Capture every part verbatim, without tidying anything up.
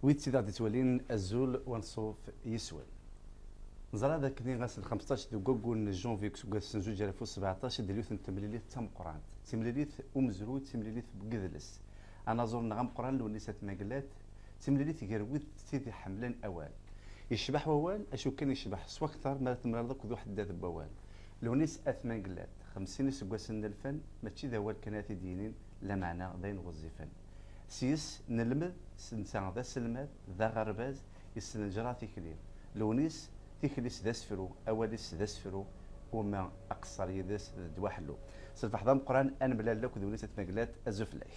Wid i d aɣ-d-ittwalin, azul u anṣuf yes-wen. Neẓra d akken ass n xemseṭṭac deg waggur n janvier deg useggas n zuǧ alaf u sbeɛṭac, d yiwet n temlilit d tameqqrant. D timlilit umezruy, d timlilit n yidles. Anaẓur-nneɣ ameqqran, Lewnis At Mengellat, d timlilit gar wid d tid iḥemmlen awal. Yecbeḥ wawal, acu kan yecbeḥ s wakteṛ mi ara temlaleḍ akked uḥeddad n wawal. Lewnis At Mengellat, xemsin iseggasen n lfen, mačči d awal kan ara t-id-yinin, lameɛna d ayen ɣezzifen. Seg-s nelmed, s netta d aselmad, d aɣerbaz, yesnejra tikli. Lewnis, tikli-s d asefru, awal-is d asefru, uma aqeṣṣer yid-s d ddwa ḥellu. S lfeḥḍ ameqqran, ad nemlal akk d Lewnis At Mengellat, azul fell-ak.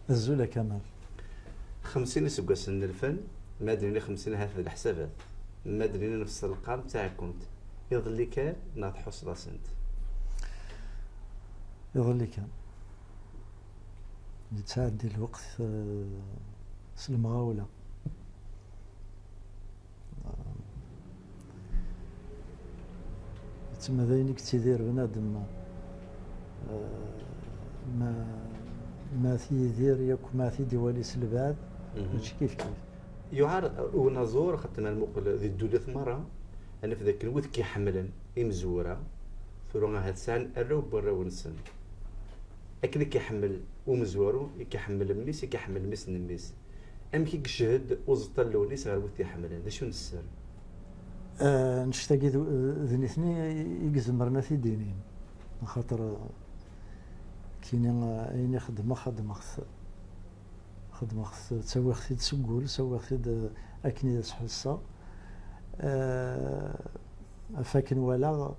Azul a Kamal. Xemsin iseggasen n lfen, ma d-nini xemsin ahat d leḥsabat, ma d-nini nefs lqern d taɛekkumt, iḍelli kan neɣ tḥusseḍ-asent? Iḍelli kan. Yettɛeddi lweqt, eh, s lemɣawla. Yettma d ayen i yettidir bnadem, eh, ma, ma t-yidir yakk, ma t-id-iwali s lebɛed, Mhm. Mačči kif kif. Yuɛer unaẓur, xaṭi ma nmuqel di ddunit merra, ad naf dakken wid k-iḥemmlen, imezwura, tura ahat sɛan arraw n warraw-nsen. Akken i k-iḥemmel umezwaru, i k-iḥemmel mmi-s, i k-iḥemmel mmi-s n mmi-s. Amek i yeched uẓeṭṭa n Lewnis ɣer wid t-iḥemmlen? D acu n sser? Ah, annect-agi d, d nitni i izemren ad t-id-inin. Axaṭer, ah, kini, ah, ayen i xeddmeɣ, xeddmeɣ-t. Xeddmeɣ-t, ttawiɣ-t-id seg wul, ttawiɣ-t-id, eh, akken i d as-ḥusseɣ. Eh, ɣef akken walaɣ,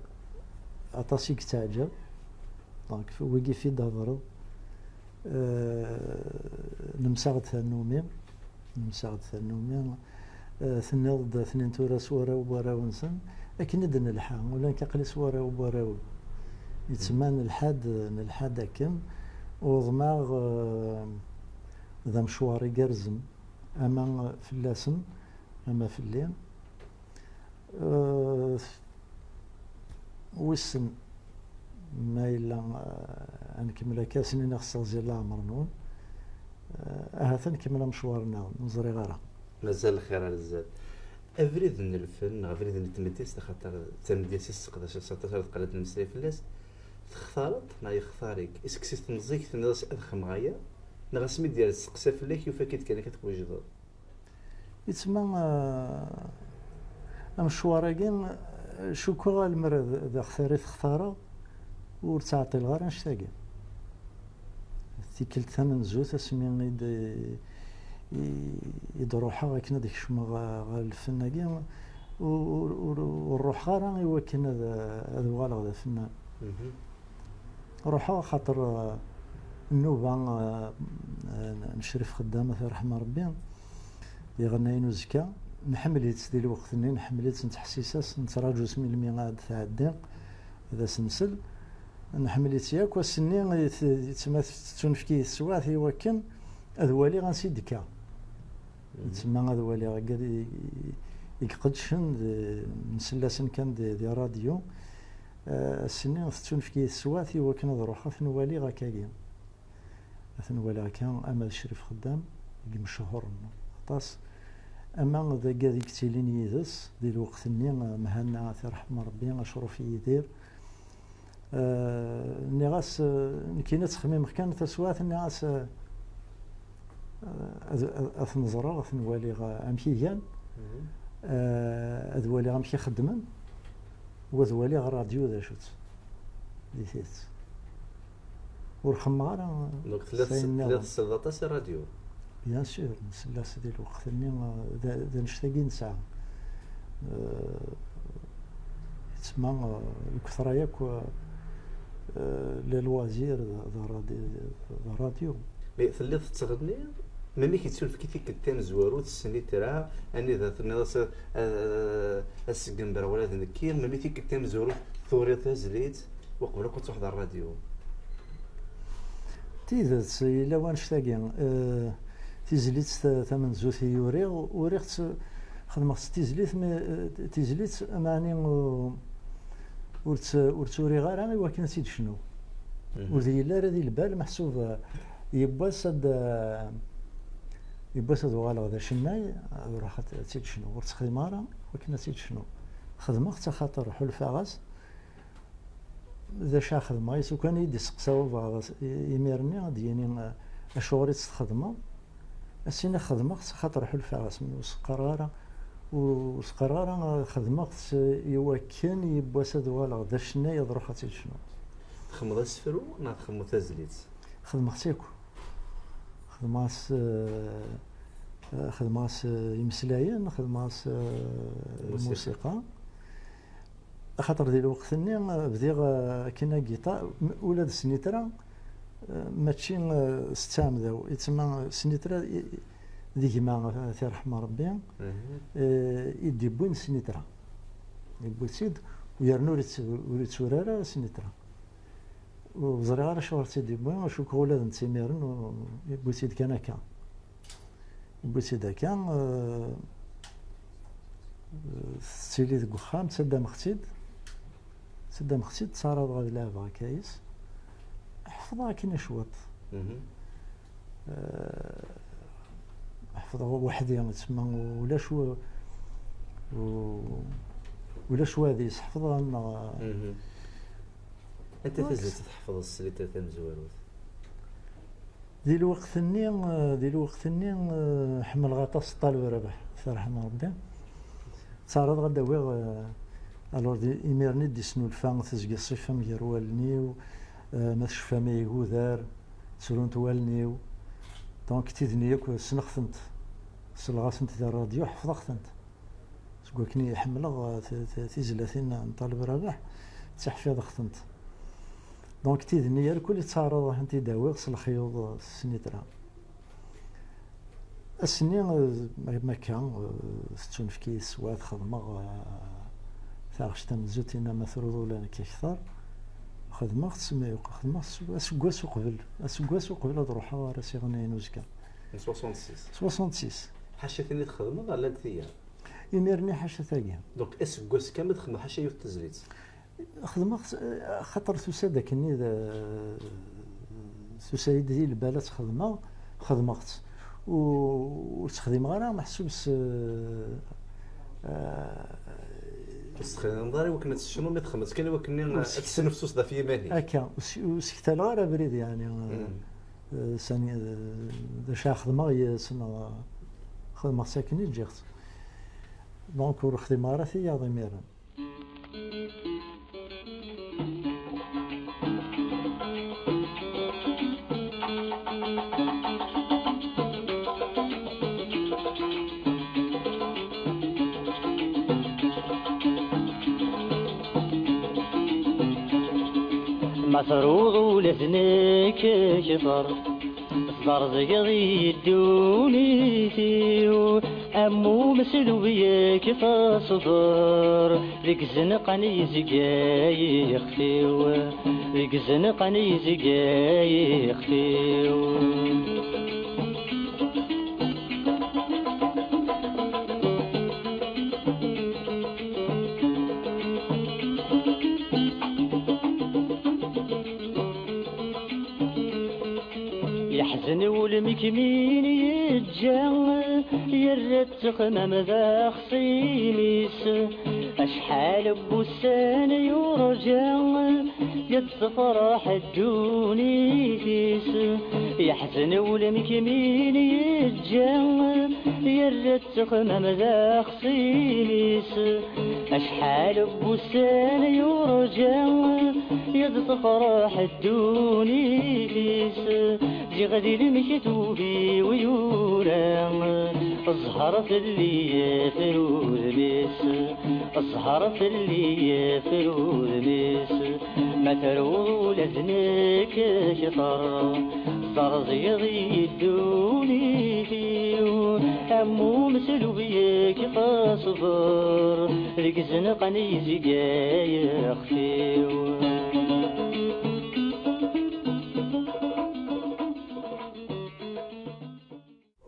aṭas i yettaɛǧab. Donc, wigi fi d-hedreḍ, eh, nemsaɣ-d tannumi, nemsaɣ-d tannumi. Eh, tenniḍ-d, tennin tura s warraw n warraw-nsen, akken i d-nelḥa, ula nekk aql-i s warraw n warraw. Yettma nelḥa-d, nelḥa-d akken, uḍmeɣ, eh, d amecwar igerrzen, ama fell-asen, ama fell-i. Eh, wissen ma yella, eh, ad nkemmel akka, ad sen-iniɣ sseɣzi leɛmer-nwen. Eh, ahat ad nkemmel amecwar-nneɣ, ur ẓriɣ ara. Mazal lxir ar zdat. Abrid n lfen neɣ abrid n tmedyazt, axaṭer d tamedyazt i tesseqdaceḍ s aṭas ara teqqel ad nemmeslay fell-as, textareḍ neɣ yextar-ik? Is-, si temẓi-k tenniḍ-as ad xedmeɣ aya, neɣ asmi d-yerra testeqsa fell-ak, yufa-k-id kan akka twejdeḍ? Yettma, eh, amecwar-agi, eh, cukkeɣ alemmer d, d axtar i t-xtareɣ, ur ttɛeṭṭileɣ ara annect-agi. Tikkelt tamenzut, asmi i d, i, i d-ruḥeɣ akken ad kecmeɣ ɣer, ɣer lfen-agi, ur, ur, ur, ur ruḥeɣ ara i wakken ad, ad uɣaleɣ d afennan. Mhm. Ruḥeɣ axaṭer, eh, nnuba, eh, n Crif Xeddam, ad t-yerḥem Rebbi, d iɣennayen uzekka. Nḥemmel-itt di lweqt-nni, nḥemmel-itt, nettḥessis-as, nettraǧu-s melmi ad tɛeddi, ad as-nsel. Nḥemmel-itt yakk. Ass-nni, i t-, yettma tettunefk-iyi teswiɛt i wakken ad waliɣ ansi d-tekka. Mhm. Yettma ad waliɣ agad i, i, i iqeddcen, d, nsell-asen kan di, di ṛṛadyu. Eh, ass-nni tettunefk-iyi teswiɛt i wakken ad ruḥeɣ ad ten-waliɣ akkagi. Ad ten-waliɣ akka, ama d Crif Xeddam, i imechuren aṭas, ama d agad i yettilin yid-s di lweqt-nni, eh, Mhenna, ad t-yerḥem Rebbi, Acruf Yidir. Eh, nniɣ-as, eh, nekkini ttxemmimeɣ kan taswiɛt, nniɣ-as, eh, eh, ad, ad, ad ten-ẓreɣ, ad ten-waliɣ, eh, amek i gan, Mhm. eh, ad waliɣ amek i xeddmen, u ad waliɣ ṛṛadyu d acu-tt, di tidet. Ur xemmeɣ ara Donc, telliḍ s ayen tess-, nniḍen. Telliḍ tesseleḍ aṭas i ṛṛadyu? Bien sûr, nsell-as di lweqt-nni, eh, d, d annect-agi i nesɛa. Eh, yettma, eh, lketṛa yakk, eh, la loisir d, d ṛṛadi-, d ṛṛadyu. Mais telliḍ tettɣenniḍ? Mamik yettunefk i tikkelt tamezwarut s nnitra, anida tenniḍ-as, "A, a, a, a seggember wala d nekki", mami tikkelt tamezwarut turiḍ tazlit, uqbel akk ad truḥeḍ ar ṛṛadyu? Tidet, yella wannect-agi. Eh, tizlit ta-, tamenzut i uriɣ, uriɣ-tt, xedmeɣ-tt tizlit, mi, eh, tizlit, meɛni, u-, ur tt-, ur tt-uriɣ ara i wakken ad tt-id-cnuɣ. Mhm. Ur d-yelli ara di lbal, meḥsub, eh, yiwwas ad, eh, Yiwwas ad uɣaleɣ d acennay, ad ruḥeɣ ad, ad tt-id-cnuɣ. Ur tt-xdimeɣ ara wakken ad tt-id-cnuɣ. Xedmeɣ-tt axaṭer ḥulfaɣ-as d acu ara xedmeɣ. Yes, ukan i yi-d-isteqsa wabɣaɣ, imir-nni ad d-yini, eh, acuɣer i tt-txedmeḍ? Ad s-iniɣ xedmeɣ-tt axaṭer ḥulfaɣ-as, ur s-qqareɣ ara, ur s-qqareɣ ara xedmeɣ-tt i wakken yiwwas ad uɣaleɣ d acennay, ad ruḥeɣ ad tt-id-cnuɣ. Txedmeḍ asefru neɣ txedmeḍ tazlit? Xedmeɣ-tt akk. Xedmeɣ-as, eh, xedmeɣ-as, eh, imeslayen, xedmeɣ-as, eh, lmusiqa. Axaṭer di lweqt-nni, eh, bdiɣ, eh, akken agiṭar, m-, ula d snitra, eh, mačči, eh, s ttɛemda-w. Yettma snitra, i, i, d gma, eh, tirḥem Rebbi, eh, i d-iwwin snitra. Yewwi-tt-id, u yernu ur ittu-, ur itturar ara snitra. Ur ẓriɣ ara acuɣer tt-id-yewwi, cukkeɣ ula d netta imiren, u-, yewwi-tt-id kan akka. Yewwi-tt-id akka, eh, tettili deg uxxam, ttaddameɣ-tt-id, ttaddameɣ-tt-id, ttɛaraḍeɣ ad leɛbeɣ akka yis. Ḥefḍeɣ akken cwiṭ. Eh, ḥefḍeɣ weḥd-i, tsemma ulac wa-, u-, ulac wadis ḥefḍen, neɣ Anta tazlit i tḥefḍeḍ s slitra tamezwarut? Di lweqt-nni, eh, di lweqt-nni, eh, ḥemmleɣ aṭas Ṭaleb Rabaḥ, tirḥem Rebbi. Ttɛaraḍeɣ ad d-awiɣ, eh, alors, di, imir-nni d-isnulfa tezga ṣṣifa-m gar wallen-iw, eh, ma tecfam ay igudar, ttrunt wallen-iw. Donc, tidni akk ssneɣ-tent. Selleɣ-asent di rradyu, ḥefḍeɣ-tent. Seg wakken i ḥemmleɣ, eh, ti-, ti-, tizlatin n Ṭaleb Rabaḥ, ttaḥfiḍeɣ-tent. Donc, tidni, irkul i ttaɛraḍeɣ ad tent-id-awiɣ s lexyuḍ, eh, s snitra. Ass-nni, eh, ma akka, eh, tettunefk-iyi teswiɛt, xedmeɣ, eh, taɣect tamenzut, inna ma truḍ ula nekk akter. Xedmeɣ-tt, mi xedmeɣ-tt aseggas uqbel, aseggas uqbel ad ruḥeɣ ar asiɣen-ayi n uzekka. N soixante-six. Soixante-six. Ḥaca tin i txedmeḍ, llant tiyaḍ? Imir-nni ḥaca tagi. Donc, aseggas kamel txedmeḍ ḥaca yiwet tezlit? Xedmeɣ-tt, eh, axaṭer tusa-d akkenni d, tusa-yi-d di lbal ad tt-xedmeɣ, xedmeɣ-tt. U, ur tt-xdimeɣ ara meḥsub s, eh, eh, Ur s-texdimeḍ ara i wakken ad tecnuḍ, mi txedmeḍ-tt kan i wakken ad tesnefsuseḍ ɣef yiman-ik. Akka, ur s-, ur sektaleɣ ara abrid, yeɛni, eh, eh, sani, eh, d acu ara xedmeɣ yes, neɣ xedmeɣ-tt akken i ǧǧiɣ-tt. Donc, ur xdimeɣ ara tiyaḍ imiren. Ma truḍ ula d nekk kter, tderẓgeḍ-iyi ddunit-iw, am umeslub yak teṣber, deg izenqan yezga yixef-iw, deg izenqan yezga yixef-iw. Yeḥzen wul-im i kem-in-yeǧǧa, yerra-d ttexmam d axṣim-is. Acḥal n wussan yurǧa, yettefraḥ ddunit-is. Yeḥzen wul-im i kem-in-yeǧǧa, yerra-d ttexmam d axṣim-is. Acḥal n wussan yurǧa, yettefraḥ ddunit-is. Ziɣ di lmektub-iw yura, ẓẓher fell-i yefrudem-is, ẓẓher fell-i yefrudem-is. Ma truḍ ula d nekk kter, terẓiḍ-iyi ddunit-iw, am umeslub yak teṣber, deg izenqan yezga yixef-iw.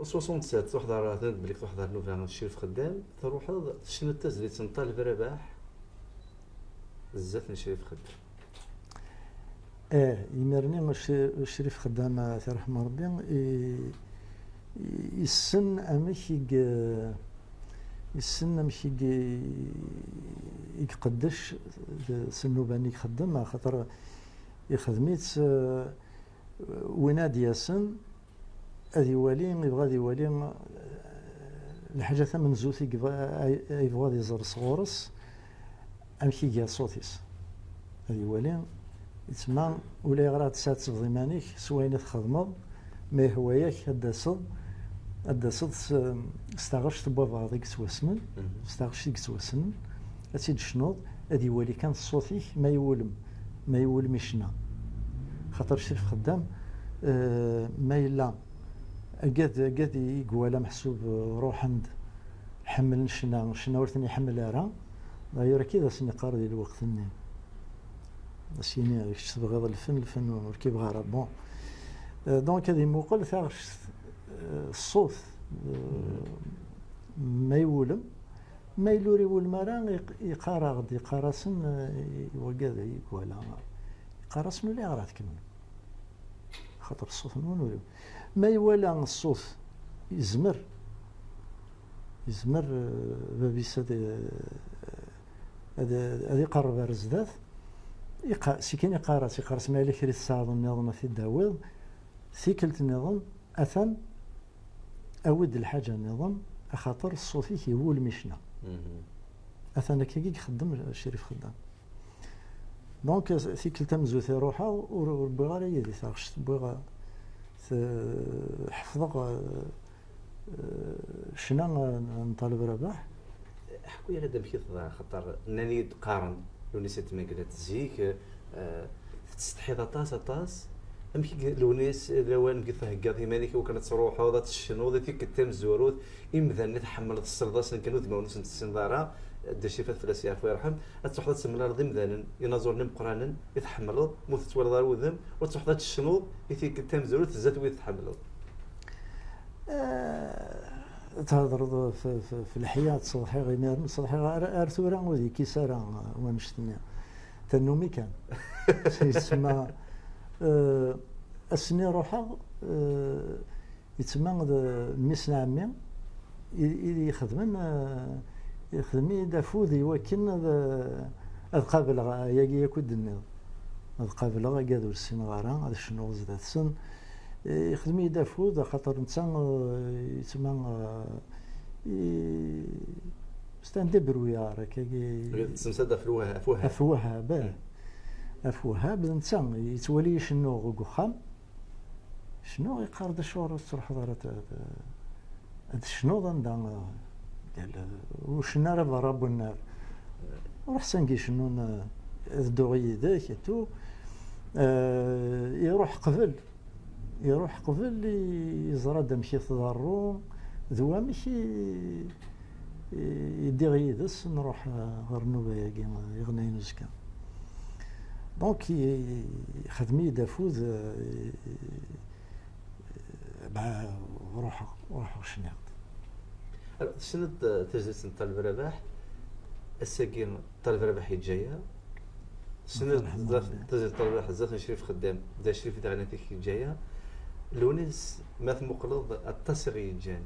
Soixante-sept, truḥeḍ ɣer, tenniḍ belli truḥeḍ ɣer nnuba n Crif Xeddam, truḥeḍ tecniḍ tazlit n Ṭaleb Rabaḥ zdat n Crif Xeddam. Eh, imir-nni Cri-, Crif Xeddam, eh, tirḥem Rebbi, i, Yessen amek i g- yessen amek i g- i iqeddec s nnuba-nni i ixeddem, axaṭer ixdem-itt, eh, win ad d-yasen ad iwali, ibɣa ad iwali, eh, lḥaǧa tamenzut i yebɣa, ay- ay yebɣa ad iẓer sɣur-s, amek i iga ṣṣut-is. Ad iwali, yettma, ulayɣer ad tesɛettbeḍ iman-ik s wayen i txedmeḍ, ma yehwa-yak ad d-taseḍ, ad d-taseḍ s, s taɣect n wabeɛḍ i yettwassnen, s taɣect i yettwassnen, ad tt-id-tecnuḍ, ad iwali kan ṣṣut-ik ma iwulem, ma iwulem i ccna. Xaṭer Crif Xeddam, eh, ma yella agad, agad i iwala meḥsub, eh, ruḥen-d, ḥemmlen ccna, ccna ur ten-iḥemmel ara. D'ailleurs, akka i d asen-iqqar di lweqt-nni. Ad s-yini, kečč tebɣiḍ lfen, lfen ur k-ibɣi ara. Bon. Euh, donc, ad imuqel taɣect, euh, ṣṣut, euh, ma iwulem, ma yella ur iwulem ara, iq- iqqar-aɣ-d, iqqar-asen, euh, i wagad i iwala, iqqar-asen, ulayɣer ad tkemmlem. Xaṭer ṣṣut-nwen ur iwulem. Ma iwala ṣṣut, yezmer, yezmer, euh, bab-is ad, ad, ad iqerreb ar zdat, iqa- sikin iqqar-as, iqqar-as, ma yella kra i tesɛiḍ nniḍen ad t-id-tawiḍ, tikkelt nniḍen, atan, awi-d lḥaǧa nniḍen, axaṭer ṣṣut-ik iwulem i ccna. Atan akkagi i ixeddem Crif Xeddam. Donc, tikkelt tamenzut i ruḥeɣ, ur, ur wwiɣ ara yid-i taɣect, wwiɣ, eh, t-, ḥefḍeɣ, eh, eh, ccna n, n Ṭaleb Rabaḥ. Ḥku-yaɣ-d amek i teḍra, xaṭer nnan-iyi-d qqaren, Lewnis At Mengellat zik, eh, tettsetḥiḍ aṭas, aṭas. Amek i Lewnis, lawan amek i theggaḍ iman-ik i wakken ad truḥeḍ, ad tecnuḍ i tikkelt tamezwarut, imdanen i tḥemmleḍ tesleḍ-asen kan udmawen ur sen-tessineḍ ara, Dda Crif ad fell-as yeɛfu yerḥem, ad truḥeḍ ad temlaleḍ imdanen, inaẓuren imeqqranen i tḥemmleḍ, ma ur tettwaliḍ ara udem, ur truḥeḍ ad tecnuḍ i tikkelt tamezwarut zdat wid tḥemmleḍ. Eh, thedreḍ f, f, f leḥya, ttṣeḍḥiɣ imiren, ttṣeḍḥiɣ ar, ar tura ur d-yekkis ara, eh, wanect-nni. Tannumi kan. Yettma, eh, ass-nni ruḥeɣ, eh, yettma d mmi-s n ɛemmi i, i ixedmen, eh, ixdem-iyi-d afud i wakken ad, ad qableɣ ayagi akk i d-tenniḍ. Ad qableɣ agad ur ssineɣ ara, ad cnuɣ zdat-sen. Eh, ixdem-iyi-d afud, axaṭer netta, eh, yettma, eh, i-, c'est un débrouillard, akkagi. Tettmeslay ɣef Wahab, ɣef Wahab. Ɣef Wahab, eh. Ɣef Wahab, netta yettwali icennuɣ deg uxxam. Cnu iqqar-d acuɣer ur tettruḥeḍ ara ad, ad, ad tecnuḍ anda, eh, ur cennu ara berra n unnar. Ruḥ s anga icennun, eh, ad dduɣ yid-k, et tout. Eh, iruḥ qbel. Iruḥ qbel i yeẓra-d amek i tḍerru, d wamek i, i, i ddiɣ yid-s, nruḥ, eh, ɣer nnuba-agi, eh, iɣennayen uzekka. Donc, i-, ixdem-iyi-d afud, eh, i-, i-, ruḥeɣ, ruḥeɣ cniɣ-d. Alors, tessneḍ, eh, tazlit n Ṭaleb Rabaḥ? Ass-agi, Ṭaleb Rabaḥ yeǧǧa-yaɣ. Tessneḍ tazlit n Ṭaleb Rabaḥ zdat n Crif Xeddam, d Crif daɣen i t-yeǧǧa-yaɣ. Lewnis, ma tmuqleḍ, aṭas i ɣ-yeǧǧan.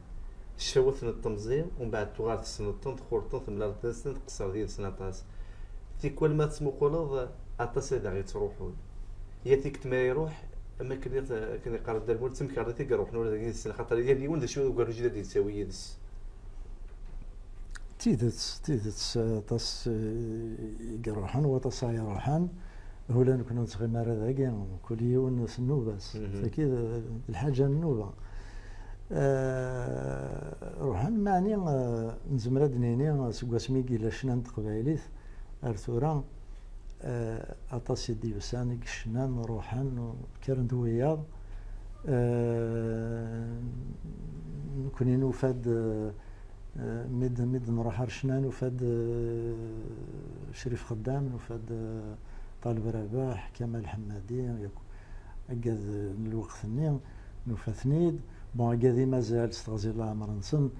Ccawat n temẓi, umbeɛd tuɣal tessneḍ-ten, txulṭeḍ, temlaleḍ yid-sen, tqeṣṣreḍ yid-sen aṭas. Tikwal ma tettmuquleḍ, aṭas i d aɣ-yettruḥun. Yal tikkelt ma iruḥ, am akken i t-, akken iqqar Dda Lmulud, d temkarḍit i iruḥen ula d yid-sen, xaṭer yal yiwen d acu ugerruj i d ad yettawi yid-s. D tidet, d tidet, aṭas, eh, i iruḥen, waṭas ay iruḥen. Ula nekkni ur nettɣimi ara dagi, kul yiwen s nnuba-s. Tagi d, d lḥaǧa n nnuba. Eh, ruḥen, meɛni, eh, nezmer ad d-nini, seg wasmi i yella ccna n teqbaylit ar tura, eh, aṭas i d-yusan, i yecnan, ruḥen, kkren-d wiyaḍ. Eh, nekkni nufa-d, eh, Eh, mi d, mi d-nruḥ ar ccna, nufa-d, eh, Crif Xeddam, nufa-d, eh, Ṭaleb Rabaḥ, Kamal Ḥemmadi, yakk agad, eh, n lweqt-nni, nufa-ten-id. Bon, agad i mazal s teɣzi n leɛmer-nsen,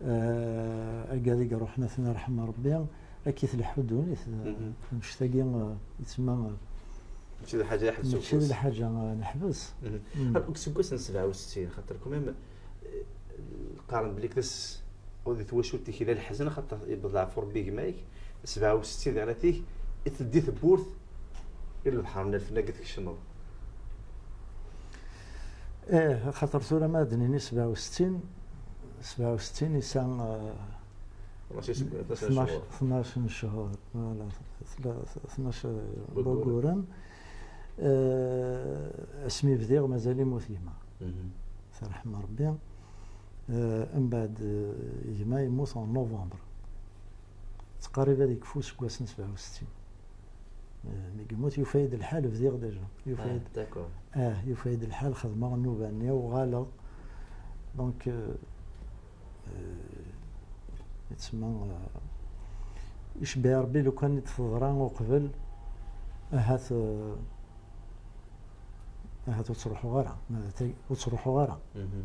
eh, agad i iruḥen ad ten-irḥem Rebbi, akka i tleḥḥu ddunit, eh, annect-agi, eh, yettma, eh, mačči d lḥaǧa iḥbes ufus. Mačči d lḥaǧa, eh, neḥbes. Seg wass n sebɛa u settin, xaṭer quand même, eh, Qqaren belli d ass di twacult-ik yella leḥzen, xaṭer yewweḍ leɛfu Rebbi gma-k, sebɛa u settin di ɣlatik, i teddi tewwurt i lebḥer n Lfenag i tkecmeḍ. Ih, xaṭer tura ma ad d-nini sebɛa u settin, sebɛa u settin yesɛa, eh, Tnac iseggasen, tnac tnac, cchur. tnac n cchur, voilà, tla- tnac Wagguren. wagguren. Eh, asmi bdiɣ mazal yemmut gma, Mhm. terḥem Rebbi. Eh, mbeɛd, eh, gma yemmut en novembre. Tqarib ad yekfu useggas n sebɛa u settin. Eh, mi yemmut yufa-yi-d lḥal bdiɣ déjà. Yufa-yi-d Ah, d'accord. Ah, yufa-yi-d lḥal xedmeɣ nnuba-nni, uɣaleɣ. Donc, euh, euh, yettsemma, euh, icebbeɛ Rebbi lukan i d-teḍra uqbel, ahat, euh, ahat ur ttruḥuɣ ara, ma d tagi ur ttruḥuɣ ara. Mhm.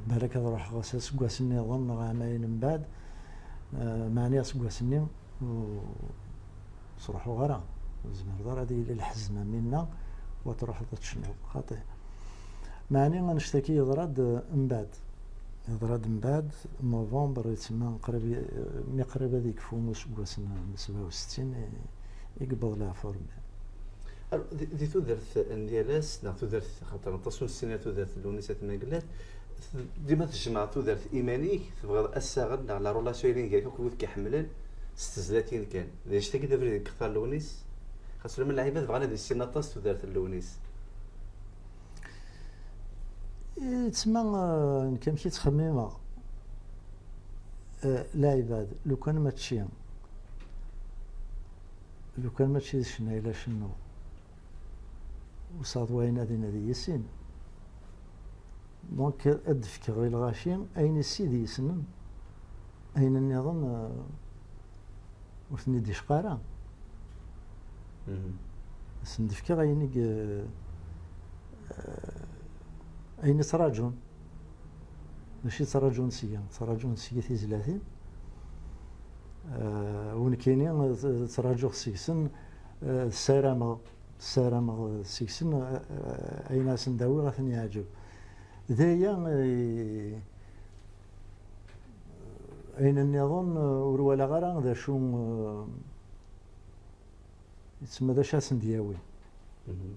Balak ad ruḥeɣ s aseggas nniḍen neɣ ɛamayen mbeɛd, eh, meɛni aseggas-nni ur ttruḥuɣ ara. Ur tezmireḍ ara ad yili lḥezn am winna u ad truḥeḍ ad tecnuḍ. Xaṭi. Meɛni annect-agi yeḍra-d, eh, mbeɛd. Yeḍra-d mbeɛd, novembre, yettsemma qrib, eh, mi qrib ad yekfu useggas n n sebɛa u settin i, i yewweḍ leɛfu Rebbi. Alors, di, di tudert n yal ass, neɣ tudert, xaṭer aṭas ur nessin ara tudert n Lewnis At Mengellat, t- dima tjemɛeḍ tudert iman-ik, tebɣiḍ assaɣen neɣ la relation i gar-k akked wid k-iḥemmlen s tezlatin kan. D annect-agi d abrid i yextar Lewnis? Xas ulamma lɛibad bɣan ad issinen aṭas tudert n Lewnis. Yettsemma, eh, nekk amek i ttxemmimeɣ, eh, lɛibad, lukan mačči, lukan mačči d ccna i la cennuɣ, ur sɛiɣ wayen ad inadi yis-sin. Donc, ad d-fkeɣ i lɣaci ayen i sid yessnen, ayen nniḍen, eh, ur ten-id-icqa ara. Mhm. Ad sen-d-fkeɣ ayen i, eh, ayen i ttraǧun. Mačči ttraǧun seg-i, ttraǧun seg-i tizlatin. Eh, u nekkini, eh, ttraǧuɣ seg-sen, eh, ssarameɣ, ssarameɣ seg-sen, eh, eh, ayen ara sen-d-awiɣ ad ten-yeɛǧeb. D aya, eh, ayen nniḍen, eh, ur walaɣ ara d acu, eh, yettsemma d acu ad sen-d-yawi. Mhm.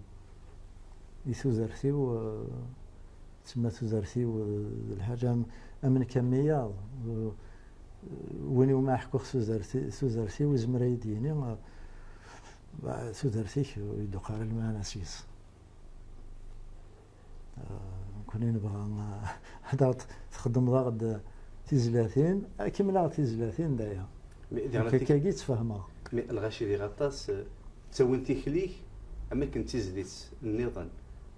I tudert-iw, eh, yettsemma tudert-iw, eh, d lḥaǧa am, am nekk am wiyaḍ. Eh, win iwumi ḥkuɣ tudert-, tudert-iw, izmer ad yi-d-yini, eh, bah, tudert-ik ur yi-d-tuqiɛ ara lmeɛna seg-s. Eh, nekkni nebɣa, eh, ad aɣ-d-, txedmeḍ-aɣ-d tizlatin, kemmel-aɣ-d tizlatin d aya. Mi, Nekk akkagi ttfehmeɣ. Mi lɣaci diɣ aṭas, eh, ttawin tikli am akken d tizlit nniḍen.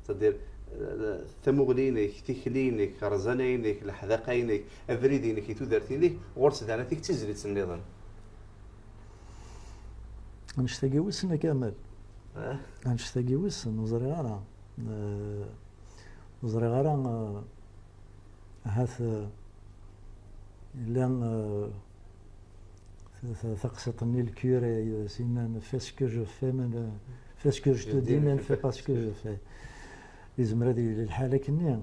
C'est-à-dire, eh, tamuɣli-inek, tikli-inek, rẓana-inek, leḥdaqa-inek, abrid-inek i tudert-inek, ɣur-s daɣen d tizlit nniḍen. Annect-agi wissen a Kamal. Ah. Annect-agi wissen, ur ẓriɣ ara. Eh, ur ẓriɣ ara, eh, ahat, eh, yella, eh, ta- ta- taqsiṭ-nni le curé, eh, s-yennan, fais ce que je fais, mais ne- fais ce que je te dis, mais ne fais pas ce que je fais. Yezmer ad yili lḥal akkenni.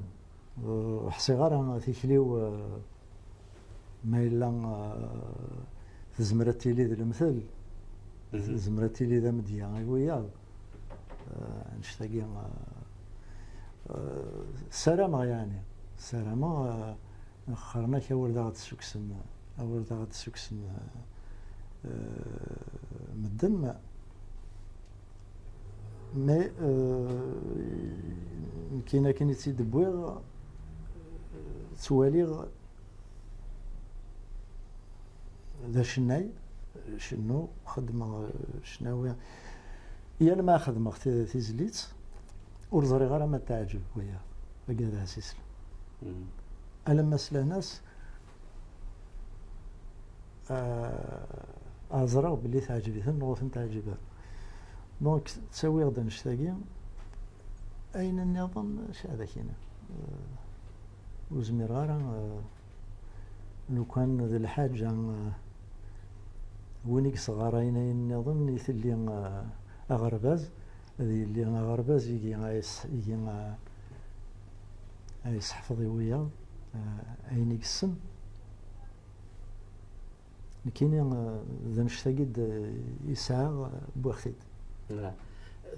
Ur ḥṣiɣ ara tikli-w, eh, ma yella, eh, tezmer ad tili d lemtel, Mhm. tezmer ad tili d amedya i wiyaḍ. Eh, annect-agi, eh, eh, ssarameɣ, yeɛni, ssarameɣ, eh, xernak awer d aɣ-d-ssukksen, awer d aɣ-d-ssukksen, eh, eh, medden, ma, mais, eh, nekkini akken i tt-id-wwiɣ, eh, ttwaliɣ d acennay, cennu, xeddmeɣ, eh, ccnawi. Yal ma xedmeɣ ti- tizlit, ur ẓriɣ ara ma teɛǧeb wiyaḍ, agad ɛsisla. Mhm. Alamma slan-as, ah, ah, ẓriɣ belli teɛǧeb-iten neɣ ur ten-teɛǧib ara. Donc, ttawiɣ-d annect-agi, ayen nniḍen, acu ad ak-iniɣ? Eh, ur zmireɣ ara, eh, lukan d lḥaǧa, eh, win i yesɣarayen ayen nniḍen, i telli, eh, aɣerbaz, ad yili aɣerbaz igi a yes- igi a- a yesseḥfeḍ i wiyaḍ, Eh, ayen i yessen, nekkini, eh, d annect-agi d-, i sɛiɣ, eh, wwiɣ-t-id. Nra.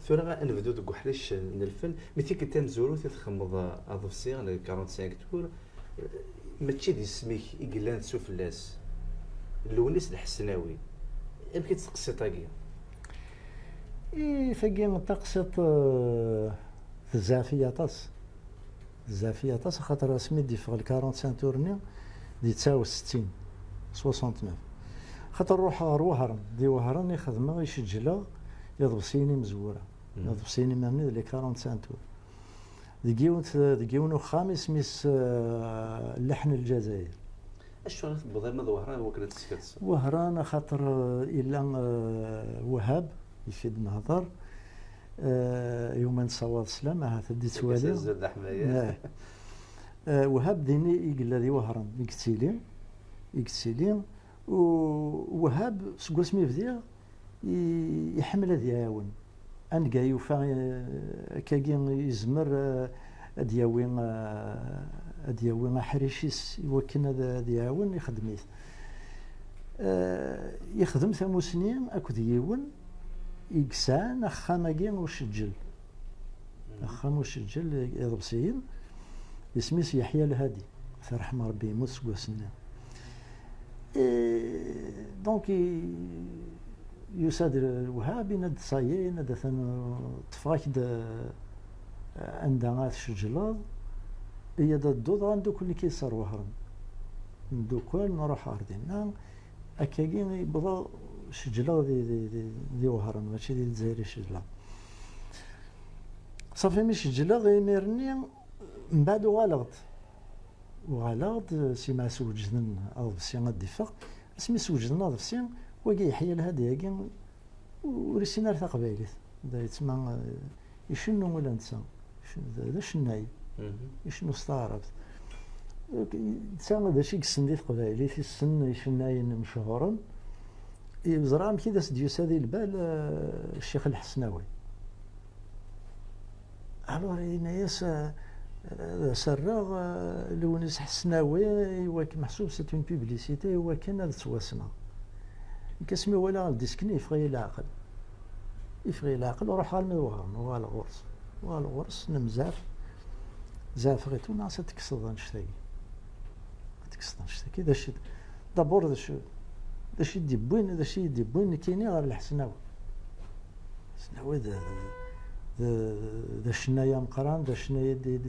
Tura ad nebdu deg uḥric n lfen. Mi tikkelt tamezwarut i txedmeḍ, eh, aḍebsi n quarante-cinq tours, eh, mačči d isem-ik i yellan s ufella-s. Lewnis d Ḥesnawi. Amek i tt-teqsiḍ tagi? I tagi d taqsiḍt, eh, tezɛef-iyi aṭas. Tezɛef-iyi aṭas, axaṭer asmi d-yeffeɣ le quarante-cinq tours-nni, di tesɛa u settin, soixante-neuf. Axaṭer ruḥeɣ ɣer Wehran, di Wehran i xedmeɣ, i ceǧleɣ iḍebsiyen imezwura. Mhm. Iḍebsiyen imerni d le quarante-cinq tours. Deg yiwen, deg yiwen uxxam isem-is, eh, Leḥn Lezzayer. Acuɣer i tewweḍ arma d Wehran i wakken ad teskerseḍ? Wehran, axaṭer, eh, illa, eh, Wahab, yif-i d-nehḍer, eh, i wuma nessawaḍ sslam, ahat ad d-ittwali. Azul d aḥmayan. Eh. Eh, Wahab din i yella di Wehran, i yettili, i yettili. U Wahab, seg wasmi bdiɣ, i-, iḥemmel ad iɛawen. Anga yufa, eh, akkagi yezmer, eh, ad yawi, eh, ad yawi aḥric-is i wakken ad, ad iɛawen, ixdem-it. Eh, yexdem tamusni akked yiwen i yesɛan axxam-agi uceǧǧel. Axxam uceǧǧel iḍebsiyen, isem-is Yeḥya Lhadi, terḥem Rebbi, yemmut seg wass-nni. Et donc, i-, yusa-d Lewhab, yenna-d, ça y est, yenna-d, atan, ṭṭfeɣ-ak-d, eh, anda ara tceǧleḍ, iyya-d ad dduḍ, ad ndukkel nekk yid-s ar Wehran. Ndukkel, nruḥ ɣer dinna. Akkagi i wwḍeɣ, ceǧleɣ di, di, di, di Wehran, mačči di Lezzayer i ceǧleɣ. Ṣafi, mi ceǧleɣ imir-nni, mbeɛd uɣaleɣ-d. Uɣaleɣ-d, sima swejden aḍebsi ad d-iffeɣ. Asmi swejden aḍebsi, wagi Yeḥya Lhadi-agi ur issin ara taqbaylit. Da yettma, eh, icennu ula netta. D, d acennay. Mhm. Icennu s taɛrabt. Netta d acu i yessen di teqbaylit, issen icennayen mechuren. Yeẓra amek i d as-d-yusa di lbal, eh, Ccix Lḥesnawi. Alors, yenna-yas, eh, ad as-rreɣ, eh, Lewnis Ḥesnawi, i wakken, meḥsub c'est une publicité, i wakken ad ttwassneɣ. Nekk asmi walaɣ ldisk-nni, yeffeɣ-iyi leɛqel. Yeffeɣ-iyi leɛqel, ruḥeɣ armi d Wehran, uɣaleɣ ɣur-s. Uɣaleɣ ɣur-s, nemzaf. Zeɛfeɣ-it, nniɣ-as ad tekkseḍ annect-agi. Ad tekkseḍ annect-agi, d acu, d'abord, d acu, d acu i d-yewwin, d acu i d-yewwin nekkini ɣer Lḥesnawi? Lḥesnawi d, d, d, d acennay ameqqran, d acennay i d, i d,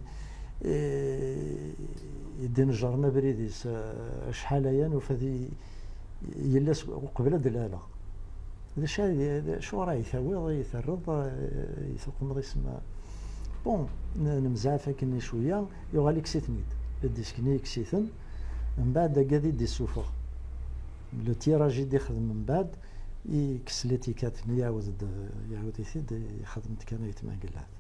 i d-inejren abrid-is, eh, acḥal aya, nufa di, yella s-, uqbel ad d-laleɣ. D acu ay, d acuɣer ay tawiḍ, ay terreḍ, ay tuqmeḍ isem? Bon, n-, nemzeɛf akken cwiya, yuɣal ikkes-iten-id. Ldisk-nni ikkes-iten, mbeɛd agad i d-issufeɣ. Le tirage i d-ixdem mbeɛd, yekkes l'étiquette-nni, iɛawed-d, iɛawed-it-id, ixdem-d kan ayetma Gelɛad.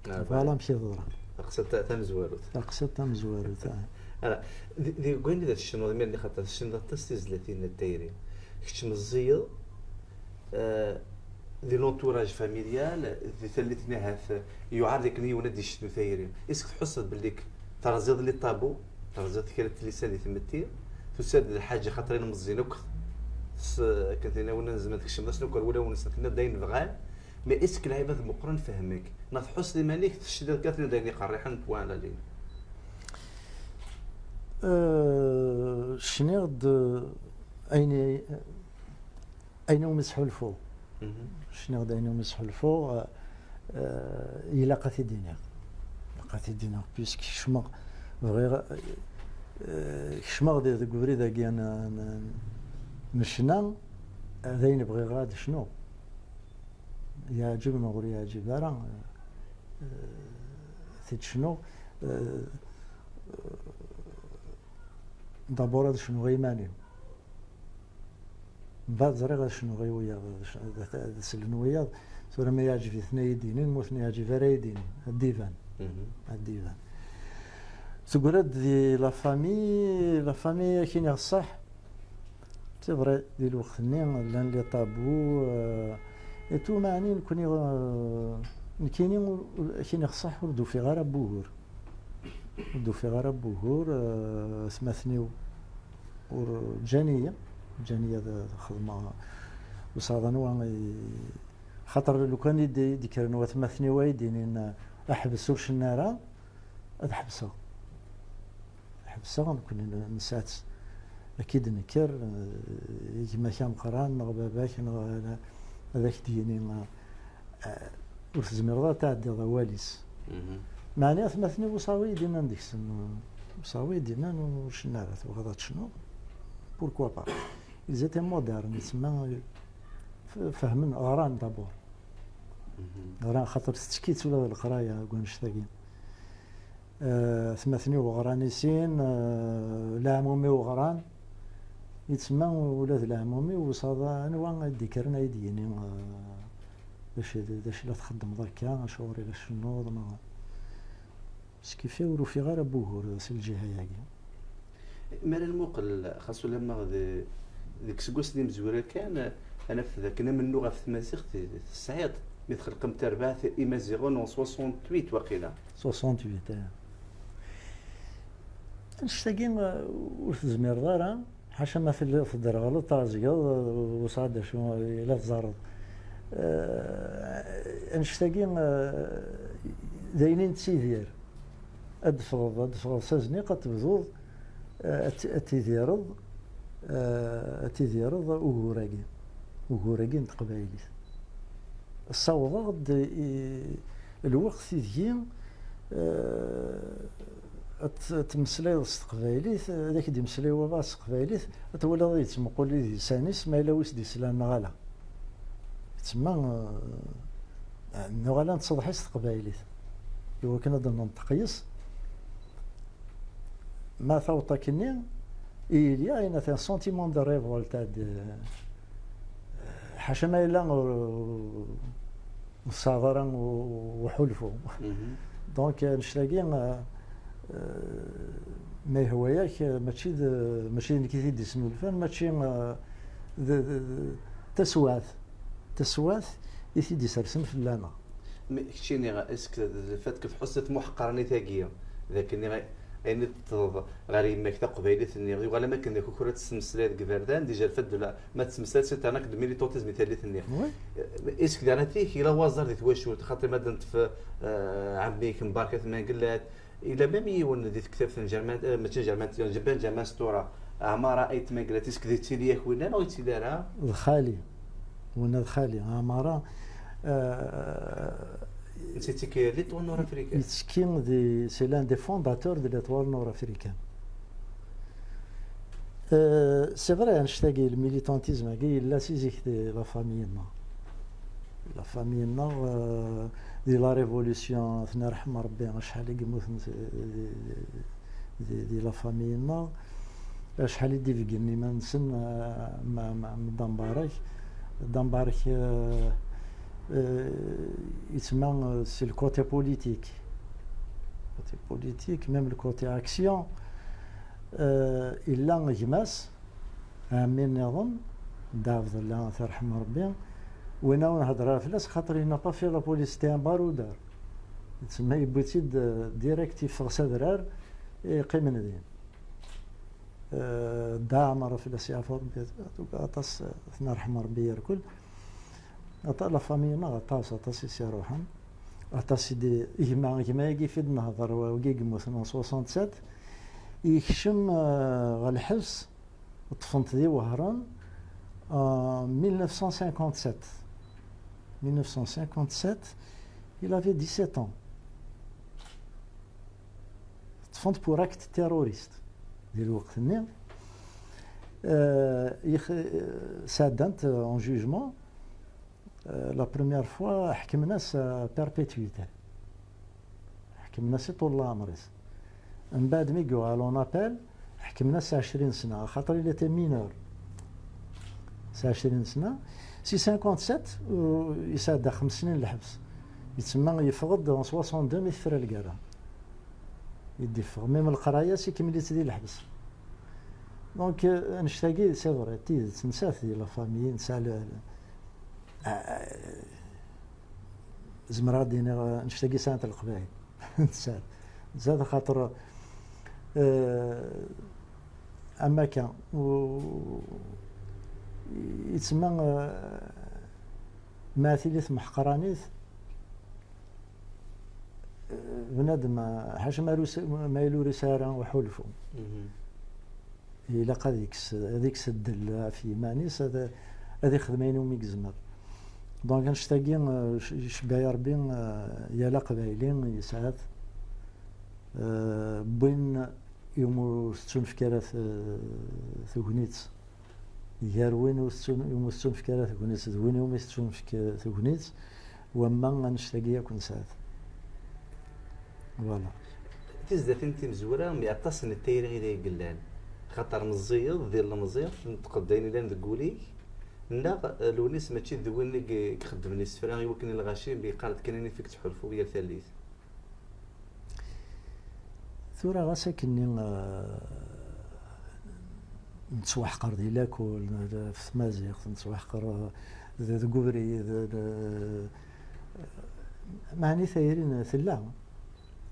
Ah, voilà amek i teḍra. Taqsiṭ ta-, tamezwarut. Taqsiṭ tamezwarut, ah. Ara, di, di, deg wayen i d tcennuḍ imir-nni, xaṭer tcennuḍ aṭas tizlatin n tayri. Kečč meẓẓiyeḍ, eh, di l'entourage familial, di tallit-nni ahat, yuɛer dakken yiwen ad d-yecnu tayri. Est-ce que tḥusseḍ belli k-, terẓiḍ les tabous, terẓiḍ kra n tlisa di tmetti, tusa-d lḥaǧa xaṭer ilmeẓyen akk s-, akken tin awin n zzman tkecmeḍ-asen akk ar wulawen-nsen, tenniḍ-d ayen bɣan, mais est-ce que lɛibad meqqren fehmen-k? Neɣ tḥusseḍ iman-ik tecliḍ kan, tenniḍ-d ayen iqerriḥen, point à la ligne? Euh, cniɣ-d, euh, ayen i, ayen umi sḥulfuɣ. Mhm. Cniɣ-d ayen umi sḥulfuɣ, euh, euh, ilaq ad t-id-iniɣ. Ilaq ad t-id-iniɣ, puisque kecmeɣ, bɣiɣ, euh, kecmeɣ di, deg ubrid-agi n, n, n ccna, d ayen bɣiɣ ad cnuɣ. Yeɛǧeb neɣ ur yeɛǧib ara, euh, euh, ad t-id-cnuɣ. Euh, d'abord ad cnuɣ i iman-iw. Mbeɛd ẓriɣ ad cnuɣ i wiyaḍ, ad c-, ad, ad slen wiyaḍ. Tura ma yeɛǧeb-iten ad yi-d-inin, ma ur ten-yeɛǧib ara ad yi-d-inin. Ad d-iban. Mhm. Ad d-iban. Teggra-d di la famille, la famille, ad k-iniɣ ṣṣeḥ. C'est vrai, di lweqt-nni llan les tabous, euh, et tout, meɛni nekni, euh, nekkini ur, ur, ad k-iniɣ ṣṣeḥ, ur d-ufiɣ ara n wugur. Ur d-ufiɣ ara n wugur, eh, atmaten-iw ur ǧǧan-iyi, ǧǧan-iyi ad, ad xedmeɣ. Ur sɛiɣ anwa i, xaṭer lukan i d-, i d-kkren watmaten-iw ay d-inin, eh, ḥbes ur cennu ara, ad ḥebseɣ. Ḥebseɣ, nekkni n-, nesɛa-tt. Ad k-id-nekker, eh, gma-k ameqqran, neɣ baba-k, neɣ, eh, ad ak-d-yini, eh, eh, ur tezmireḍ ad tɛeddiḍ awal-is. Meɛni atmaten-iw ur sɛiɣ wi d-innan deg-sen, ur sɛiɣ wi d-innan ur cennu ara, tebɣiḍ ad tecnuḍ, pourquoi pas. Ils étaient modernes, yettsemma, f-, fehmen, ɣran d'abord. Ɣran, xaṭer tettekki-tt ula d leqraya deg wannect-agi. Eh, atmaten-iw ɣran i sin, eh, leɛmum-iw ɣran. Yettsemma ula d leɛmum-iw, ur sɛiɣ anwa i d-ikkren ay d-yini, eh, d acu, d acu la txeddmeḍ akka, acuɣer i la tcennuḍ, neɣ. Skif-, ur ufiɣ ara n wugur s lǧiha-agi. Mi ara nmuqel, xas ulamma d-, deg iseggasen imezwura kan, ad naf dakken amennuɣ ɣef tmaziɣt tesɛiḍ, mi txelqem tarbaɛt Imaziɣen en soixante-huit waqila. Soixante-huit, eh. Annect-agi, eh, ur tezmireḍ ara, ḥaca ma telliḍ tedderɣleḍ, tɛeẓgeḍ, eh, ur sɛiɣ d acu i la tẓerreḍ. Eh, annect-agi, eh, d ayen i nettidir. Ad d-teffɣeḍ, ad d-teffɣeḍ s azniq, ad tebduḍ, eh, ad t-, ad tidireḍ, eh, ad tidireḍ ugur-agi, ugur-agi n teqbaylit. Ssawḍeɣ-d i, lweqt ideg, eh, ad t-, ad temmeslayeḍ s teqbaylit, ad ak-d-imeslay wabɛaḍ s teqbaylit, ad twaliḍ yettmuqul idisan-is, ma yella wi s-d-islan neɣ ala. Yettsemma, eh, nuɣal ad nettseḍḥi s teqbaylit. Iwakken ad d-nenṭeq yes. Ma taweḍ akkenni, il y a un, un sentiment de révolte, ad, eh, ḥaca ma yella ur, ur tesɛiḍ ara u-, uḥulfu. Donc, annect-agi, eh, eh, ma yehwa-yak, eh, mačči d, mačči d nekk i t-id-isnulfan, mačči, eh, d, d, d taswiɛt, taswiɛt i t-id-isersen fell-aneɣ. Mais keččini, est-ce que d le fait que tḥusseḍ tmuḥeqranit-agi, d akken i, ayen i d-teṭṭḍeḍ ɣer yemma-k taqbaylit-nni, yuɣal am akken d akukru ad tettmeslay deg iberdan, déjà le fait de la, ma tettmeslay, c'est un acte de militantisme i tallit-nni. Oui. Est-ce que daɣen atik, yella waẓar di twacult, xaṭi ma d-neṭṭef, eh, ɛemmi-k Mbarek At Mengellat, yella même yiwen di tektabt n Germain, eh, mačči n Germain, n Ǧebban Ǧerman s tura, Ɛmara Ayt Mengellat, est-ce que d yettili-yak winna neɣ ur yettili ara? D xali. Winna d xali, Ɛmara, eh, Netta yettekki Litwan Nord-Africaine. Yettekki di, c'est l'un des fondateurs de l'Étoile Nord-Africaine. Euh, c'est vrai, annect-agi, le militantisme-agi, yella si zik di la famille-nneɣ. La famille-nneɣ, euh, di la révolution, ad ten-irḥem Rebbi, acḥal i yemmuten di, di, di la famille-nneɣ, acḥal i d-ibeggen iman-nsen, euh, ma, ma, ma Dda Mbarek. Dda Mbarek, euh, euh, yettsemma, euh, c'est le côté politique. Côté politique, même le côté action. Euh, illa gma-s, ɛemmi nniḍen, Dda Ɛebdella, ad t-irḥem Rebbi, win ur nhedder ara fell-as, xaṭer il n'a pas fait la police, c'était un baroudeur. Yettsemma yewwi-tt-id, euh, direct, yeffeɣ s adrar, i yeqqimen din. Euh, Dda Ɛmer, fell-as yeɛfu Rebbi, aṭas, ad ten-irḥem Rebbi irkul. Aṭas, la famille-nneɣ aṭas, aṭas i s-iruḥen. Aṭas i d-, gma, gma-agi i d-nehder, wagi i yemmuten en soixante-sept, yekcem, euh, ɣer lḥebs, ṭṭfen-t di Wehran, en mille neuf cent cinquante-sept. Mille neuf cent cinquante-sept, il avait dix-sept ans. Ṭṭfen-t pour acte terroriste di lweqt-nni. Euh, yex-, euh, sɛeddan-t, euh, en jugement. Euh, la première fois, ḥekmen-as, euh, perpétuité. Ḥekmen-as i ṭul leɛmer-is. Mbeɛd mi yuɣal en appel, ḥekmen-as ɛecrin sna, axaṭer il était mineur. S ɛecrin sna. Si cinquante-sept, euh, yesɛedda xems snin lḥebs. Yettsemma yeffeɣ-d en soixante-deux mi tefra lgara. I d-iffeɣ. Même leqraya-s ikemmel-itt di lḥebs. Donc, euh, annect-agi, c'est vrai, d tidet, nesɛa-t di la famille, nesɛa le, le, euh, zemreɣ ad d-iniɣ, euh, annect-agi sɛant Leqbayel. Nesɛa-t. Zad xaṭer, eh, am akka, u-, yettma, eh, ma tili tmeḥqranit, eh, bnadem, eh, ḥaca ma ur is-, ma yella ur yesɛi ara uḥulfu. Ilaq ad ikkes, ad ikkes ddel ɣef yiman-is, ad, ad ixdem ayen umi yezmer. Donc, annect-agi, eh, c-, icebba-yi Rebbi, eh, yal aqbayli yesɛa-t. Eh, win iwumi ur tettunefk ara t-, tegnit, gar win ur tettun-, iwumi ur tettunefk ara tegnit d win iwumi tettunefk tegnit, wamma annect-agi akk nesɛa-t. Voilà. Tizdatin timezwura, mi aṭas n tayri i deg yellan. Xaṭer meẓẓiyeḍ d ilemẓi, tneṭqeḍ-d ayen yellan deg wul-ik, neɣ, eh, Lewnis mačči d win i i ixeddmen isefra i wakken i lɣaci, mi yeqqar-d kan ayen i ttḥulfuɣ yal tallit? Tura ɣas akkenni, eh, nettwaḥqer di lakul, ɣef tmaziɣt, nettwaḥqer, eh, d-, deg ubrid, d-, meɛni tayri n-, tella,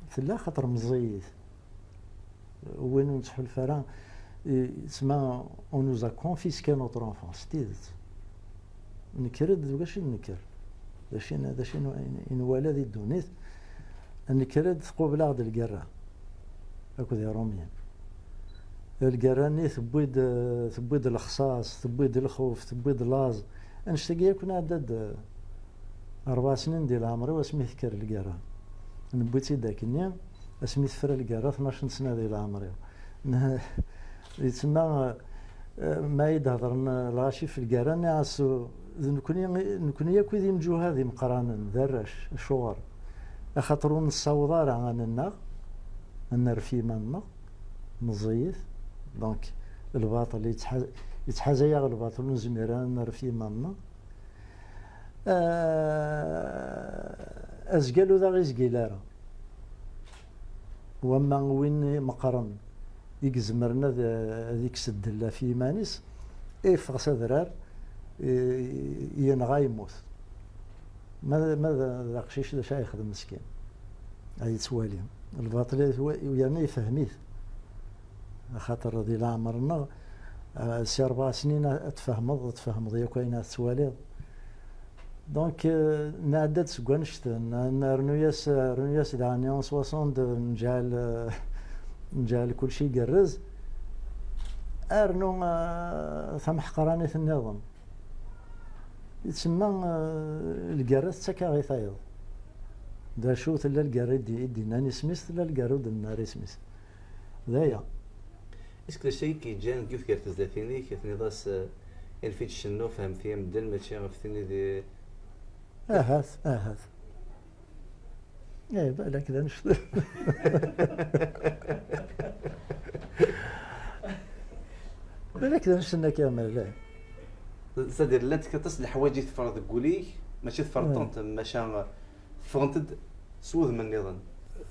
tella xaṭer meẓẓiyit. Win ur nettḥulfu ara, i-, tma, on nous a confisqué notre enfance, s tidet. Nekker-d d wacu i d-nekker. D acu i n-, d acu i n-, i nwala di ddunit. Nekker-d, tqubel-aɣ-d lgerra akked Iṛumyen. Lgerra-nni tewwi-d, tewwi-d lexṣaṣ, tewwi-d lxuf, tewwi-d laẓ. Annect-agi akk nɛedda-d, rebɛa snin di leɛmer-iw asmi tekker lgerra. Newwi-tt-id akkenni, asmi tefra lgerra, tnac n sna di leɛmer-iw. N-, yettma, eh, ma i d-hedren lɣaci f lgerra, nniɣ-as, d nekni, nekni akk i d imjuhad imeqqranen, d arrac, acuɣer? Axaṭer ur nessaweḍ ara ad nennaɣ, ad nerf iman-nneɣ, meẓẓiyit. Donc, lbaṭel, yettḥa-, yettḥazay-aɣ lbaṭel, ur nezmir ara ad nerf iman-nneɣ. Eh, azgal ur d aɣ-izgil ara. Wamma win meqqren i izemren ad, ad ikkes ddel ɣef yiman-is, iffeɣ s adrar, i-, yenɣa yemmut. Ma, ma d, d aqcic, d acu ara yexdem meskin? Ad yettwali. Lbaṭel ad yettwa-, yerna yefhem-it. Axaṭer di leɛmer-nneɣ, eh, si rebɛa snin ad, ad tfehmeḍ, ad tfehmeḍ yakk ayen ad tettwaliḍ. Donc, euh, nɛedda-d seg wannect-en, n-, nernu-yas, rnu-yas daɣen en soixante, nǧeɛl, euh, nǧeɛl kulci igerrez, rnu, euh, tameḥqranit nniḍen. Yettsemma, euh, lgerra tettak-aɣ i tayeḍ. D acu, tella lgerra i d-, i d-innan isem-is, tella lgerra ur d-nenni ara isem-is. D aya. Est-ce que d acu ay k-yeǧǧan deg yiwet gar tezlatin-ik, tenniḍ-as, eh, anef-iyi ad cennuɣ, fehmet-iyi a medden, mačči ɣef tin i d... Ahat, ahat. Eh, balak d anect-, balak d anect-nni akka, ma llan. C'est-à-dire, llant aṭas n leḥwayeǧ i teffreḍ deg wul-ik, mačči tferṭeḍ-tent, maca ffɣent-d s wudem nniḍen.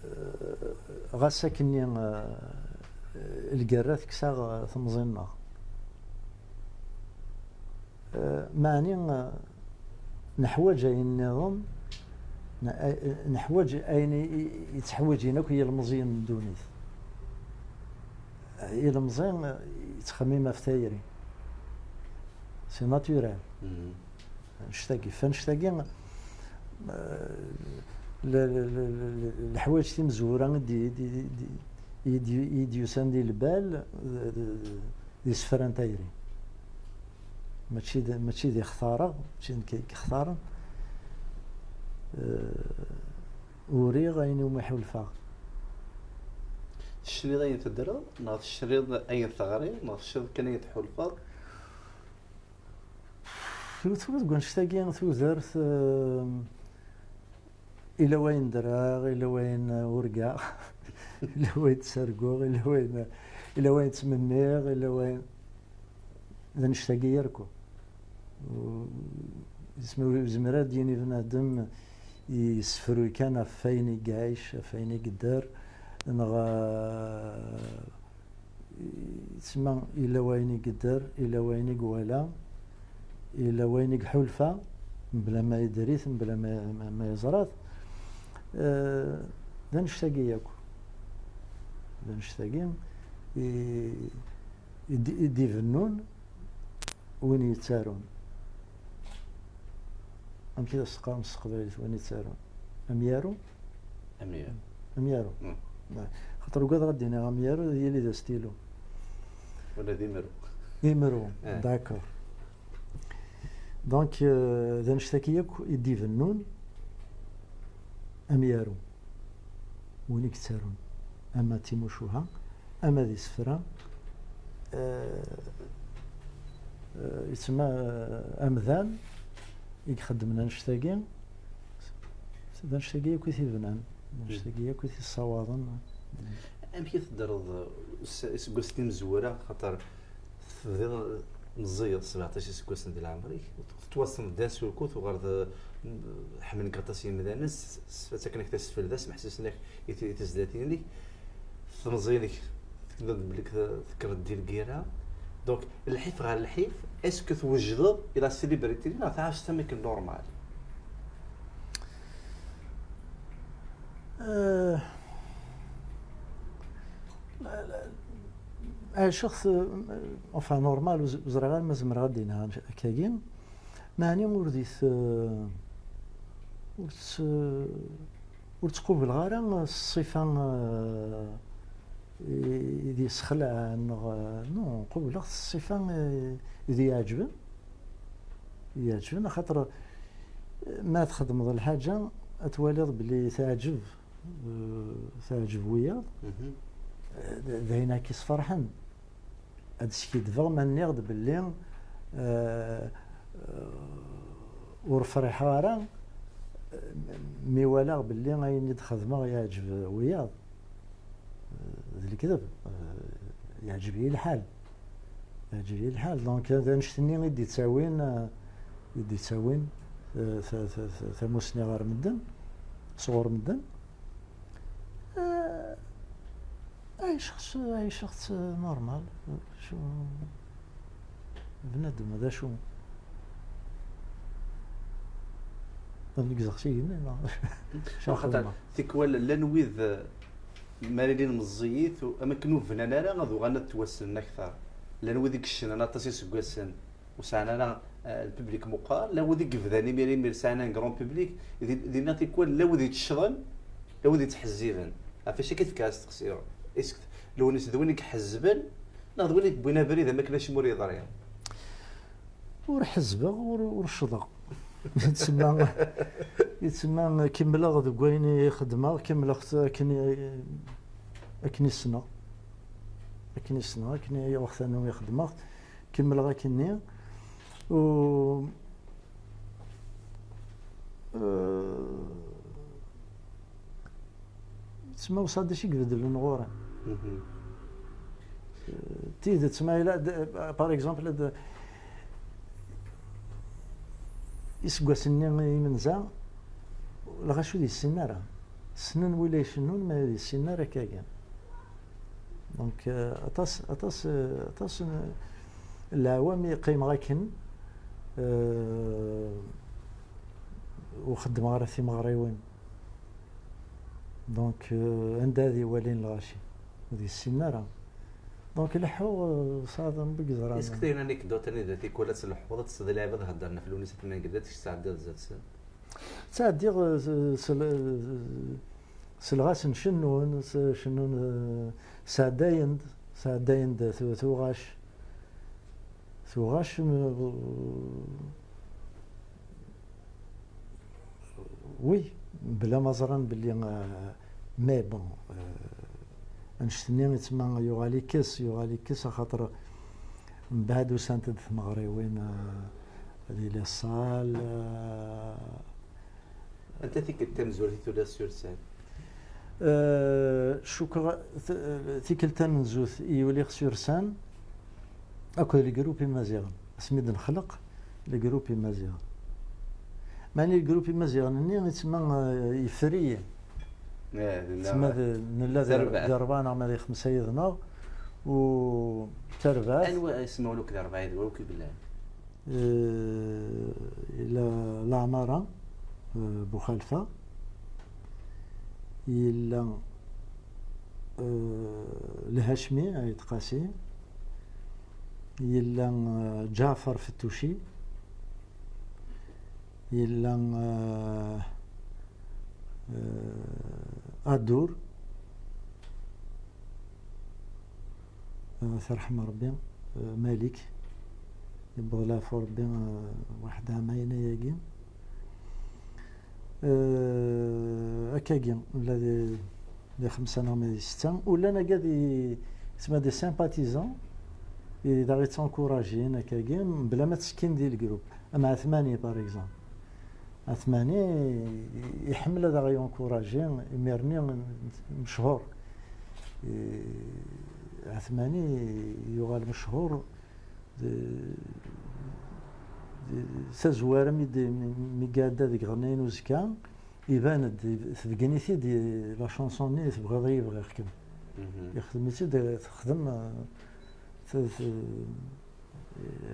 Eh, ɣas akkenni, eh, lgerra tekkes-aɣ, eh, temẓi-nneɣ. Eh, meɛni, eh, neḥwaǧ ayen nniḍen, ne-, eh, neḥwaǧ ayen i, i, i ttḥwiǧin akk yilmeẓyen n ddunit. Eh, ilemẓi, eh, yettxemmim ɣef tayri. C'est naturel. Annect-agi, f annect-agi, eh, le-, le-, le-, le-, leḥwayeǧ timezwura i d-, i d-, i d-, i d-, i d-yusan di lbal, d, d, d isefra n tayri. Mačči d, mačči d ixtareɣ, mačči d nekk i ixtaren. Eh, uriɣ ayen umi ḥulfaɣ. Tecniḍ ayen teddreḍ, neɣ tecniḍ ayen teɣriḍ, neɣ tecniḍ kan ayen tḥulfaḍ? Tura deg wannect-agi, tudert, eh, ila wayen ddreɣ, ila wayen, eh, urgaɣ, ila wayen ttarguɣ, ila wayen, ila wayen ttmenniɣ, ila wayen, d annect-agi yarku. U-, isem-, ur yezmir ad d-yini bnadem yessefruy kan ɣef wayen i iɛic, ɣef wayen i yedder, neɣ, eh, yettsemma, yella wayen i yedder, yella wayen i iwala, yella wayen i iḥulfa, mebla ma yedder-it, mebla ma, ma, ma yeẓra-t. Eh, d annect-agi yakk. d annect-agi i, i d-, i d-ibennun win yettarun. Amek i as-teqqarem s teqbaylit win yettarun? Amyaru? Amyaru. Amyaru. Xaṭer ugadeɣ ad d-iniɣ amyaru, ad yili d astilu. Wala d imru. Imru. D'accord. Donc, euh, d annect-agi yakk i d-ibennun amyaru, win i yettarun, ama d timucuha, ama d isefra, euh, euh, yettma, euh, amdan i ixeddmen annect-agi, d annect-agi yakk i t-ibnan, d annect-agi yakk i t-issawaḍen. Amek i teddreḍ iseggasen imezwura, xaṭer tebdiḍ meẓẓiyeḍ, sebɛeṭṭac iseggasen di leɛmer-ik, tettwassneḍ d ansurku, tuɣaleḍ ḥemmlen-k aṭas yimdanen, ttaken-ak tasfel d asmeḥsis-nnek i tezlatin-nnek, temẓi-nnek tenniḍ belli tekkreḍ di lgirra. Donc, lḥif ɣer lḥif, est-ce que twejdeḍ i la célébrité neɣ tɛaceḍ am akken normal? Euh, Ɛiceɣ-t, enfin, normal, ur ẓriɣ ara ma zemreɣ ad d-iniɣ akkagi. Meɛni ur di t-, ur tt-, ur ttqubleɣ ara ṣṣifa, eh, i d-yesxelɛen, neɣ, non, qubleɣ ṣṣifa, eh, i d-iɛeǧben, i d-iɛeǧben, axaṭer, eh, ma txedmeḍ lḥaǧa, ad twaliḍ belli teɛǧeb, eh, teɛǧeb wiyaḍ, eh, d, d ayen akka isferḥen. Ad d-skidbeɣ ma nniɣ-d belli, eh, eh, ur friḥeɣ ara, eh, mi walaɣ belli ayen i d-xedmeɣ yeɛǧeb wiyaḍ. Eh, d lekdeb, eh, yeɛǧeb-iyi lḥal. Yeɛǧeb-iyi lḥal. Donc, d annect-nni i d-ittawin, eh, i d-ittawin, eh, ta-, ta-, ta-, tamussni ɣer medden, sɣur medden. Eh, Ɛiceɣ-tt, ɛiceɣ-tt normal. Cu-, bnadem d acu? Ad negzeɣ s igenni, neɣ? Acu Axaṭer xedmeɣ? Tikwal llan wid, eh, mi ara ilin meẓẓiyit, u-, am akken ur bnan ara, ad uɣalen ad ttwassnen akteṛ. Llan wid i yeccnen aṭas iseggasen, ur sɛan ara, eh, lpiblik meqqar, llan wid i yebdan imir imir sɛan un grand public, di-, dinna tikwal llan wid yettecḍen, llan wid yettḥezziben. Ɣef wacu akka i tefka asteqsi? Est-ce que Lewnis d win i iḥezzben, neɣ d win i yewwin abrid am akken acemma ur yeḍri? Ur ḥezzbeɣ, ur, ur ccḍeɣ. Yettsemma, yettsemma kemmleɣ deg wayen i xedmeɣ, kemmleɣ-t akken i, akken i ssneɣ. Akken i ssneɣ, akken i, i xedmeɣ. Kemmleɣ akkenni. U, eh, tma usaḍis i ibeddlen ɣur-i. Eh, tidet, ma yella, d-, par exemple, d-, iseggasen-nni imenza, lɣaci ur d-yessinen ara. Ssnen wila icennun, ma ur d-yessinen ara akka kan. Donc, euh, aṭas, aṭas, euh, aṭas n leɛwam i qqimeɣ akken, euh, ur xeddmeɣ ara timeɣriwin. Donc, euh, anda ad iwalin lɣaci? Ur d-yessinen ara. Donc, leḥḥuɣ, euh, sɛiɣ d ambeggez. Est-ce que tella une anecdote anida tikwal ad tleḥḥuḍ, ad tesseḍ lɛib ad heddren ɣef Lewnis At Mengellat, ad tesɛeddiḍ zdat-sen? Ttɛeddiɣ, eh, s, s, s lɣaci n cennun, s cennun, eh, sɛeddayen-d, sɛeddayen-d tu-, tuɣac. Tuɣac, m-, oui, bla ma ẓran belli, eh, mais bon, eh, annect-nni yettma yuɣal ikkes, yuɣal ikkes, axaṭer mbeɛd usant-d tmeɣriwin, eh, di les salles, eh. Anta tikkelt tamezwarut i tuliḍ s ursan? Eh, cukkeɣ t-, tikkelt tamenzut i uliɣ s ursan akked le groupe Imaziɣen, asmi d-nexleq le groupe Imaziɣen. Meɛni le groupe Imaziɣen-nni yettma, eh, yeffer-iyi. Eh, nella d, nella d, tarbaɛt, d rebɛa neɣ ma d xemsa yid-neɣ, u d tarbaɛt. Anwa isem ur akk d rebɛa yid-wen akk i yellan? Eh, yella Laɛmara, eh, Buxalfa, yella, eh, Lhacmi Ayt Qasi, yella, eh, Ǧaɛfer Fettuci, yella, eh, eh, Adur, eh, terḥem Rebbi, eh, Malik, yewweḍ leɛfu Rebbi, eh, waḥed ɛamayen ayagi. Eh, akkagi, la di, di xemsa neɣ ma di setta, u llan agad i, tma des sympathisants, i d aɣ-ittenkurajin akkagi, mebla ma ttekkin di lgrup. Am Ɛetmani, par exemple. Ɛetmani iḥemmel ad aɣ-yunkuraji, imir-nni mechuṛ. I, Ɛetmani yuɣal mechuṛ d, d, d tazwara mi d, mi, mi iɛedda deg ɣennayen uzekka, iban-d, tbeggen-it-id la chanson-nni Tebɣiḍ-iyi bɣiɣ-kem. Ixdem-itt-id, texdem, eh, t-, t-,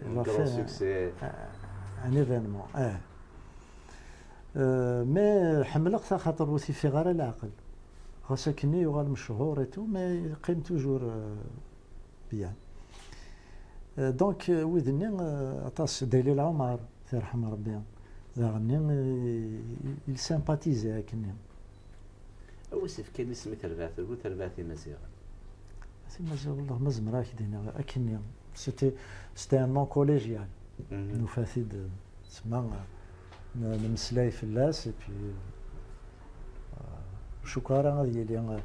Un grand l'affaire, succès. Eh, un événement, eh. Eh, mais ḥemmleɣ-t axaṭer ur t-ifiɣ ara leɛqel. Ɣas akkenni yuɣal mechuṛ et tout, mais yeqqim toujours, eh, bien. Eh, donc, eh, wid-nni, eh, aṭas, Dalil Ɛumar, tirḥem Rebbi, daɣenni, eh, il sympathise akkenni. Awi s-fkan isem i terbaɛt, ur terbaɛt Imaziɣen. Timaziɣen, wallah, ma zemreɣ ad k-d-iniɣ akkenni. C'était, c'était un nom collégial. Nufa-t-id, tsemma, n-, nemmeslay fell-as, et puis, euh, cukkeɣ ara ad yili, euh,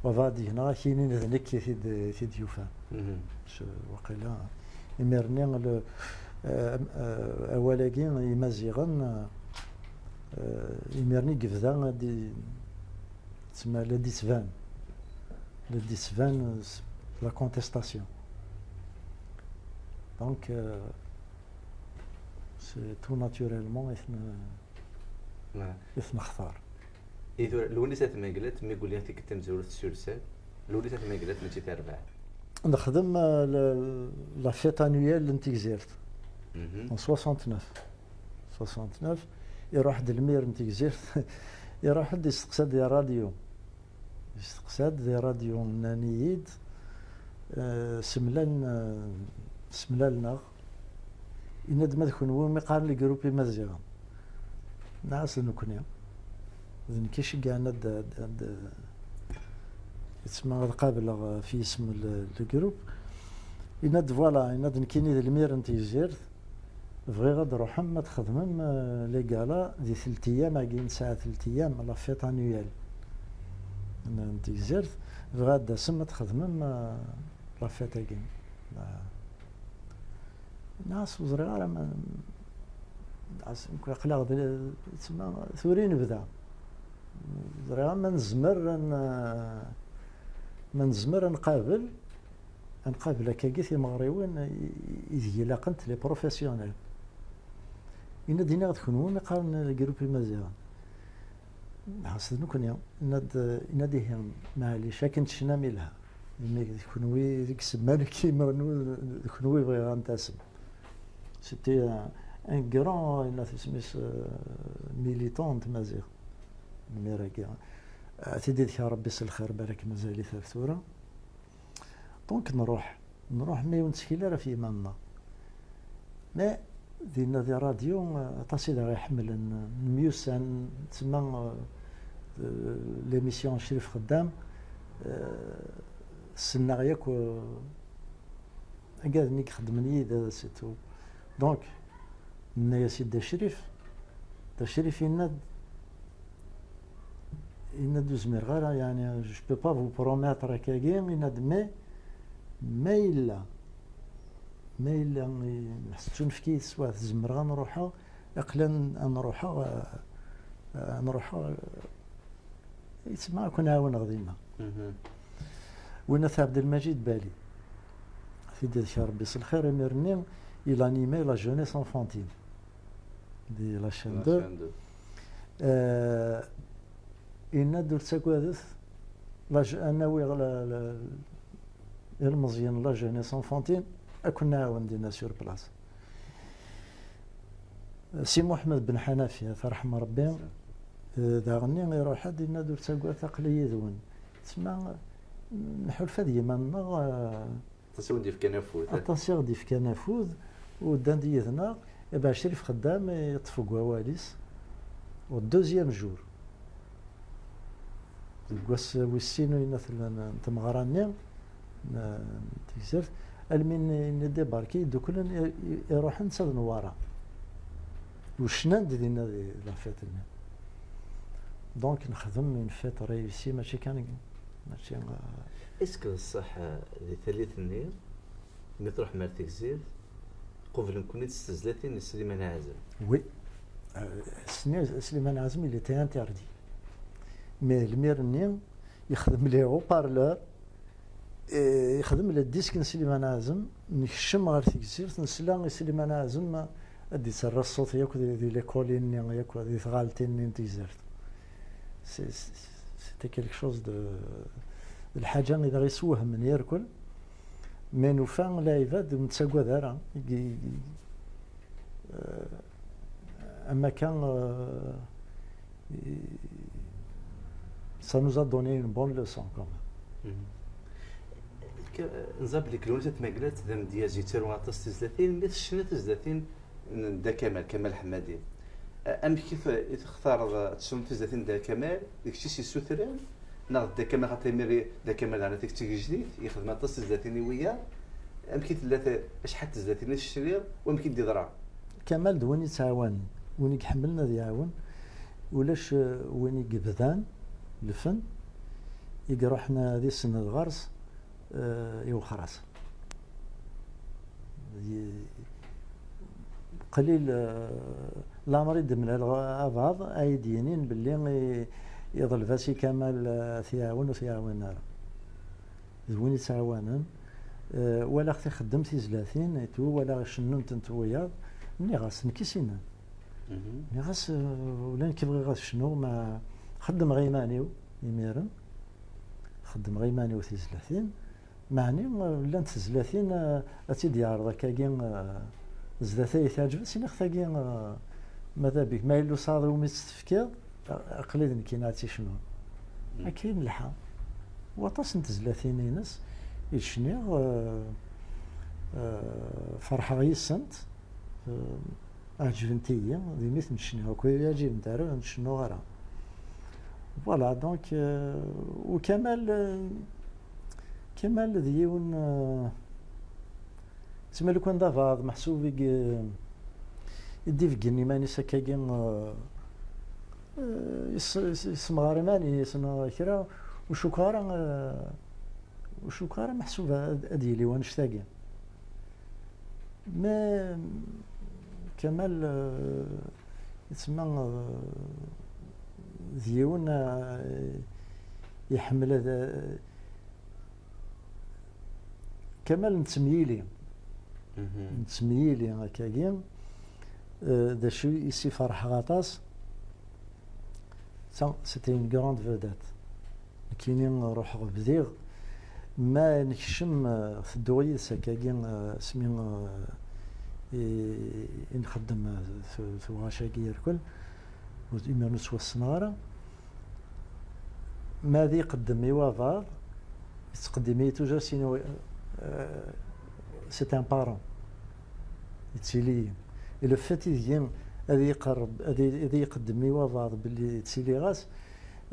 wabɛed gneɣ ad k-inin d nekk i t-id, i t-id-yufan. Waqila, imir-nni, le, euh, euh, awal-agi, Imaziɣen, euh, imir-nni yebda ad d-, tsemma, la d-ittban, la d-ittban s-, la contestation. Donc, euh, c'est tout naturellement i ten-, i ten-nextar. I tura, Lewnis At Mengellat, mi yuli tikkelt tamezwarut s Sursal, Lewnis At Mengellat mačči tarbaɛt. Nexdem, euh, la, la fête annuelle n Tegzirt, en soixante-neuf. Soixante-neuf, iruḥ-d lmir n Tegzirt, iruḥ-d isteqsa-d di rradyu. Isteqsa-d di rradyu, nnan-iyi-d, eh, semlalen, eh, semlalen-aɣ. Yenna-d: "Ma d kenwi umi qqaren le groupe Imaziɣen?" Nniɣ-as: "D nekkni." D nekk i ceggɛen ad, ad, ad, yettma ad qableɣ f yisem le, le groupe. Yenna-d: "Voilà", yenna-d, "nekkini d lmir n Tegzirt. Bɣiɣ ad d-truḥem ad txedmem, euh, les galas di telt ayyam-agi, nesɛa telt ayyam, la fête annuelle n, n Tegzirt. Bɣiɣ ad d-tasem ad txedmem, euh, la fête-agi." Nniɣ-as: "Ur ẓriɣ ara ma, nniɣ-as, nekk aql-aɣ d, tsemma, tura i nebda. Ur ẓriɣ ara ma nezmer ad n-, ma nezmer ad nqabel, ad nqabel akkagi timeɣriwin i, i, ideg ilaqent les professionnels." Yenna-d: "Iniɣ-d kenwi mi qqaren le groupe Imaziɣen." Nniɣ-as: "D nekkni." Yenna-d, yenna-d: "Ihi, maɛlic, akken tecnam ilha. Imi d kenwi i d ssebba n yimawlan, d kenwi bɣiɣ ad n-tasem." C'était un, un grand, yenna-t isem-is, euh, militant n Tmaziɣt. Imir-agi, ad t-id-idek Rebbi s lxir, balak mazal-it ɣef tura. Donc nruḥ, nruḥ, mais ur nettkil ara ɣef yiman-nneɣ. Mais dinna di rradyu, eh, aṭas i d aɣ-iḥemmlen, eh, nemyussan, tsemma, eh, eh, l'émission Crif Xeddam, eh, ssneɣ yakk, eh, agaden i ixeddmen yid-s et tout. Donc, nenna-yas i Dda Crif, Dda Crif yenna-d, yenna-d: "Ur zmireɣ ara, yeɛni, je peux pas vous promettre akkagi", yenna-d, "mais ma yella, ma yella, i-, tettunefk-iyi teswiɛt, zemreɣ ad n-ruḥeɣ, aql-i ad n-ruḥeɣ, eh, ad n-ruḥeɣ, eh, yettma ad ken-ɛawneɣ dinna." Winna T Ɛebdelmajid Bali, ad t-id-idek Rebbi s lxir, imir-nni il animait la jeunesse enfantine di la chaîne deux. Eh, yenna-d: "Ur ttagadet, la je-, ad nawi la, la, ilmeẓyen n la jeunesse enfantine, ad ken-nɛawen dinna sur place." Si Muḥemmed Ben Ḥanafi, ad t-yerḥem Rebbi, eh, daɣenni iruḥ-d, yenna-d: "Ur ttagadet, aql-i yid-wen." Tsemma, Nḥulfa d yiman-nneɣ, eh, Aṭas i wen-d-yefkan afud. Aṭas i ɣ-d-yefkan afud, u ddan-d yid-neɣ. Ibeɛcir Xeddam, eh, yeṭṭef deg wawal-is, au deuxième jour, deg wass wis sin uyennat n tmeɣra-nni n Tegzirt, almi n-, n-, débarqué, dduklen i, i, iruḥen netta d Newwara. U cnan-d dinna di, di la fête-nni. Donc, nexdem une fête réussie, mačči kan, mačči, euh, Est-ce que d ṣṣeḥ, euh, di tallit-nni, mi tṛuḥem ar Tegzirt, qublen-ken-id s tezlatin n Sliman Ɛazem? Oui. Euh, Sli-, Sliman Ɛazem, il était interdit. Mais lmir-nni, yexdem les haut-parleurs, eh, yexdem le disque n Sliman Ɛazem, nekcem ɣer Tegzirt, nesla i Sliman Ɛazem ad d-itterra ṣṣut yakk di, di l'école-nni, yakk di tɣaltin-nni n Tegzirt. C'est, c'est, c'était quelque chose de, d lḥaǧa i d aɣ-isewhmen irkel. Mais nufa lɛibad ur nettagad ara. I, i, euh, am akka, euh, i, ça nous a donné une bonne leçon quand même. Mhm. Ke-, nẓa belli Lewnis At Mengellat d amedyaz yettaru aṭas tizlatin, mi tecna tizlatin n Dda Kamal, Kamal Ḥemmadi. A-, amek i t-, i textareḍ ad tesnuḍ tizlatin n Dda Kamal, d kečč i s-yessutren, neɣ d Dda Kamal, xaṭer imir Dda Kamal daɣen atan d tigejdit, yexdem aṭas tizlatin i wiyaḍ? Amek i tella t-, acḥal n tezlatin i tecniḍ, u amek i d-yeḍra? Kamal d win yettɛawanen, win i iḥemmlen ad iɛawen, ulac, eh, win i yebdan lfen, i iruḥen ad isenned ɣer-s, eh, iwexxer-as. Ye-, qlil, eh, lamer i d-mlaleɣ abɛaḍ ay d-yinin belli i, iḍleb-as i Kamal, eh, ad t-iɛawen, ur t-iɛawen ara. D win yettɛawanen. Eh, walaɣ-t ixeddem tizlatin et tout, walaɣ icennun-tent wiyaḍ. Nniɣ-as, nekk i s-innan. Mhm. Nniɣ-as, eh, ula nekk bɣiɣ ad cnuɣ, ma xeddmeɣ iman-iw imiren. Xeddmeɣ iman-iw tizlatin. Meɛni, eh, llant tezlatin, eh, ad tt-id-yeɛreḍ akkagi, eh, zdat ay teɛǧeb-as, iniɣ tagi, eh, ma d abik, ma yella ur tesɛiḍ umi tt-tefkiḍ, eh, aql-i d nekkini ad tt-icnun. Mm. Akka i nelḥa. Waṭas n tezlatin-ines i d-cniɣ, eh, eh, ferḥeɣ yis-sent, eh, ɛeǧbent-iyi, d imi ten-cniɣ akk, ur yi-ɛǧibent ara, ur ten-cennuɣ ara. Voilà, donc, euh, u Kamal, euh, Kamal d yiwen, euh, tma lukan d abaɛḍ meḥsub i g-, i d-ibeggen iman-is akkagi, euh, euh, yes-, yes-, yessemɣar iman-is neɣ kra, ur cukkeɣ ara, euh, ur cukkeɣ ara meḥsub ad, ad yili wanect-agi. Mais Kamal, euh, yettma, euh, d yiwen, euh, iḥemmel ad, Kamal nettemyili. Mhm. Nettemyili akkagi. Euh, d acu i s-iferḥeɣ aṭas, ça, c'était une grande vedette. Nekkini ruḥeɣ bdiɣ, ma nekcem, eh, tedduɣ yid-s akkagi, eh, asmi, eh, i, i nxeddem, eh, t-, tuɣac-agi irkel, ur, imiren ur ttwassneɣ ara. Ma ad iqeddem i wabaḍ, yettqeddim-iyi toujours, sinon, eh, c'est un parent. Yettili-yi. Et le fait ideg ad iqerreb, ad i-, ad iqeddem i wabaḍ belli ttiliɣ-as,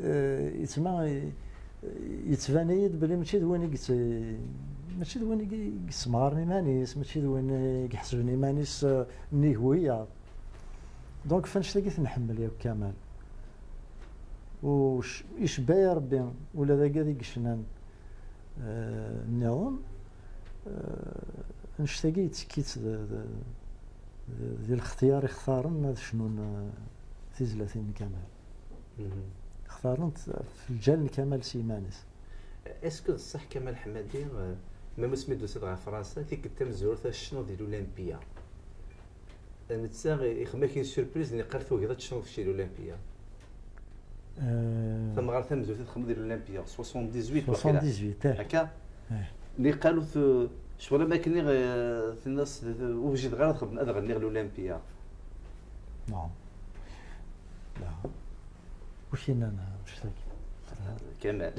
eh, yettma, eh, yettban-iyi-d belli mačči d win i yett-, mačči d win i yessemɣaren iman-is, mačči d win i iḥesben iman-is, eh, nnig wiyaḍ. Donc, f annect-agi i t-nḥemmel yakk Kamal. U c-, icebba-yi Rebbi, ula d agad i yecnan, eh, nniḍen, eh, annect-agi yettekk-itt d, d, d, di lextyar i xtaren ad cnun, eh, tizlatin n Kamal. Mhm. Xtaren-t f lǧal n Kamal s yiman-is. Est-ce que d ṣṣeḥ Kamal Ḥemmadi, euh, même asmi d-tusiḍ ɣer Fransa, tikkelt tamezwarut ad tecnuḍ di l'Olympia? Netta ixdem-ak une surprise, nni, yeqqar tugiḍ ad tecnuḍ kečč di l'Olympia. Euh, Tamɣart tamezwarut i txedmeḍ di l'Olympia, soixante-dix-huit waqila. soixante-dix-huit, eh. Akka? Eh. Nni, yeqqar ur t-, ccɣel am akken i, eh, tenna-s, ur wjideɣ ara ad xedm-, ad ɣenniɣ l'Olympia. Non. La. Wi k-yennan annect-agi? Kamal.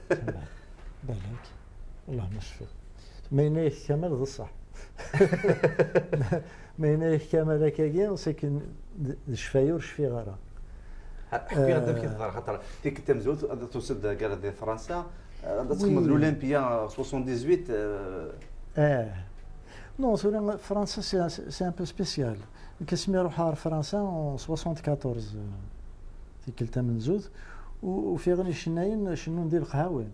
Kamal. Balak. Allah ma cfiɣ. Ma yenna-yak Kamal d ṣṣeḥ. Ma yenna-yak Kamal akkagi, c'est que d d ccfaya ur cfiɣ ara. Ḥkiɣ-d amek i teḍra, xaṭer tikkelt tamezwarut ad tusiḍ-d gar di Fransa, ad txedmeḍ Oui. l'Olympia soixante-dix-huit. Eh. Non, tura Fransa c'est un, c'est un peu spécial. Nekk asmi ruḥeɣ ɣer Fransa en soixante-quatorze, eh, tikkelt tamenzut, u- ufiɣ icennayen cennun di leqhawi.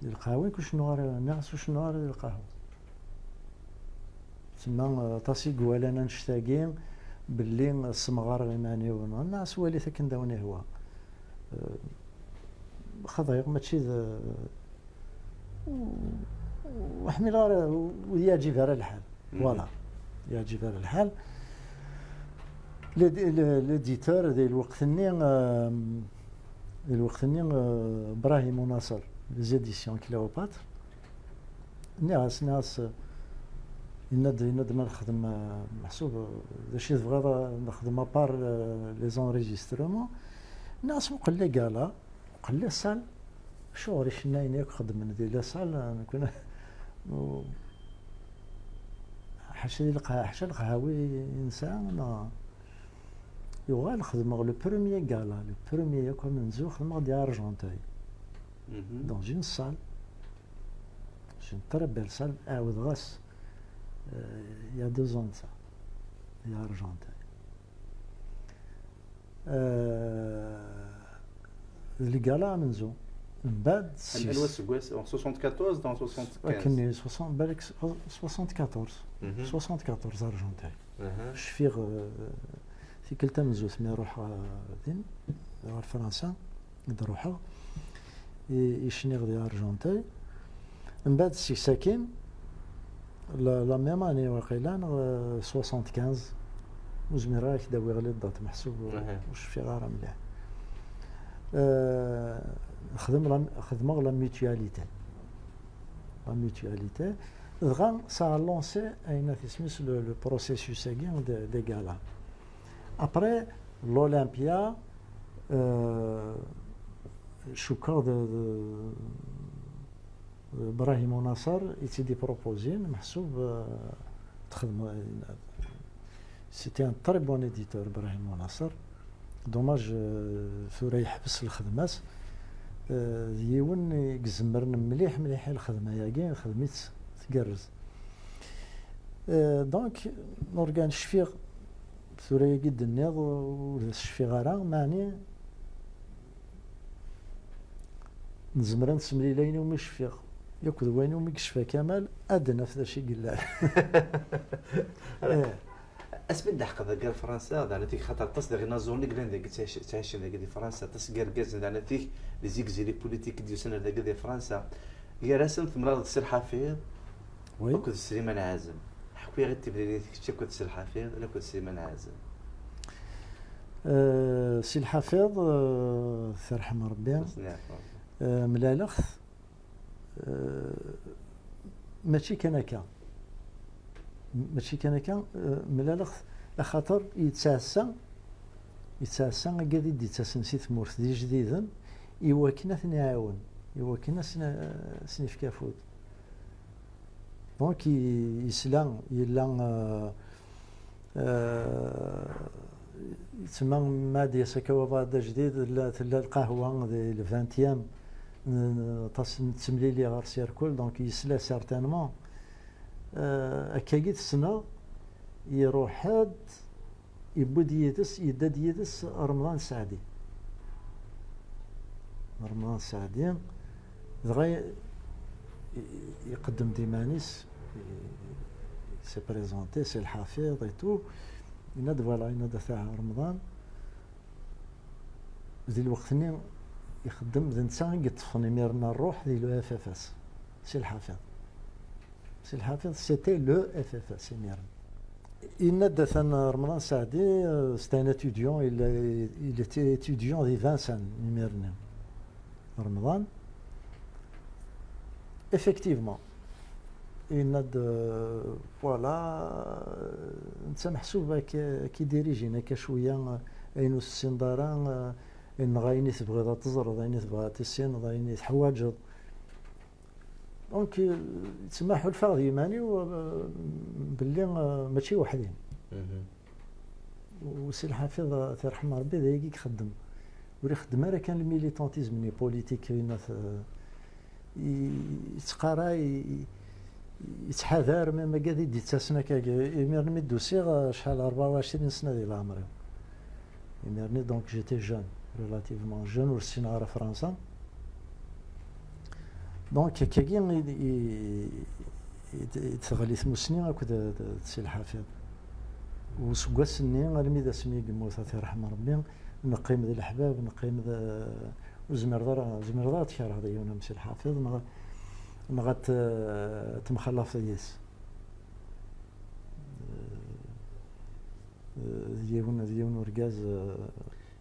Di leqhawi, ur cennuɣ ara, nniɣ-as ur cennuɣ ara di leqhawi. Tma, eh, aṭas i iwalan annect-agi, belli ssemɣareɣ iman-iw. Nniɣ-as walit akken d awen-ihwa. Eh, xḍiɣ, mačči d, ur ḥmileɣ ara, ur yeɛǧib ara lḥal. Voilà. Yeɛǧib ara lḥal. L'édi-, le- L'éditeur di lweqt-nni, euh, di lweqt-nni, euh, Brahim Nasser, les éditions Cléopâtre. Nniɣ-as, nniɣ-as, euh, yenna-d, yenna-d ma nexdem, euh, meḥsub, euh, d acu i tebɣiḍ, euh, nexdem à part, euh, les enregistrements. Nniɣ-as muqel les galas, muqel les salles, acuɣer icennayen yakk xeddmen di les salles, nekkni, u- ḥaca di leqha-, ḥaca leqhawi i nesɛa, neɣ? Yuɣal xedmeɣ le premier gala, le premier yakk amenzu, xedmeɣ di Argenteuil, dans une salle, c'est une très belle salle, ɛawdeɣ-as, euh, il y a deux ans de ça, di Argenteuil. Euh, d lgala amenzu. Mbaɛd, anwa aseggas? En soixante-quatorze, dans soixante-quinze? Akken, soixante, balak, soixante-quatorze. Soixante-quatorze, Argenteuil. Cfiɣ, euh, tikkelt tamenzut mi ruḥeɣ, euh, din, ɣer Fransa, i d-ruḥeɣ. I, i cniɣ di Argenteuil. Mbaɛd seg-s akkin, la, la même année waqila, neɣ, euh, soixante-quinze, ur zmireɣ ad ak-d-awiɣ les dates, meḥsub ur, ur cfiɣ ara mliḥ. Euh, xedm la, xedmeɣ la mutualité. La mutualité. Dɣa, ça a lancé ayen at isem-is le, le processus-agi de, des galas. Après, l'Olympia, euh, cukkeɣ d, d, Brahim Nasser i tt-id-iproposin, meḥsub, euh, txedm-, c'était un très bon éditeur, Brahim Nasser. Dommage, euh, tura yeḥbes lxedma-s. Euh, d yiwen i izemren mliḥ, mliḥ i lxedma-agi, xedm-itt tgerrez. Euh, donc, Morgan, cfiɣ, tura-agi d-nniɣ, ur d as-cfiɣ ara, meɛni nezmer ad nessemlil ayen umi cfiɣ, yakk d wayen umi yecfa Kamal, ad d-naf d acu i yellan. Eh. Asmi d-leḥqeɣ deg Fransa, d ɛni tik xaṭer aṭas d inaẓuren i yellan dagi, ttɛic-, ttɛicen dagi di Fransa, aṭas n yergazen d ɛni tik les exilés politiques i d-yusan ar dagi di Fransa. Gar-asen temlaleḍ Si Lḥafiḍ, Oui. Akked Sliman Ɛazem. Ḥku-yaɣ-d timlilit kečč akked Si Lḥafiḍ, akked Sliman Ɛazem. Euh, Si Lḥafiḍ, euh, terḥem Rebbi. Ass-nni ɛfan. Euh, mlaleɣ-t, euh, mačči kan akka. M-, mačči kan akka, euh, mlaleɣ-t axaṭer yettɛassa, yettɛassa agad i d-yettasen si tmurt d ijdiden, i wakken ad ten-iɛawen, i wakken ad sen-, ad sen-ifk afud. Donc, i-, yesla, yella, euh, euh, yettma Mad Yasakawa Baɛda Jdid, tella, tella lqahwa di le vingtième, n-, aṭas n temlili ɣer Circul, donc yesla certainement. Euh, akkagi tessneɣ, iruḥ-d, yewwi-d yid-s, yedda-d yid-s Remḍan Saɛdi. Remḍan Saɛdi, dɣa i-, i-, iqeddem-d iman-is, i-, il s'est présenté, Si Lḥafiḍ et tout. Yenna-d, voilà, yenna-d, ata Remḍan. Di lweqt-nni ixeddem, d netta i yeṭṭfen imiren ṛṛuḥ di le F F S, Si Lḥafiḍ. Si Lḥafiḍ, c'était le F F S imiren. Yenna-d atan Remḍan Saɛdi, euh, c'est un étudiant, il, il était étudiant di Vincennes, imiren-nni. Remḍan. Effectivement. Yenna-d, euh, voilà, euh, netta meḥsub ad k-, ad k-idirijin akka cwiya, euh, ayen ur tessineḍ ara, euh, neɣ ayen i tebɣiḍ ad teẓreḍ, ayen i tebɣiḍ ad tissineḍ, ayen i teḥwaǧeḍ. Donc, euh, tsemma ḥulfaɣ d yiman-iw, euh, belli, euh, mačči weḥd-i. U Si Lḥafiḍ, euh, tirḥem Rebbi, d ayagi i ixeddem. Ur ixeddem ara kan le militantisme ni politique, yenna-t, euh, i-, yettqara, i-, i-, yettḥadar, même agad i d-yettasen akka. Imir-nni mi d-usiɣ, euh, acḥal, rebɛa u ɛecrin sna di leɛmer-iw. Imir-nni, donc, j'étais jeune, relativement jeune, ur ssineɣ ara Fransa. Donc, akkagi i, i, i, i d-teɣli tmussni akked d, d Si Lḥafiḍ. Useggas-nni, almi d asmi i yemmut, ad t-yerḥem Rebbi, neqqim d leḥbab, neqqim d, ur zmireḍ ara, ur zmireḍ ara ad tkerheḍ yiwen am Si Lḥafiḍ, neɣ, neɣ ad t-, temxallafeḍ yis. D yiwen, d yiwen urgaz, euh,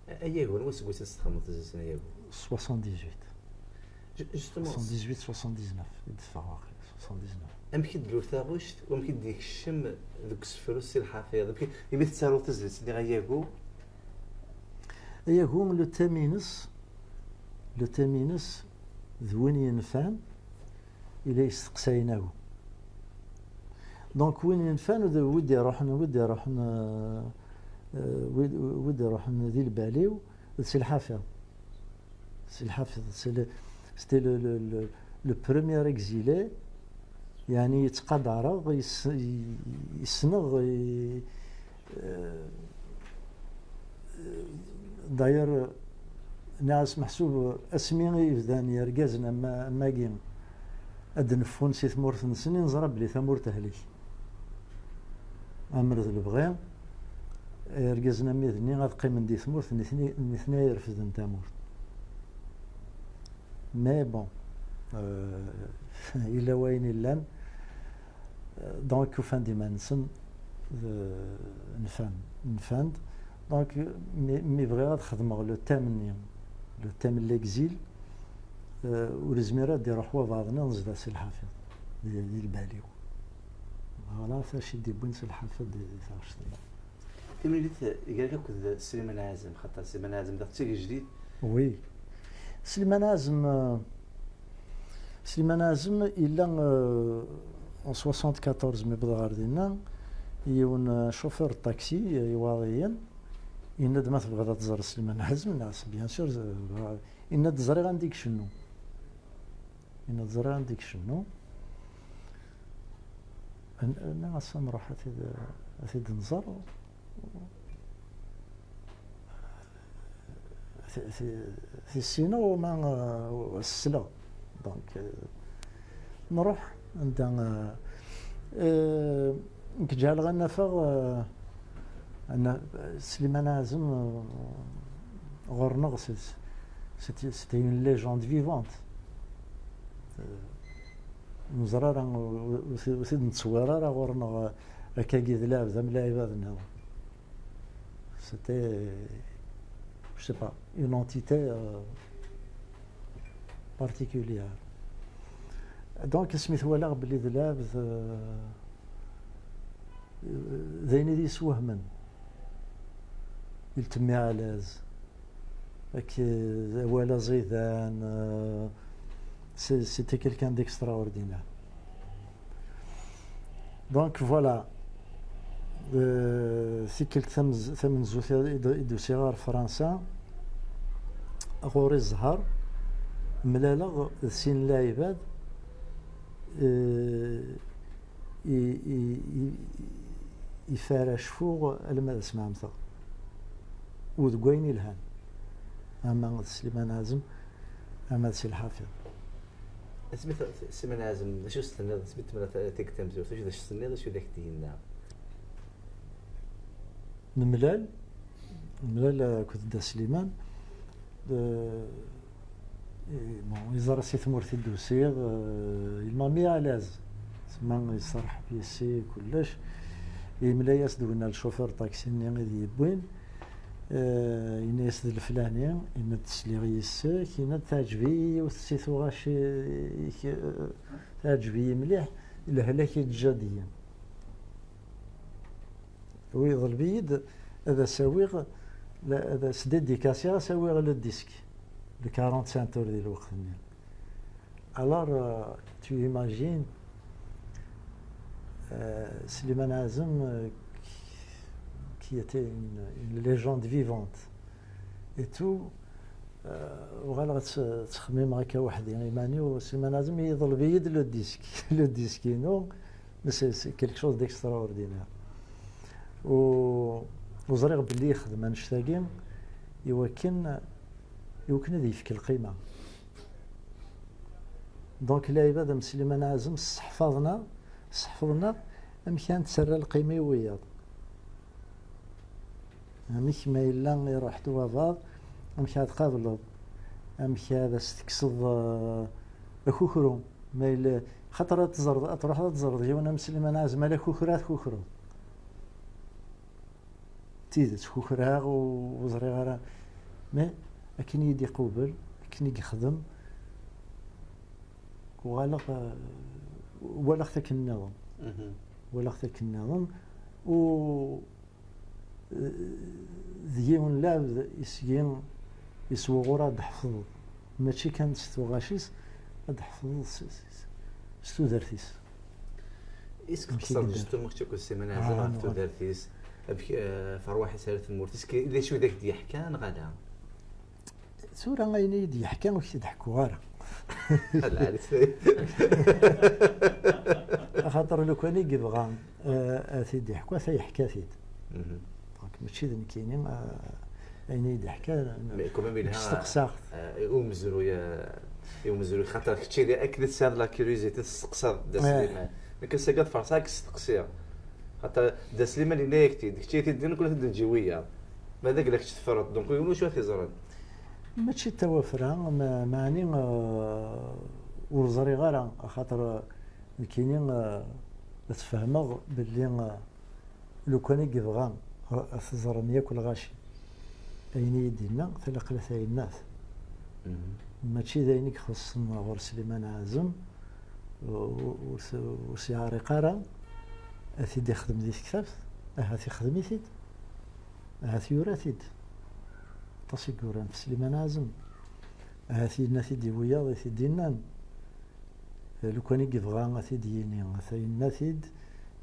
A-, ayagu, anwa aseggas i txedmeḍ zzi-sen ayagu? Soixante-dix-huit. Ju-, justement, soixante-dix-huit, soixante-dix-neuf i d-teffeɣ waqil, soixante-dix-neuf. Amek i d-tlul taɣect, u amek i d-ikcem deg usefru Si Lḥafiḍ? Amek i, imi tettaruḍ tizlit-nni ayagu? Ayagu, le thème-ines, le thème-ines d win yenfan, i la yesteqsayen akk. Donc, win yenfan, d wid iruḥen, wid iruḥen, euh, euh, wid, wid iruḥen di lbal-iw, d Si Lḥafiḍ. Si Lḥafiḍ, c'est le, c'était le, le, le, le premier exilé, yeɛni yettqadareɣ, yes-, yessneɣ, i-, euh, d'ailleurs, nniɣ-as meḥsub asmi i bdan yergazen am, am wagi ad d-neffun si tmurt-nsen, i neẓra belli tamurt tehlik. Amer d lebɣi, irgazen am wid-nni ad qqimen di tmurt, nitni, nitni ay irefden tamurt. Mais bon, euh, yella wayen illan. Donc, ufan-d iman-nsen, euh, nfan, nfan-d. Donc, mi, mi bɣiɣ ad xedmeɣ le thème-nni, le thème n l'exil, euh, ur izmir ad d-iruḥ wabɛaḍ-nniḍen zdat Si Lḥafiḍ, di, di lbal-iw. Voilà, fac i d-iwwin Si Lḥafiḍ di, di taɣect-nni. Timlilit gar-ak akked Sliman Ɛazem, xaṭer Sliman Ɛazem d tigejdit. Oui. Sliman Ɛazem, euh, Sliman Ɛazem yella, euh, en soixante-quatorze mi wwḍeɣ ɣer dinna, yiwen, euh, chauffeur de taxi, euh, iwaḍ-iyi-n, yenna-d: "Ma tebɣiḍ ad teẓreḍ Sliman Ɛazem?" Nniɣ: "Bien sûr, euh, bɣiɣ." Yenna-d: "Ẓriɣ anda i icennu." Yenna-d: "Ẓriɣ anda i icennu." N-, nniɣ-as: "Ad nruḥ ad t-id-, ad t-id-nẓer." Ti-, ti-, tissineɣ uma, uh, ssleɣ. Donc, euh, nruḥ anda, euh, euh, nekk ǧeɛleɣ ad nafeɣ, euh, anna-, Sliman Ɛazem, euh, ɣur-neɣ, c'est, c'est, c'était une légende vivante. Euh, ur neẓri ara, ur, ur, ur t-id-nettṣewwir ara ɣur-neɣ, euh, akkagi d lɛebd am lɛibad nniḍen. C'était, je sais pas, une entité, euh, particulière. Donc, asmi t-walaɣ belli d lɛebd, euh, d ayen i d-yeswehmen. Il te met à l'aise. Ak-, awal aẓidan, euh, c'est, c'était quelqu'un d'extraordinaire. Donc voilà. Euh, tikkelt tamz-, tamenzut i d-, i d-usiɣ ɣer Fransa, ɣur-i zzher, mlaleɣ d sin n lɛibad, euh, i, i, i, i fara cfuɣ alma d asmamteɣ. U deg wayen ilhan. Ama d Sliman Ɛazem, ama d Si Lḥafiḍ. Asmi t-, t-, Sliman Ɛazem, d acu s-tenniḍ? Asmi t-temla ta-, tikkelt tamezwarut, acu d acu s-tenniḍ, acu d ak-d-yenna? Nemlal, nemlal akked Dda Sliman. Euh, i, bon, iẓra si tmurt i d-usiɣ, euh, il m'a mis à l'aise. Tsemma yesserḥeb yes-i kullec. Yemla-yas-d winna le chauffeur taxi-nni i d-yewwin. Euh, yenna-yas d leflani, yenna-d sliɣ yes-k, yenna-d teɛǧeb-iyi yiwet si tuɣac-ik, euh, teɛǧeb-iyi mliḥ, lehlak i d-ǧǧa deg-i. Wi yeḍleb-iyi-d ad as-awiɣ, la, ad as-dédicasiɣ, ad as-awiɣ le disque, le quarante-cinq tours di lweqt-nni. Alors, euh, tu imagines, euh, Slimane Azem, euh, qui, qui était une, une légende vivante et tout. Euh, uɣaleɣ tt-, ttxemmimeɣ akka weḥd-i iman-iw, Slimane Azem yeḍleb-iyi-d le disque, le disque-inu, mais c'est, c'est quelque chose d'extraordinaire. U, u ẓriɣ belli yexdem annect-agi iwakken, iwakken ad yefk lqima. Donc, lɛibad am Slimane Azem sseḥfaḍen-aɣ, sseḥfaḍen-aɣ amek ara nettarra lqima i wiyaḍ. Amek ma yella iruḥ-d wabaḍ, amek ara tqableḍ, amek ad as-tekkseḍ, eh, akukru. Ma yella, xaṭer ad teẓreḍ, ad truḥeḍ ad teẓreḍ yiwen am Slimane Azem ala akukru ad tkukreḍ. D tidet, kukreɣ u ur ẓriɣ ara. Mais akken i yi-d-iqubel, akken i yexdem, uɣaleɣ, eh, walaɣ-t akken nniḍen. Mhm. Walaɣ-t akken nniḍen. U, eh, d yiwen lɛebd isgi, iswuɣur ad d-tḥefḍeḍ. Mačči kan s tuɣac-is, ad d-tḥefḍeḍ s, s, s tudert-is. Est-ce que amek i tqeṣṣreḍ yedder? Justement kečč akked Slimane Azem ɣef tudert-is, amek, eh, ɣef rrwaḥ-is ar tmurt-is, k-, d acu i d ak-d-yeḥka neɣ ala? Tura ayen i yi-d-yeḥka ur k-t-id-ḥekkuɣ ara. Lɛali. Axaṭer lukan i yebɣa, eh, ad t-id-iḥku, ata yeḥka-t-id. Mhm. Donc, mačči d nekkini, eh, ayen i yi-d-yeḥka, mais quand même yelha, nesteqsa-t. Eh, i umezruy, eh, i umezruy, xaṭer kečč i d, akken i tesɛiḍ la curiosité, testeqsaḍ Dda Sliman. Nekk ass-agi ad farṣeɣ ad k-steqsiɣ. Xaṭer Dda Sliman yenna-yak-t-id, kečč i t-id-nnan, kul ad t-id-neǧǧi wiyaḍ. Ma d agla kečč teffreḍ, donc yiwen ur t-iẓren. Mačči d tawafra, ma-, meɛni, eh, ur ẓriɣ ara, axaṭer, eh, nekkini, eh, ad tfehmeɣ belli, eh, lukan i yebɣa, eh, ad t-ẓren yakk lɣaci. Ayen i yi-d-yenna, talaqla tayennat. Mhm. Mačči d ayen i ixuṣṣen ɣur Sliman Azem, u-, u-, ur s-, ur s-yeɛriq ara, ad t-id-ixdem di tektabt, ahat ixdem-it-id, ahat yura-t-id. Aṭas i yuran f Sliman Azem. Ahat yenna-t-id i wiyaḍ i t-id-innan. Lukan i yebɣa ad t-id-yini, ata yenna-t-id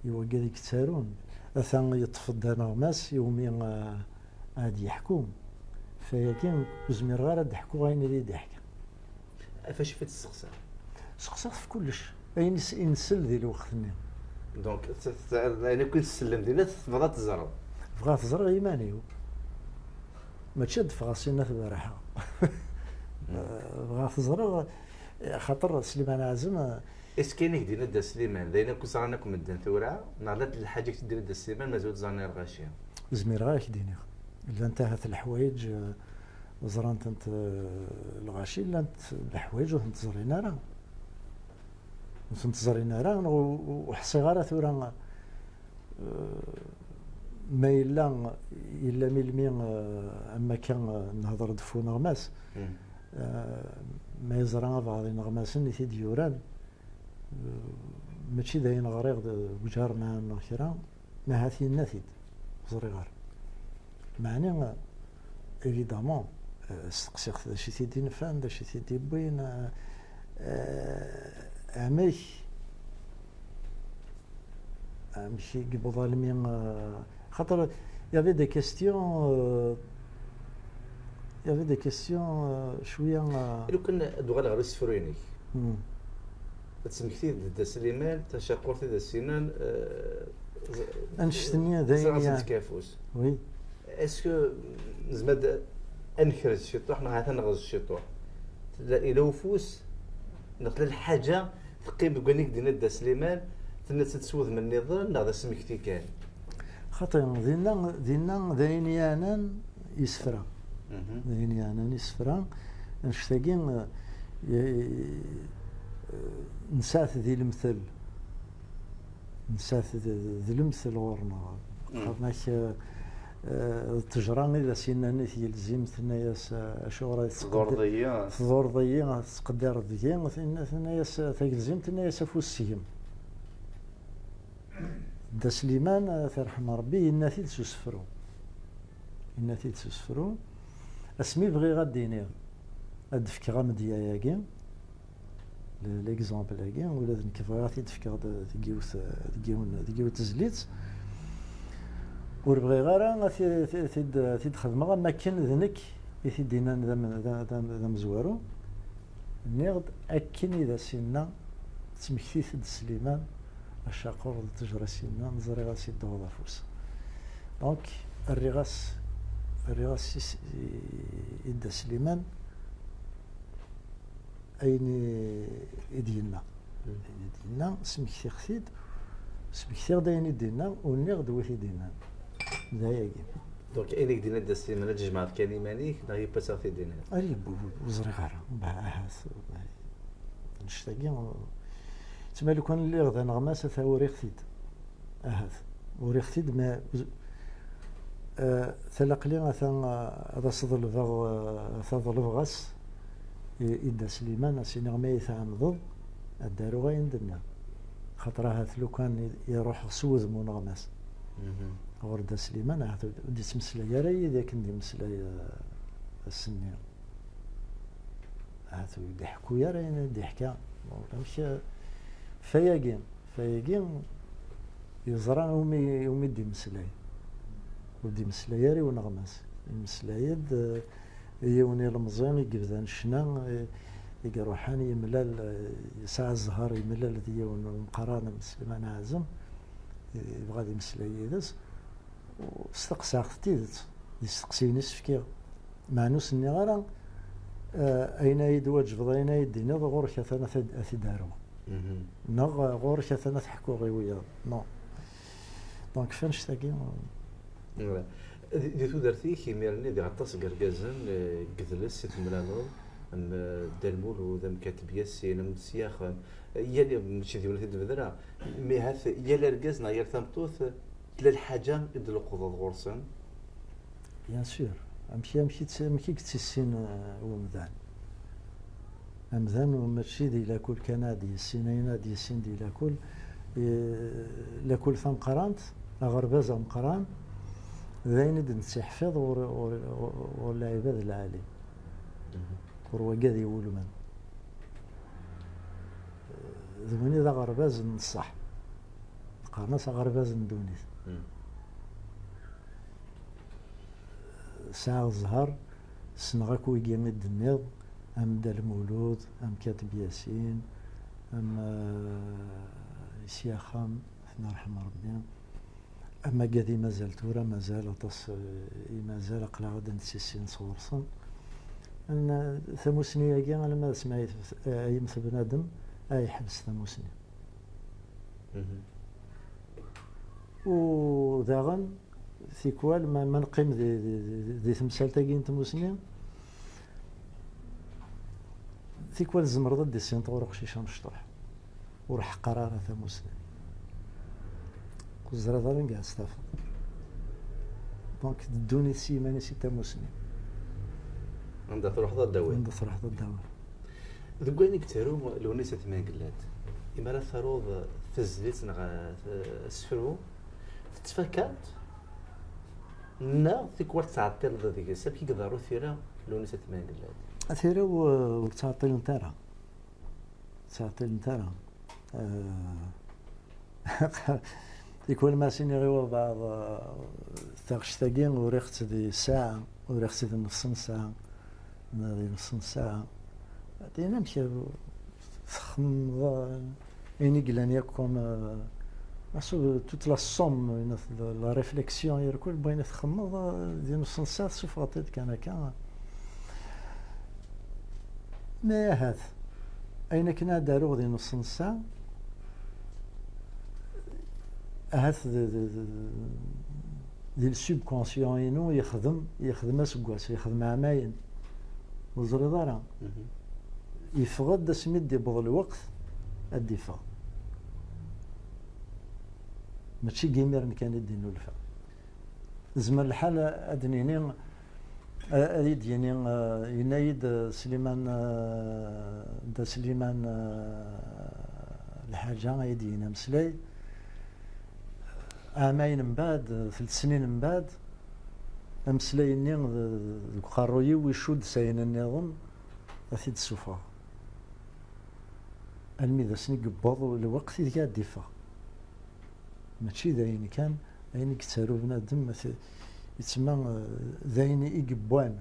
i wigad i yettarun. Ata yeṭṭef-d aneɣmas iwumi, eh, ad yeḥku. Fayagi ur zmireɣ ara ad d-ḥkuɣ ayen i d-yeḥka. Ɣef acu i testeqsa? Seqsaɣ ɣef kullec. Ayen i s-, i nsel di lweqt-nni. Donc, t-, t-, ayen akk i tsellem dinna, tebɣa ad teẓreḍ? Bɣiɣ ad t-ẓreɣ i iman-iw. Mačči ad d-ffɣeɣ sinna ad t-berrḥeɣ. Eh, bɣiɣ ad t-ẓreɣ, eh, xaṭer Sliman Azem, eh, est-ce que ayen i k-d-yenna Dda Sliman, d ayen akk ẓran akk medden tura, neɣ llant lḥaǧa i k-d-yenna Dda Sliman, mazal ur t-ẓrin ara lɣaci? Zmireɣ ad ak-d-iniɣ. Llant ahat leḥwayeǧ, eh, ẓran-tent, eh, lɣaci, llant leḥwayeǧ ur tent-ẓrin ara. Ur tent-ẓrin ara, neɣ ur, ur ḥṣiɣ ara tura, eh, ma yella, yella melmi, eh, am akka, eh, nehder-d f uneɣmas. Hmm. Eh, ma yeẓra abɛaḍ ineɣmasen i t-id-yuran, eh, mačči d ayen ɣriɣ deg uǧarnan neɣ kra, ahat yenna-t-id, ur ẓriɣ ara. Meɛni, évidemment, eh, steqsiɣ-t d acu i t-id-inefɛen, d acu i t-id-iwwin, eh, eh, amek, amek i yewweḍ almi, eh, xaṭer, il y avait des questions, eh, il y avait des questions, eh, cwiya, eh, lukan ad uɣaleɣ ɣer usefru-inek. Hmm. Ad tesmektiḍ-d Dda Sliman, tacaqurt i d as-yennan, eh, z-, annect-nni d ayen ẓer-asen-d ya- kafus. Oui. Est-ce que nezmer ad, ad nekrez ciṭuḥ, neɣ ahat ad neɣz ciṭuḥ? Tella, ila ufus, neɣ tella lḥaǧa teqqim deg wayen i k-d-yenna Dda Sliman, tenna-tt-id s wudem nniḍen, neɣ d asmekti kan? Xaṭi, dinna, dinna d ayen yeɛnan isefra. Mhm. D ayen yeɛnan isefra. Annect-agi, eh, eh, nesɛa-t di lemtel. Nesɛa-t d, d lemtel ɣur-neɣ. Mm. Qqaren-ak, eh, eh, d ttejra i d as-yennan i tgelzimt, tenna-yas, eh, acuɣer ay tettqeddi-, tḍurreḍ-iyi, tḍurreḍ-iyi, tettqeddireḍ deg-i, tenna, tenna-yas, eh, tagelzimt, tenna-yas afus seg-m. Dda Sliman, eh, ad t-irḥem Rebbi, yenna-t-id s usefru. Yenna-t-id s usefru. Asmi bɣiɣ ad d-iniɣ, ad d-fkeɣ amedya-agi, l'exemple-agi, ula d nekk bɣiɣ ad t-id-fkeɣ d- deg yiwet, deg yiwen, deg yiwet tezlit. Ur bɣiɣ ara ad t- t- t-id- t-id-xedmeɣ am akken d nekk i t-id-innan d am- d am- d am- d amezwaru. Nniɣ-d akken i d as-inna, ttmektit-d Sliman, acaqur d ttejra s-inna, ẓriɣ as-idduɣ d afus. Donc, rriɣ-as, rriɣ-as i s- i- i Dda Sliman ayen i i d-yenna. Ayen i d-yenna, smektiɣ-t-id, smektiɣ-d ayen i d-yenna, u nniɣ-d wi t-id-yennan. D ayagi. Donc, ayen i k-d-yenna Dda Sliman, ad tjemɛeḍ kan iman-ik, neɣ yewwi-as ad ɣ-t-id-tiniḍ? Ay, ur ẓriɣ ara. Bah, ahat, bah, annect-agi, ur- ttma lukan lliɣ d aneɣmas, ata uriɣ-t-id. Ahat. Uriɣ-t-id, ma, eh, talaqli ata, eh, ad as-ḍelbeɣ, eh, ata ḍelbeɣ-as i, i Dda Sliman, as-iniɣ ma iyi-tɛemdeḍ, ad d-aruɣ ayen d-nniɣ. Xaṭer ahat lukan i, i ruḥeɣ s wudem uneɣmas. Ɣur Dda Sliman, ahat ur d-ittmeslay ara yid-i akken d-imeslay, eh, ass-nni. Ahat ur d-iḥekku ara ayen i d-iḥka. Amek, eh, fayagi, fayagi yeẓra umi, umi d-imeslay. Ur d-imeslay ara i uneɣmas. Imeslay-d, eh, i yiwen ilemẓi i yebdan ccna, eh, i iruḥen yemlal, eh, yesɛa zzher, yemlal d yiwen umeqqran am Sliman Ɛazem, eh, yebɣa ad imeslay yid-s. Steqsaɣ-t tidet, d isteqsiyen i s-fkiɣ. Meɛna ur s-nniɣ ara, eh, ayen ay d-wajbeḍ, ayen ay d-tiniḍ, ɣur-k atan ad t-, ad t-id-aruɣ. Neɣ, eh, ɣur-k atan ad t-ḥkuɣ i wiyaḍ. Non. Donc, f annect-agi, eh, Voilà. Di, di tudert-ik, imir-nni, diɣ aṭas n yergazen, eh, deg yidles i temlaleḍ, am, eh, Dda Lmulud, am Kateb Yasin, am Syaxem. Yal, mačči d yiwen i t-id-bedreɣ, mi ahat yal argaz neɣ yal tameṭṭut, eh, tella lḥaǧa i d-tleqqḍeḍ ɣur-sen. Bien sûr. Amek, amek i tt-, amek i yettissin, eh, umdan? Amdan mačči di lakul kan ad yissin, ayen ad yissin di lakul, eh, lakul tameqqrant, aɣerbaz ameqqran, d ayen i d-nettiḥfiḍ ɣur, ɣur, ɣur lɛibad lɛali, ɣur wagad iwulmen. D win i d aɣerbaz n ṣṣeḥ. Qqaren-as aɣerbaz n ddunit. Sɛiɣ zzher, ssneɣ akk wigi i d-tenniḍ, am Dda Lmulud, am Kateb Yasin, am, eh, Isyaxem, ad ten-yerḥem Rebbi, am Agadi mazal tura, mazal aṭas, eh, i mazal aql-aɣ ad d-nessissin sɣur-sen. Am, eh, tamusni-agi, alamma d asmi ay tef-, eh, ay yemmet bnadem, ay yeḥbes tamusni. U daɣen, tikwal, ma, ma neqqim di, di, di, di temsalt-agi n tmusni, tikwal tzemreḍ ad d-tissineḍ ɣur uqcic amecṭuḥ. Ur ḥeqqer ara tamusni. Ur teẓriḍ ara anga ad tt-tafeḍ. Donc, d ddunit s yiman-is i tamusni. Anda truḥeḍ ad d-tawiḍ. Anda truḥeḍ ad d-tawiḍ. Deg wayen i yettaru Lewnis At Mengellat, imi ara taruḍ tazlit neɣ, eh, asefru, tettfakaḍ-t neɣ tikwal tettɛeṭṭileḍ deg-s? Amek i iḍerru tira Lewnis At Mengellat? Tira-w, eh, ur ttɛeṭṭilent ara. Ur ttɛeṭṭilent ara. Eh, Tikwal ma as-iniɣ i wabɛaḍ, eh, taɣect-agi uriɣ-tt di ssaɛa, uriɣ-tt di nefṣ n ssaɛa, neɣ di nefṣ n ssaɛa. Din amek txemmeḍ, eh, ayen i yellan yakk comme, eh, toute la somme, la, la réflexion, irkul, n wayen i txemmeḍ, eh, di nefṣ n ssaɛa tessufɣeḍ-t-id kan akka. Ma ahat, ayen akken ad d-aruɣ di nefṣ n ssaɛa, ahat d, d, d, di le subconscient-inu yexdem, yexdem aseggas, yexdem ɛamayen. Ur teẓriḍ ara. Yeffeɣ-d asmi d-yewweḍ lweqt ad d-iffeɣ. Mačči deg imiren kan i d-innulfa. Yezmer lḥal ad d-nini, a-, ad yi-d-yini, eh, yenna-yi-d, eh, Sliman, eh, Dda Sliman, eh, lḥaǧa, ad yi-d-yini ameslay. Ɛamayen mbeɛd, telt snin mbeɛd, ameslay-nni d-, deg uqerruy-iw icudd s ayen nniḍen, ad t-id-ssufɣeɣ. Almi d ass-nni i yewweḍ lweqt ideg ad d-iffeɣ. Mačči d ayen kan, ayen i yettaru bnadem, t-, yettma, eh, d ayen i yewwan.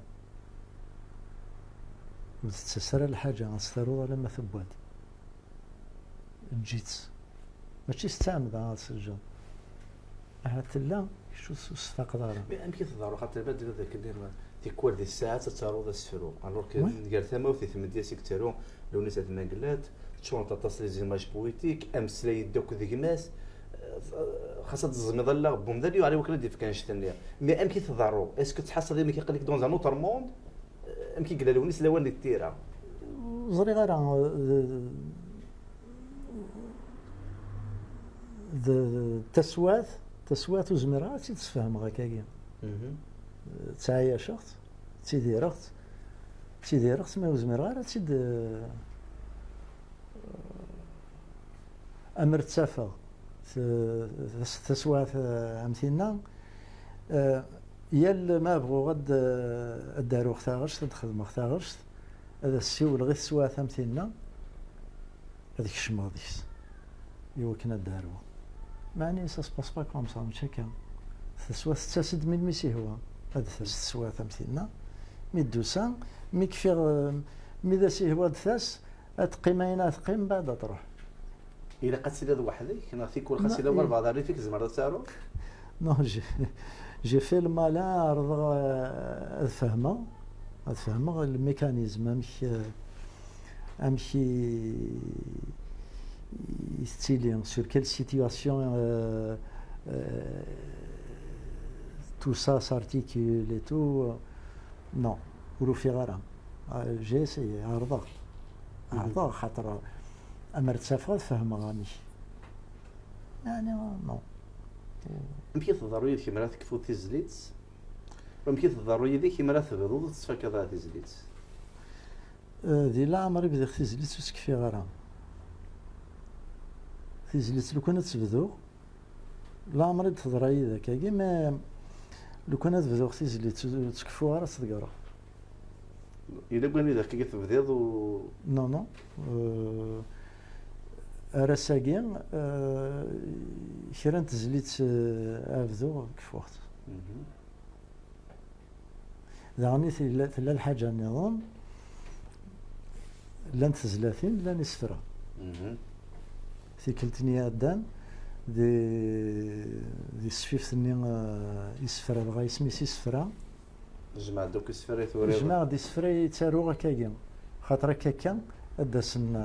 Ur tettas ara lḥaǧa ad s-taruḍ alamma tewwa-d. Eǧǧ-itt. Mačči s ttɛemda ad s-teǧǧeḍ. Ahat tella, kečč ur s-, ur s-tfaqeḍ ara. Mais amek i teḍru? Xaṭer ma d-tenniḍ akken tikwal di tsaɛet ad taruḍ asefru. Alors que, ouais, gar tamawt d tmedyazt i yettaru Lewnis At Mengellat, ččurent aṭas les images poétiques, ameslay yedda akk d gma-s, eh, xas ad teẓmiḍ allaɣ n umdan yuɛer i wakken ad d-yefk annect-nni. Mais amek i tḍerru? Est-ce que tḥaseḍ imek aql-ik dans un autre monde? Eh, amek i yella Lewnis lawan di tira? Ur ẓriɣ ara, eh, d, d, d taswat, taswat ur zmireɣ ara ad tt-id-sfehmeɣ akkagi. Mhm. Ttɛayaceɣ-tt, ttidireɣ-tt, ttidireɣ-tt, ma ur zmireɣ ara ad tt-id, amer ttafeɣ t-, tas-, taswiɛt, eh, am tinna, eh, yal ma bɣuɣ ad, ad d-aruɣ taɣect, ad xedmeɣ taɣect, ad as-ssiwleɣ i teswiɛt am tinna, ad kecmeɣ deg-s, i wakken ad d-aruɣ. Meɛna ça se passe pas comme ça, mačči akka. Taswiɛt tettas-d melmi s-ihwa, ad tas teswiɛt am tinna, mi d-tusa, mi kfiɣ, eh, mi d as-ihwa ad tas, ad teqqim ayen ad teqqim, mbeɛd ad truḥ. Ilaq ad tiliḍ weḥd-k, neɣ tikwal xas yella walbeɛḍ rrif i tzemreḍ ad taruḍ? Non, j'ai, j'ai fait le malin, ɛerḍeɣ, eh, ad fehmeɣ, ad fehmeɣ le mécanisme, amek, eh, amek i, i tettili, sur quelle situation, eh, eh, tout ça s'articule et tout. Non, ur ufiɣ ara. Ah, j'ai essayé, ɛerḍeɣ. Mhm. Ɛerḍeɣ, xaṭer amer ttafeɣ ad fehmeɣ amek. Yeɛni, non. Amek i tḍerru yid-k mi ara tekfuḍ tizlit? Amek i tḍerru yid-k mi ara tebduḍ ur tettfakaḍ ara tizlit? Eh, di leɛmer i bdiɣ tizlit ur tt-kfiɣ ara. Tizlit lukan ad tt-bduɣ, leɛmer i d-teḍra yid-k akkagi, mais lukan ad bduɣ tizlit ur tt-kfuɣ ara ad tt-ḍeggreɣ. Yella deg wanida akka i tebdiḍ u... Non, non. Euh, ar ass-agi, euh, kra n tezlit, euh, ad bduɣ kfuɣ-tt. Mhm. Daɣen i tella, tella lḥaǧa nniḍen, llant tezlatin, llan isefra. Mhm. Tikkelt-nni iɛeddan, di, di tesfift-nni, eh, isefra, dɣa isem-is isefra. Jmeɛ-d akk isefra i turiḍ. Jmeɛ-d isefra i ttaruɣ akkagi. Xaṭer akka akka, ad d-asen,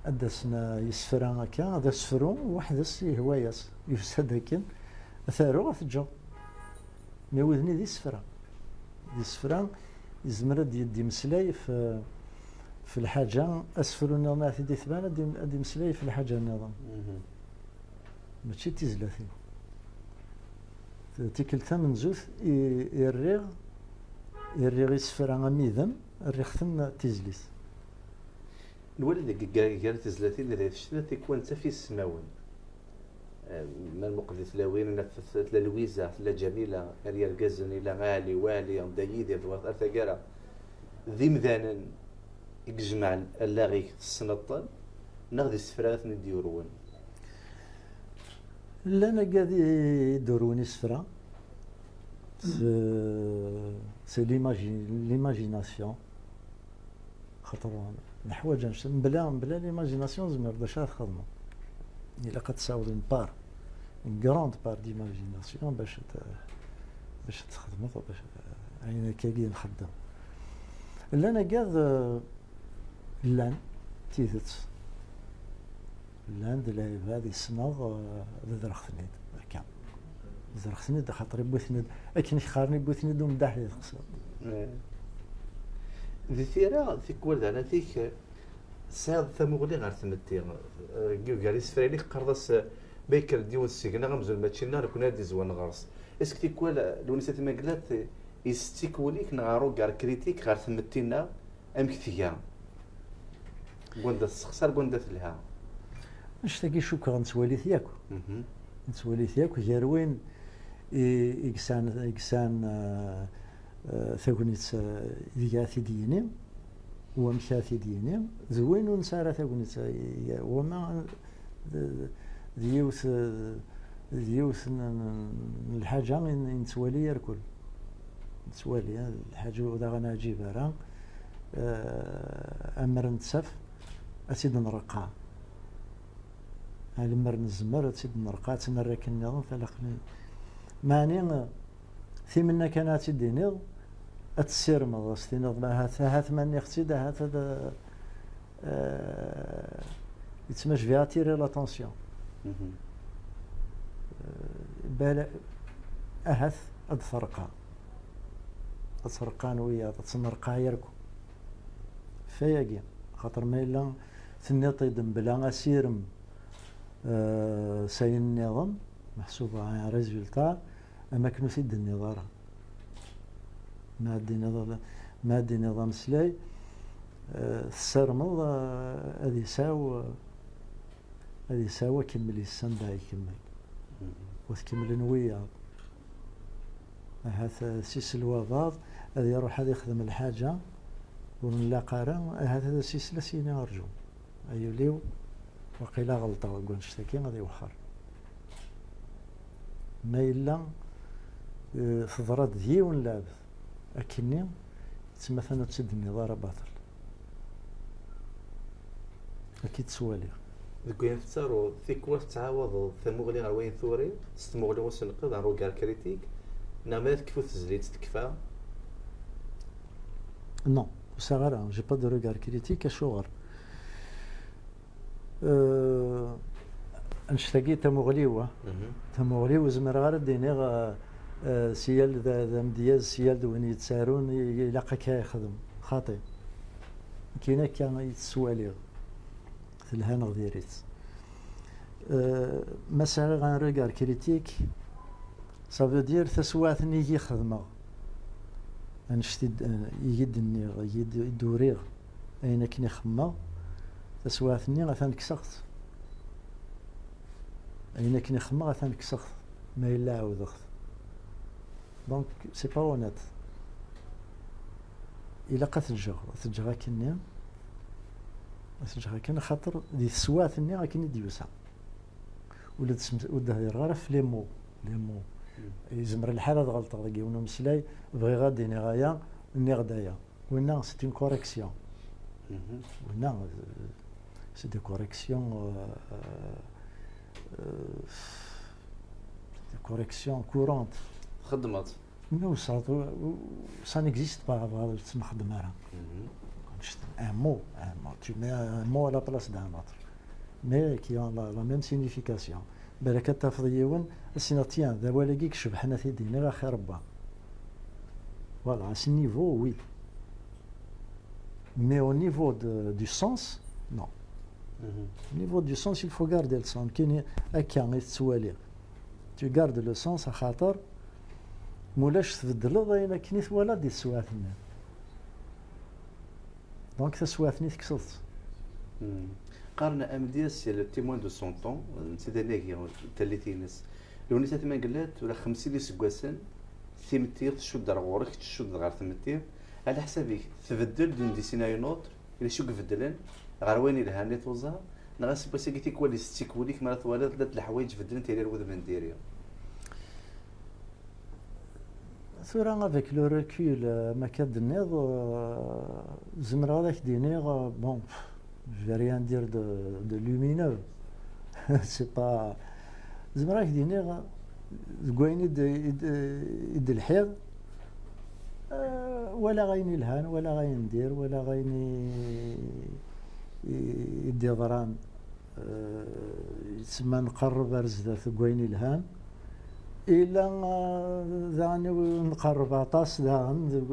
ad d-asen, eh, isefra akka, d asefru, weḥd-s ihwa-yas. Yusa-d akken, ad t-aruɣ, ad t-ǧǧeɣ. Mi wid-nni d isefra. D isefra, yezmer ad d-, ad d-imeslay f, f lḥaǧa, asefru nniḍen ad t-id-itban, ad d-im-, ad d-imeslay f lḥaǧa nniḍen. Mhm. Mačči d tizlatin. T-, tikkelt tamenzut i, i rriɣ, i rriɣ isefra am idem, rriɣ-ten d tizlit. Nwali deg gar, gar tezlatin d tecna tikwal nettaf ismawen. Eh, ma nmuqel di tlawin, naf tella Lwiza, tella Ǧamila, ar yergazen, ila Ɛli, Wali, Dda Yidir, d wat ar taggara. D imdanen i ijemɛen allaɣ-ik tessneḍ-ten, neɣ d isefra i ten-id-yurwen? Llan agad i d-urwen isefra. C'est, c'est l'imagi-, l'imagination. Xaṭer neḥwaǧ anect-, mebla, mebla l'imagination tzemreḍ d acu ara txedmeḍ. Ilaq ad tessawḍeḍ une part, une grande part d'imagination bac ad, bac ad txedmeḍ, bac, ayen akkagi nxeddem. Llan agad, eh, llan, d tidet. Llan-d lɛibad i ssneɣ, eh, bedreɣ-ten-id, akka. Bedreɣ-ten-id, axaṭer iwwi-ten-id, akken i k-qqaren, iwwi-ten-id umeddaḥ di teqsiṭ. Eh. Di tira, tikwal d aɛlatik, eh, tesɛiḍ tamuɣli ɣer tmetti, eh, gar isefra-inek, teqqareḍ-as, eh, ma yekker-d yiwen seg-neɣ amzun mačči nneɣ, nekkni ad d-izwan ɣer-s. Est-ce que tikwal, eh, Lewnis At Mengellat, eh, yessettik wul-ik neɣ arugar kritik ɣer tmetti-nneɣ? Amek tga? Deg wanda tessexsar, deg wanda telha? Annect-agi cukkeɣ nettwali-t yakk. Mhm. Nettwali-t yakk gar win i, i yesɛan, i yesɛan, eh, eh, tagnit, eh, ideg ara t-id-yini. Wamek ara t-id-yini d win ur nesɛi ara tagnit, wama d, d yiwet, d yiwet n, n, n lḥaǧa i, i nettwali irkul. Nettwali, eh, lḥaǧa ur aɣ-neɛǧib ara, eh, amer nettaf, ad tt-id-nreqqa. Alemmer nezmer, ad tt-id-nreqqa, ad tt-nerr akken nniḍen, talaqen. Meɛni, eh, timenna kan ad tt-id-tiniḍ, ad tessirmeḍ, ad s-tiniḍ, ahat, ahat ma nniɣ-tt-id, ahat ad, eh, yettmajbi attirer l'attention. Mhm. Eh, bala, ahat ad terqa. Ad terqan wiyaḍ, ad tenreqqa yarku. Fayagi, xaṭer ma yella tenniḍ-t-id mebla asirem, eh, s ayen nniḍen, meḥsub un résultat, am akken ur t-id-tenniḍ ara. Ma ad d-tiniḍ, ma ad d-tiniḍ ameslay, eh, tessarmeḍ, eh, ad yesɛu, ad yesɛu akemmel yes anda ikemmel. Mhm. U tkemmlen wiyaḍ. Ahat, eh, s iselwabaḍ ad iruḥ ad ixdem lḥaǧa ur nlaq ara, ahat ad as-isel ad s-yini rǧu. Ay ul-iw, waqila ɣelṭeɣ deg wannect-agi, ad iwexxer. Ma yella, eh, teḍra-d d yiwen lɛebd akkenni, ttmatan ur tt-id-tenniḍ ara baṭel. Ad k-id-ttwaliɣ. Deg wayen tettaruḍ, tikwal tettɛawadeḍ tamuɣli ɣer wayen turiḍ, s tmuɣli usenqed, un regard critique, neɣ ma tekfu tezlit, tekfa? Non, ur sɛiɣ ara, j'ai pas de regard critique, acuɣer? Euh, annect-agi tamuɣli-w, ah. Mhm. Tamuɣli-w, ur zemreɣ ara ad d-iniɣ, euh, euh, si yal d, d amedyaz, si yal d win yettarun, i, ilaq akka ixdem. Xaṭi. Nekkini akka i tt-ttwaliɣ. Telha neɣ diri-tt. Euh, ma sɛiɣ un regard critique, ça veut dire taswiɛt-nni i yi-xedmeɣ. Annect i d-, i yi-d-nniɣ, i yi-d-, i d-uriɣ, ayen akken i xemmeɣ, taswiɛt-nni atan kkseɣ-t. Ayen akken i xemmeɣ, atan kkseɣ-t. Ma yella ɛawdeɣ-t. Donc, c'est pas honnête. Ilaq ad t-ǧǧeɣ, ad t-ǧǧeɣ akkenni. Ad t-ǧǧeɣ akken, axaṭer di teswiɛt-nni akken i d-yusa. Ula d-, ur d-hdireɣ ara ɣef les mots. Les mots. Mm. Yezmer lḥal ad ɣelṭeɣ deg yiwen umeslay, bɣiɣ ad d-iniɣ aya, nniɣ-d aya. Winna, c'est une correction. Mhm. Winna, euh, c'est des corrections, euh, euh, euh, c'est des corrections courantes. Txeddmeḍ. Non, ça, ça n'existe pas, ur tt-nxeddem ara. Mhm. Un mot, un mot. Tu mets un mot à la place d'un autre. Mais qui ont la, la même signification. Balak ad tafeḍ yiwen, ad s-tiniḍ, tiens, d awal-agi i icebḥen, ad t-id-iniɣ, axir n wa. Voilà, à ce niveau, oui. Mais au niveau de, du sens, non. Mhm. Au niveau du sens, il faut garder le sens. Nekkini akka i t-ttwaliɣ. Tu gardes le sens, axaṭer mulac tbeddleḍ ayen akken i twalaḍ di teswiɛt-nni. Donc, taswiɛt-nni tekkseḍ-tt. Hmm. Qqaren amedyaz, c'est le témoin de son temps, netta d anagi n tallit-ines. Lewnis At Mengellat, ula xemsin iseggasen, timetti tcudd ar ɣur-k, tcudd ɣer tmetti. Ɛla ḥsab-ik, tbeddel d'une décennie à une autre, yella acu ibeddlen ɣer wayen ilhan i tuẓa, neɣ aseggas-agi tikwal yessettikulik mi ara twaliḍ la d leḥwayeǧ beddlent ɣer wudem n diri? Tura, avec le recul, euh, ma akka d-tenniḍ, euh, zemreɣ ad ak-d-iniɣ, euh, bon, pff, je vais rien dire de, de lumineux. C'est pas, zemreɣ ad ak-d-iniɣ, deg wayen i d, i d, i d-lḥiɣ, euh, walaɣ ayen ilhan, walaɣ ayen n dir, walaɣ ayen i, i, i d-iḍran. Eh, yettma nqerreb ar zdat deg wayen ilhan, ila, eh, daɣen nqerreb aṭas daɣen deg,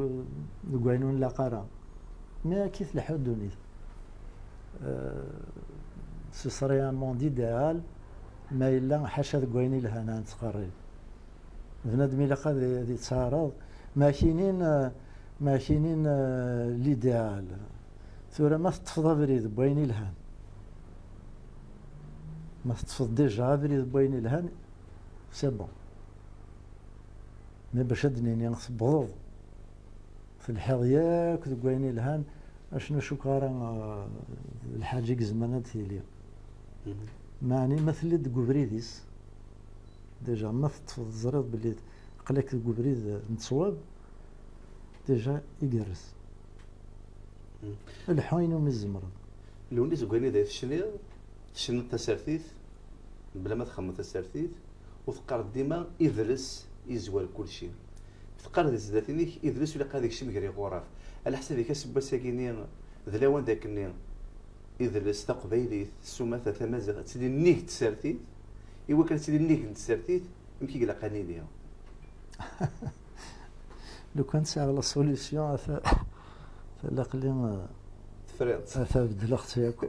deg wayen ur nlaq ara. Mi akka i tleḥḥu ddunit. Eh, ce serait un monde idéal, ma yella ḥaca deg wayen ilhan ad nettqerrib. Bnadem ilaq ad, ad yettɛaraḍ. Ma kinin, eh, ma kinin, eh, l'idéal. Tura ma teṭṭfeḍ abrid n wayen ilhan, ma teṭṭfeḍ déjà abrid n wayen ilhan, c'est bon. Mais bac ad d-nini tewwḍeḍ, telḥiḍ yakk deg wayen ilhan, Acnu cukkeɣ ara, eh, lḥaǧa i izemren ad tili. Meɛni ma telliḍ deg ubrid-is, déjà ma teṭṭfeḍ teẓriḍ belli aql-ak deg ubrid n ttwab, déjà igerrez. Lḥu ayen umi tzemreḍ. Lewnis deg wayen i d ay tecniḍ, tecniḍ tasertit, mebla ma txemmeḍ tasertit, u teqqareḍ dima idles yezwar kulci. Teqqareḍ di tezlatin-ik idles ur ilaq ad ikcem gar iɣuraf. Ala ḥsab-ik aseggas-agi-nni d lawan d akken idles, taqbaylit, s umata, tamaziɣt, ad tili nnig tsertit, i wakken ad tili nnig n tsertit, amek i ilaq ad nili? Lukan sɛiɣ la solution, ata, ata laqli, eh, tefriḍ-tt. Ata beddleɣ-tt yakk.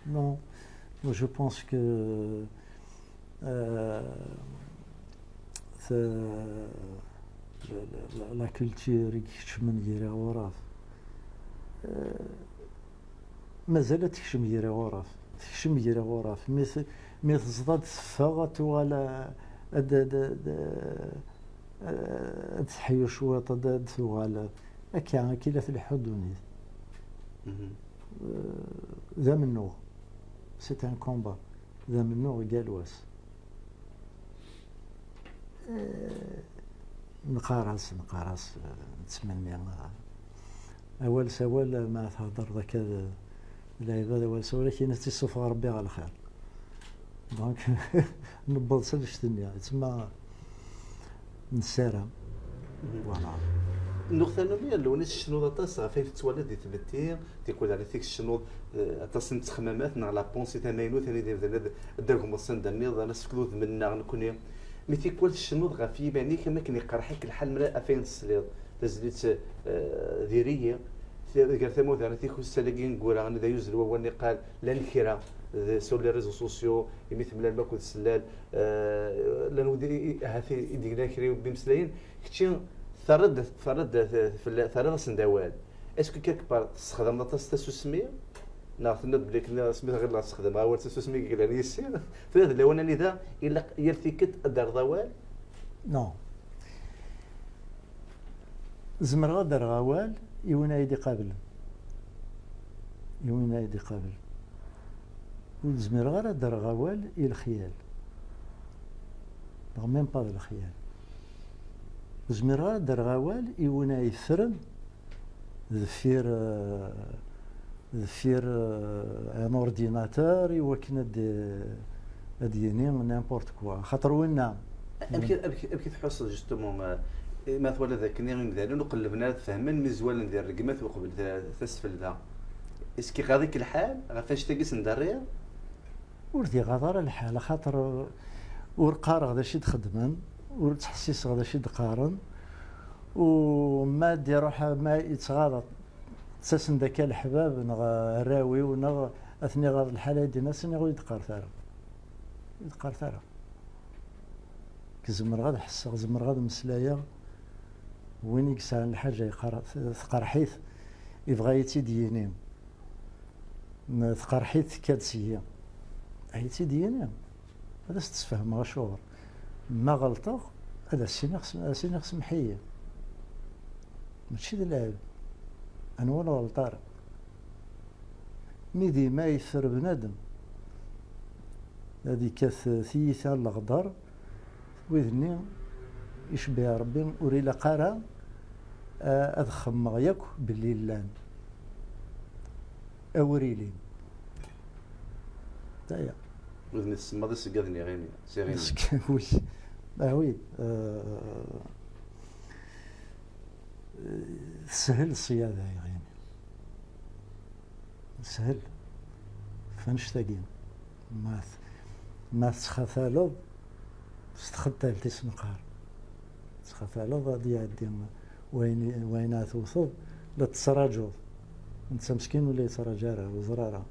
Non, moi je pense que, euh, ta-, la, la, la, la culture i ikecmen gar iɣuraf, euh, mazal ad tekcem gar iɣuraf. Tekcem gar iɣuraf. Mi t-, mi teẓḍa ad teffeɣ, ad tuɣal, a-, ad, ad, ad, ad teḥyu cwiṭ, ad, ad tuɣal. Akka, akka i la tleḥḥu ddunit. Mhm. Euh, d amennuɣ. C'est un combat. D amennuɣ i yal wass. Eh, neqqar-as, neqqar-as, eh, nettmenni, eh, awal s awal, eh, ma theddreḍ akka d, d lɛibad, awal s awal, akken ad tt-issufeɣ Rebbi ɣer lxir. Donc, newweḍ s annect-nni, tma nessaram. Mhm. Voilà. Nnuɣ tanumi, Lewnis, tcennuḍ aṭas ɣef ayen tettwaliḍ di tmetti, tikwal ar i tecnuḍ, eh, aṭas n texmamat neɣ la pensée tamaynut, anida bdan ad, ad d-agmeḍ s anda nniḍen, ad s-tefkeḍ udem-nneɣ nekni. Mi tikwal tcennuḍ ɣef yiman-ik, am akken iqerḥ-ik lḥal mra ɣef ayen tesliḍ. Tazlit, eh, diri-yi, t-, gar tamawt daɣen tikwal s-, agi ineggura, anida yuzzel wawal niqal, llan kra, d, sur les réseaux sociaux, imi temlalem akked sellal, eh, llan wid i, i, ahat i, i d-yeglan kra n yimeslayen, kečči terriḍ, terriḍ, fell-, terriḍ-asen-d awal. Est-ce que quelque part tessexdameḍ aṭas tasusmi? Neɣ tenniḍ belli akken asmi tɣileḍ tessexdameḍ awal tasusmi i yellan yis-i? Tura d lawan anida ilaq yal tikkelt ad d-terreḍ awal? Non. Zemreɣ ad d-rreɣ awal i win ay d-iqablen. I win ay d-iqablen. Ur zmireɣ ara ad d-rreɣ awal i lexyal. Neɣ même pas d lexyal. Ur zmireɣ ara ad d-rreɣ awal i win ay yeffren deffir, euh, deffir, euh, un ordinateur i wakken ad d-, ad d-yini n'importe quoi. Xaṭer winna. Amek, amek, amek i tḥusseḍ, justement, euh, ma twalaḍ akken imdanen ur qellben ara ad fehmen mi zwalen di rregmat uqbel ta-, tasfelda? Est-ce que iɣaḍ-ik lḥal ɣef annect-agi i sen-d-terriḍ? Ur d-iɣaḍ ara lḥal, axaṭer, uh, ur qqareɣ d acu i d-xeddmen, ur ttḥessiseɣ d acu i d-qqaren, u ma d-iruḥ, ma yettɣaḍ, ttasen-d akka leḥbab neɣ arraw-iw, neɣ ad ten-iɣaḍ lḥal, ay d-nniɣ, ur yi-d-qqaret ara. Ur yi-d-qqaret ara. Zemreɣ ad ḥesseɣ, zemreɣ ad meslayeɣ. Win i yesɛan lḥaǧa yeqqar, tqerḥ-it, ibɣa ad yi-tt-id-yini. Ma tqerḥ-it, tekka-d seg-i. Ad yi-tt-id-yini. Ad as-d-sfehmeɣ acuɣer. Ma ɣelṭeɣ, ad as-iniɣ, ad as-iniɣ semmeḥ-iyi. Mačči d lɛib. Anwa ur nɣelṭ ara? Mi dima yeffer bnadem, ad ikkat tiyita n leɣder, wid-nni icebbeɛ Ṛebbi, ur ilaq ara, a-, ad xemmeɣ yakk belli llan. Awer ilin. Aya. Wid-nni tsemmaḍ iṣeggaden iɣimi, s iɣimi. Iṣeggaden, oui. Ah oui, euh, teshel ṣṣyada iɣimi. Teshel. F annect-agi. Ma t-, ma tettxataleḍ s txettalt i s-neqqar. Tettxataleḍ ad iɛeddi wayen, wayen ara tewteḍ, la tettraǧuḍ. Netta meskin ur la yettraǧu ara, ur yeẓri ara.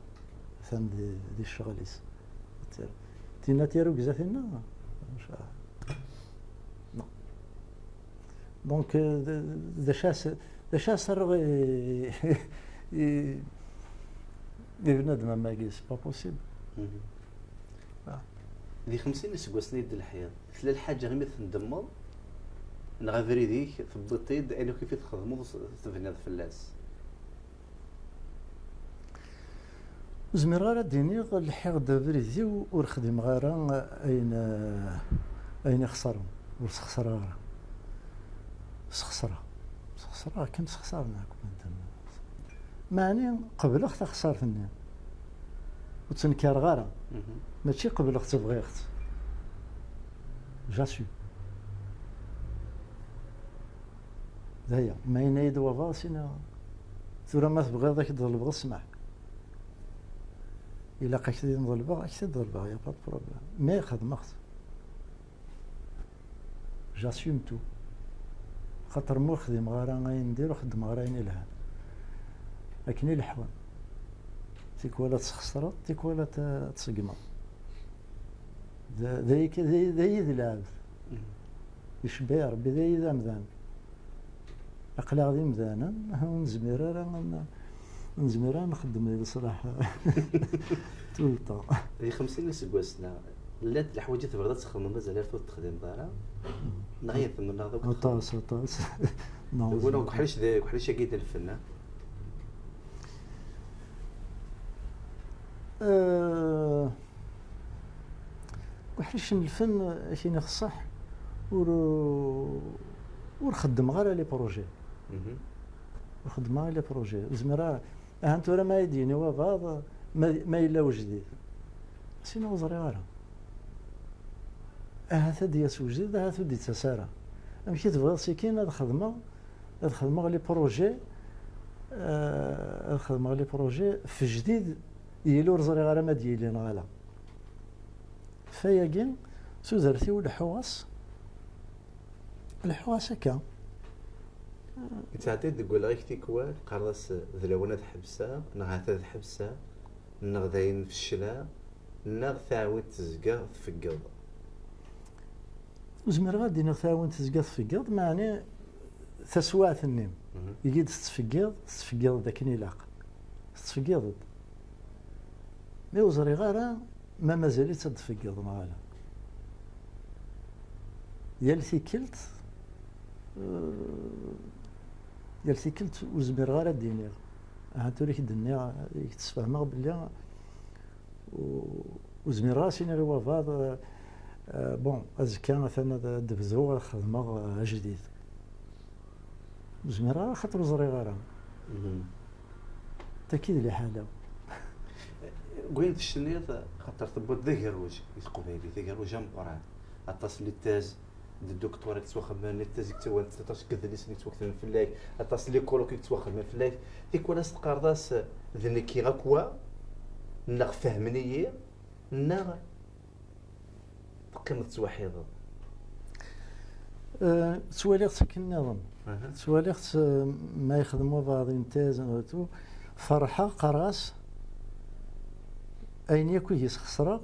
Atan di, di ccɣel-is. Tinna tirrugza tinna? Non. Donc, euh, d, d acu as, d acu as rreɣ i, i, i bnadem am wagi, c'est pas possible. Mhm. Ah. Di xemsin iseggasen i d-telḥiḍ, tella lḥaǧa imi tendemmeḍ, neɣ abrid-ik tewwiḍ-t-id, ayen akk i txedmeḍ s-, tebniḍ fell-as? Ur zmireɣ ara ad d-iniɣ lḥiɣ-d abrid-iw, ur xdimeɣ ara ayen, ayen ixeṣren, ur sxeṣreɣ ara. Sxeṣreɣ. Sxeṣreɣ akken sxeṣren akk medden. Meɛni qebleɣ taxeṣṣart-nni. Ur ttenkareɣ ara. Mačči qebleɣ-tt, bɣiɣ-tt. J'assume. D aya. Ma yenna-yi-d wabɣa, sina, tura ma tebɣiḍ ad k-d-ḍelbeɣ ssmaḥ. Ilaq ak-t-id-ḍelbeɣ, ak-t-id-ḍelbeɣ, y a pas de problème. Mais xedmeɣ-t. J'assume tout. Xaṭer ma ur xdimeɣ ara ayen n dir, ur xeddmeɣ ara ayen ilhan. Akken i leḥwan. Tikwal ad txesreḍ, tikwal ad t-, ad tṣeggmeḍ. D, d, ay-, d, ay-, d aydi lɛebd. Icebba Rebbi, d aydi amdan. Aql-aɣ d imdanen, ur nezmir ara ad n-, ur nezmir ara ad nxeddem di leṣlaḥ tout le temps. Di xemsin iseggasen-a, llant leḥwayeǧ i tebɣiḍ ad txedmeḍ mazal ar tura ur texdimeḍ ara? Neɣ i tmennaḍ akk? Aṭas, aṭas. Non, deg uḥric d, deg uḥric-agi d lfen, a? Euh, Uḥric n lfen, ad k-iniɣ ṣṣeḥ, ur, ur xeddmeɣ ara les projets. Ur xeddmeɣ ara les projets. Ur zmireɣ ara. Ahan tura ma ad d-yini wabɛaḍ, ma, ma yella wejdid. Sina ur ẓriɣ ara. Ahat ad d-yas wejdid, ahat ur d-yettas ara. Amek i tebɣiḍ sikin ad xedmeɣ, ad xedmeɣ les projets, euh, ad xedmeɣ les projets f jdid, yili ur ẓriɣ ara ma d-yili neɣ ala. Fayagi, tudert-iw leḥḥuɣ-as, leḥḥuɣ-as akka. Yettɛedday-d deg wallaɣ-ik tikwal, qqareḍ-as d lawan ad ḥebseɣ, neɣ ahat ad ḥebseɣ, neɣ dayen fecleɣ, neɣ taɛwint tezga tfeggeḍ. Ur zmireɣ ad d-iniɣ taɛwint tezga tfeggeḍ, meɛni taswiɛt-nni i yi-d-tettfeggiḍ, tettfeggiḍ-d akken ilaq. Tettfeggiḍ-d. Mi ur ẓriɣ ara ma mazal-itt ad d-tfeggeḍ neɣ ala. Yal tikkelt, eh, yal tikkelt ur zmireɣ ara ad d-iniɣ. Ahat ur ak-d-nniɣ, ak-d-sfehmeɣ belli ur, ur zmireɣ ad s-iniɣ i wabɛaḍ, eh, eh, bon, azekka atan ad, ad d-bduɣ ad xedmeɣ, eh, ajdid. Ur zmireɣ ara, xaṭer ur ẓriɣ ara. Taki d liḥala. Deg wayen tecniḍ, xaṭer tewwiḍ d agerruj i teqbaylit, d agerruj ameqqran. Aṭas n les thèses de doctorat i yettwaxedmen, les thèses i yettwaxedmen, aṭas n yedlisen i yettwaketben fell-ak, aṭas n les colloques i yettwaxedmen fell-ak. Tikwal ad s-teqqareḍ-as, d nekki akk wa, neɣ fehmen-iyi, neɣ teqqimeḍ tettweḥḥideḍ? Eh, ttwaliɣ-tt akken nniḍen. Ttwaliɣ-tt, eh, ma yexdem wabɛaḍ une thèse, eh, tout. Ferḥeɣ, qqareɣ-as ayen yakk i yesxesreɣ,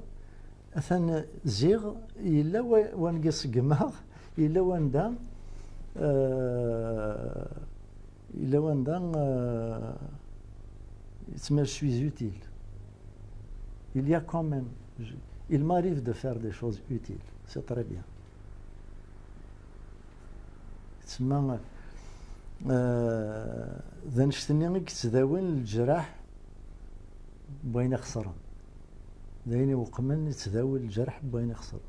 atan ziɣ yella wa-, wanga ṣeggmeɣ, yella wanda, eh, yella wanda, eh, yettma je suis utile. Il y a quand même, je, il m'arrive de faire des choses utiles, c'est très bien. Tsemma, eh, d annect-nni i yettdawin leǧraḥ n wayen ixesren. D ayen iweqmen yettdawi leǧraḥ n wayen ixesren.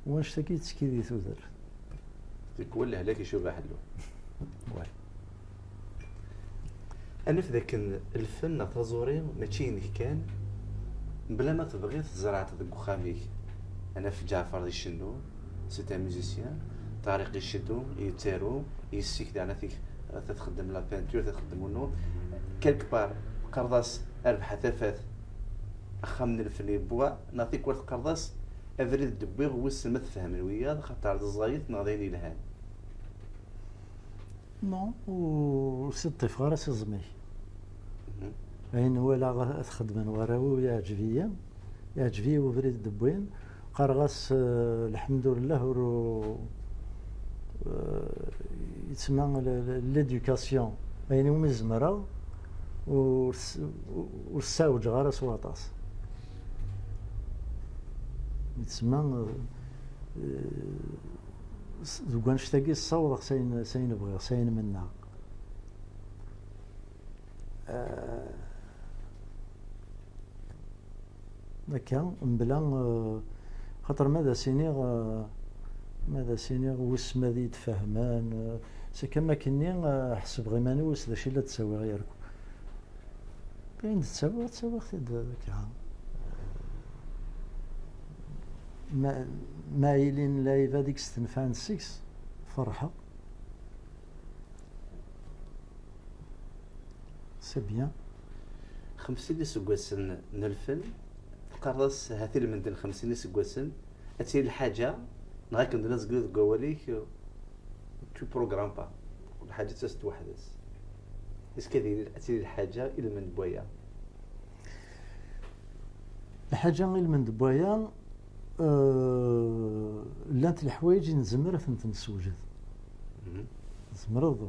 Wanect-agi yettekki di tudert. Tikwal lehlak icuba ḥellu. Ad naf dakken lfen neɣ taẓuri mačči inek kan, mebla ma tebɣiḍ tzerɛeḍ deg uxxam-ik. Ad naf Ǧaɛfer icennu, c'est un musicien, Ṭariq icennu, yettaru, yessik daɣen ad t-, ad txeddem la peinture, ad txeddem unuɣ. Quelque part, teqqareḍ-as a Rrbeḥ a tafat, axxam n lfen yewwa, neɣ tikwal teqqareḍ-as abrid d-wwiɣ, wissen ma tfehmen wiyaḍ, xaṭer d ẓẓayet neɣ d ayen yelhan. Non, ur s-ṭṭifeɣ ara s iẓmi-k. Ayen walaɣ ad t-xedmen warraw-iw yeɛǧeb-iyi, yeɛǧeb-iyi ubrid d-wwin. Qqareɣ-as, eh, lḥemdullah, ur, eh, yettma l-, l-, l'éducation, ayen umi zemreɣ, ur s-, ur ssaɛewǧeɣ ara s waṭas. Yettma, eh, s-, deg wanect-agi ssawḍeɣ s ayen, s ayen bɣiɣ, s ayen mennaɣ. Eh, Akka, mebla, eh, xaṭer ma d as-iniɣ, eh, ma d as-iniɣ wissen ma ad iyi-d-fehmen, eh, c'est que am akken-nni, eh, ḥesbeɣ iman-iw s d acu i la d-ttawiɣ yarku. Ayen d-ttawiɣ, ttawiɣ-t-id akka. Ma, ma ilin lɛibad i yestenfɛen seg-s, ferḥeɣ. C'est bien. Xemsin iseggasen n lfen, teqqareḍ-as ha-t-i lmend n xemsin iseggasen, ad tili lḥaǧa, neɣ akken d-nezgel deg wawal-ik, tu programmes pas. Lḥaǧa d tas-d weḥd-s. Est-ce que ad tili lḥaǧa i lmend n waya? Lḥaǧa i lmend n waya, eh, llant leḥwayeǧ i nezmer ad tent-nessewjed. Tzemreḍ,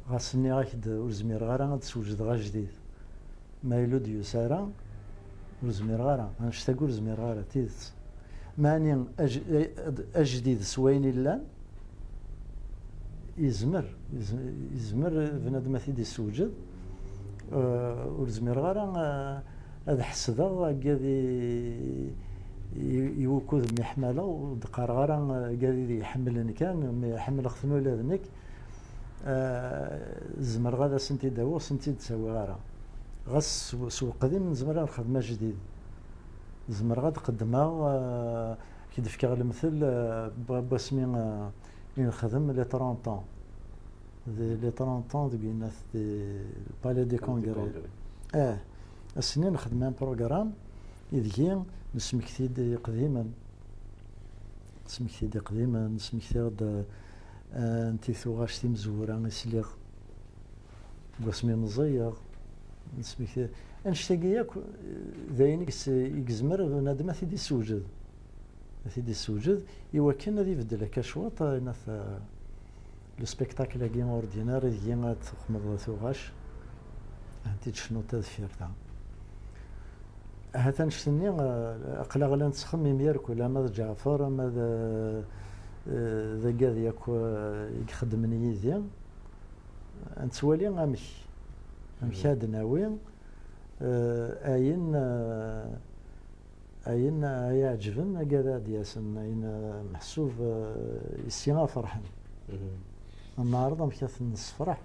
ɣas nniɣ-ak-d ur zmireɣ ara ad d-swejdeɣ ajdid. Ma yella ur d-yusi ara, ur zmireɣ ara. Annect-agi ur zmireɣ ara, d tidet. Meɛni aj-, aj-, ajdid s wayen illan, yezmer, yez-, yezmer bnadem ad t-id-yessewjed. Eh, ur zmireɣ ara, eh, ad ḥesdeɣ agad i, i, i wukud myeḥmaleɣ, ur d-qqareɣ ara, eh, agad i d-iḥemmlen kan, mi ḥemmleɣ-ten ula d nekk. Eh, zemreɣ ad asen-t-id-awiɣ, ur sen-t-id-ttawiɣ ara. Ɣas s, s weqdim nezmer ad nexdem ajdid. Zemreɣ ad qeddmeɣ, eh, k-d-fkeɣ lemtel, eh, n wasmi, eh, i nexdem les trente ans. D les trente ans deg inat di Palais des Congrès. Ah, ass-nni nexdem un programme ideg nesmekti-d iqdimen. Nesmekti-d iqdimen, nesmekti-d, eh, anti tuɣac timezwura i sliɣ deg wasmi meẓẓiyeɣ. Nesmekti, annect-agi yakk, eh, d ayen i yes-, i yezmer bnadem ad t-id-issewjed. Ad t-id-issewjed i wakken ad ibeddel akka cwiṭ, eh, inat, eh, le spectacle-agi ordinaire ideg ad txedmeḍ tuɣac, ad tent-id-tecnuḍ ta deffir ta. Ahat annect-nni, eh, aql-aɣ la nettxemmim yarkul, ama d Ǧaɛfer, ama d, eh, d agad yakk, eh, i ixeddmen yid-i. Ad nettwali amek, amek ad d-nawi, eh, ayen, eh, ayen ay iɛeǧben agad ad d-yasen, ayen, eh, meḥsub, eh, yes-i ad ferḥen. Ad neɛreḍ amek ad ten-nessefreḥ,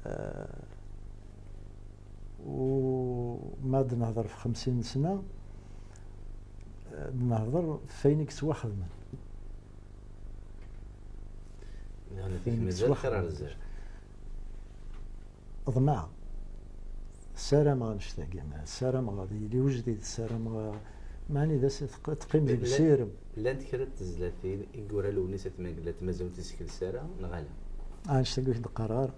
eh, u ma ad nehder f xemsin sna, eh, ad nehder f ayen i yettwaxedmen. Yeɛni mazal xir ar zdat. Ḍemɛeɣ. Ssarameɣ annect-agi, ssarameɣ ad yili wejdid, ssarameɣ, meɛni d as-, teq-, teqqim deg usirem. Llant kra n tezlatin i yura Lewnis At Mengellat mazal ur t-isekles ara, neɣ ala? Ah, annect-agi ur k-d-qqareɣ ara.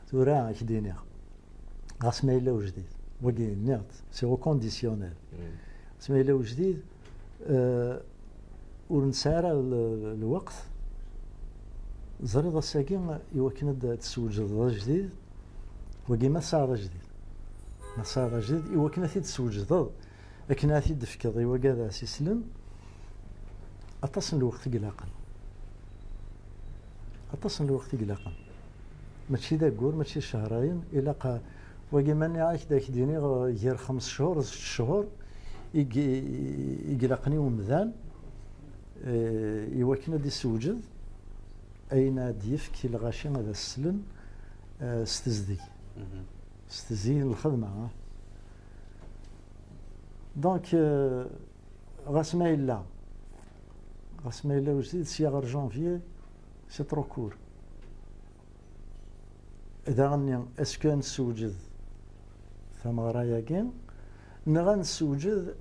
Tura ad k-d-iniɣ. Ɣas ma yella wejdid, wagi nniɣ-d, c'est au conditionnel. Ɣas ma yella wejdid, eh, ur nesɛi ara l-, l-, lweqt. Ẓriɣ ass-agi i wakken ad d-, ad d-teswejdeḍ ajdid, wagi ma tesɛiḍ ajdid. Ma tesɛiḍ ajdid, i wakken ad t-id-teswejdeḍ, akken ad t-id-tefkeḍ i wagad ad s-islen, aṭas n lweqt i ilaqen. Aṭas n lweqt i ilaqen. Mačči d aggur, mačči d cehrayen, ilaq, eh, wagi ma nniɣ-ak-d, ad k-d-iniɣ, eh, gar xems cchur d sett cchur i g-, i ilaqen i umdan, eh, i wakken ad d-issewǧed ayen ad d-yefk i lɣaci ad as-slen, eh, s tezdeg. S tezdeg n lxedma, ah. Donc, eh, ɣas ma yella, ɣas ma yella wejdid, sya ɣer janvier, c'est trop court. Daɣenni, est-ce que ad nessewǧed tameɣra-agi, neɣ ad nessewǧed,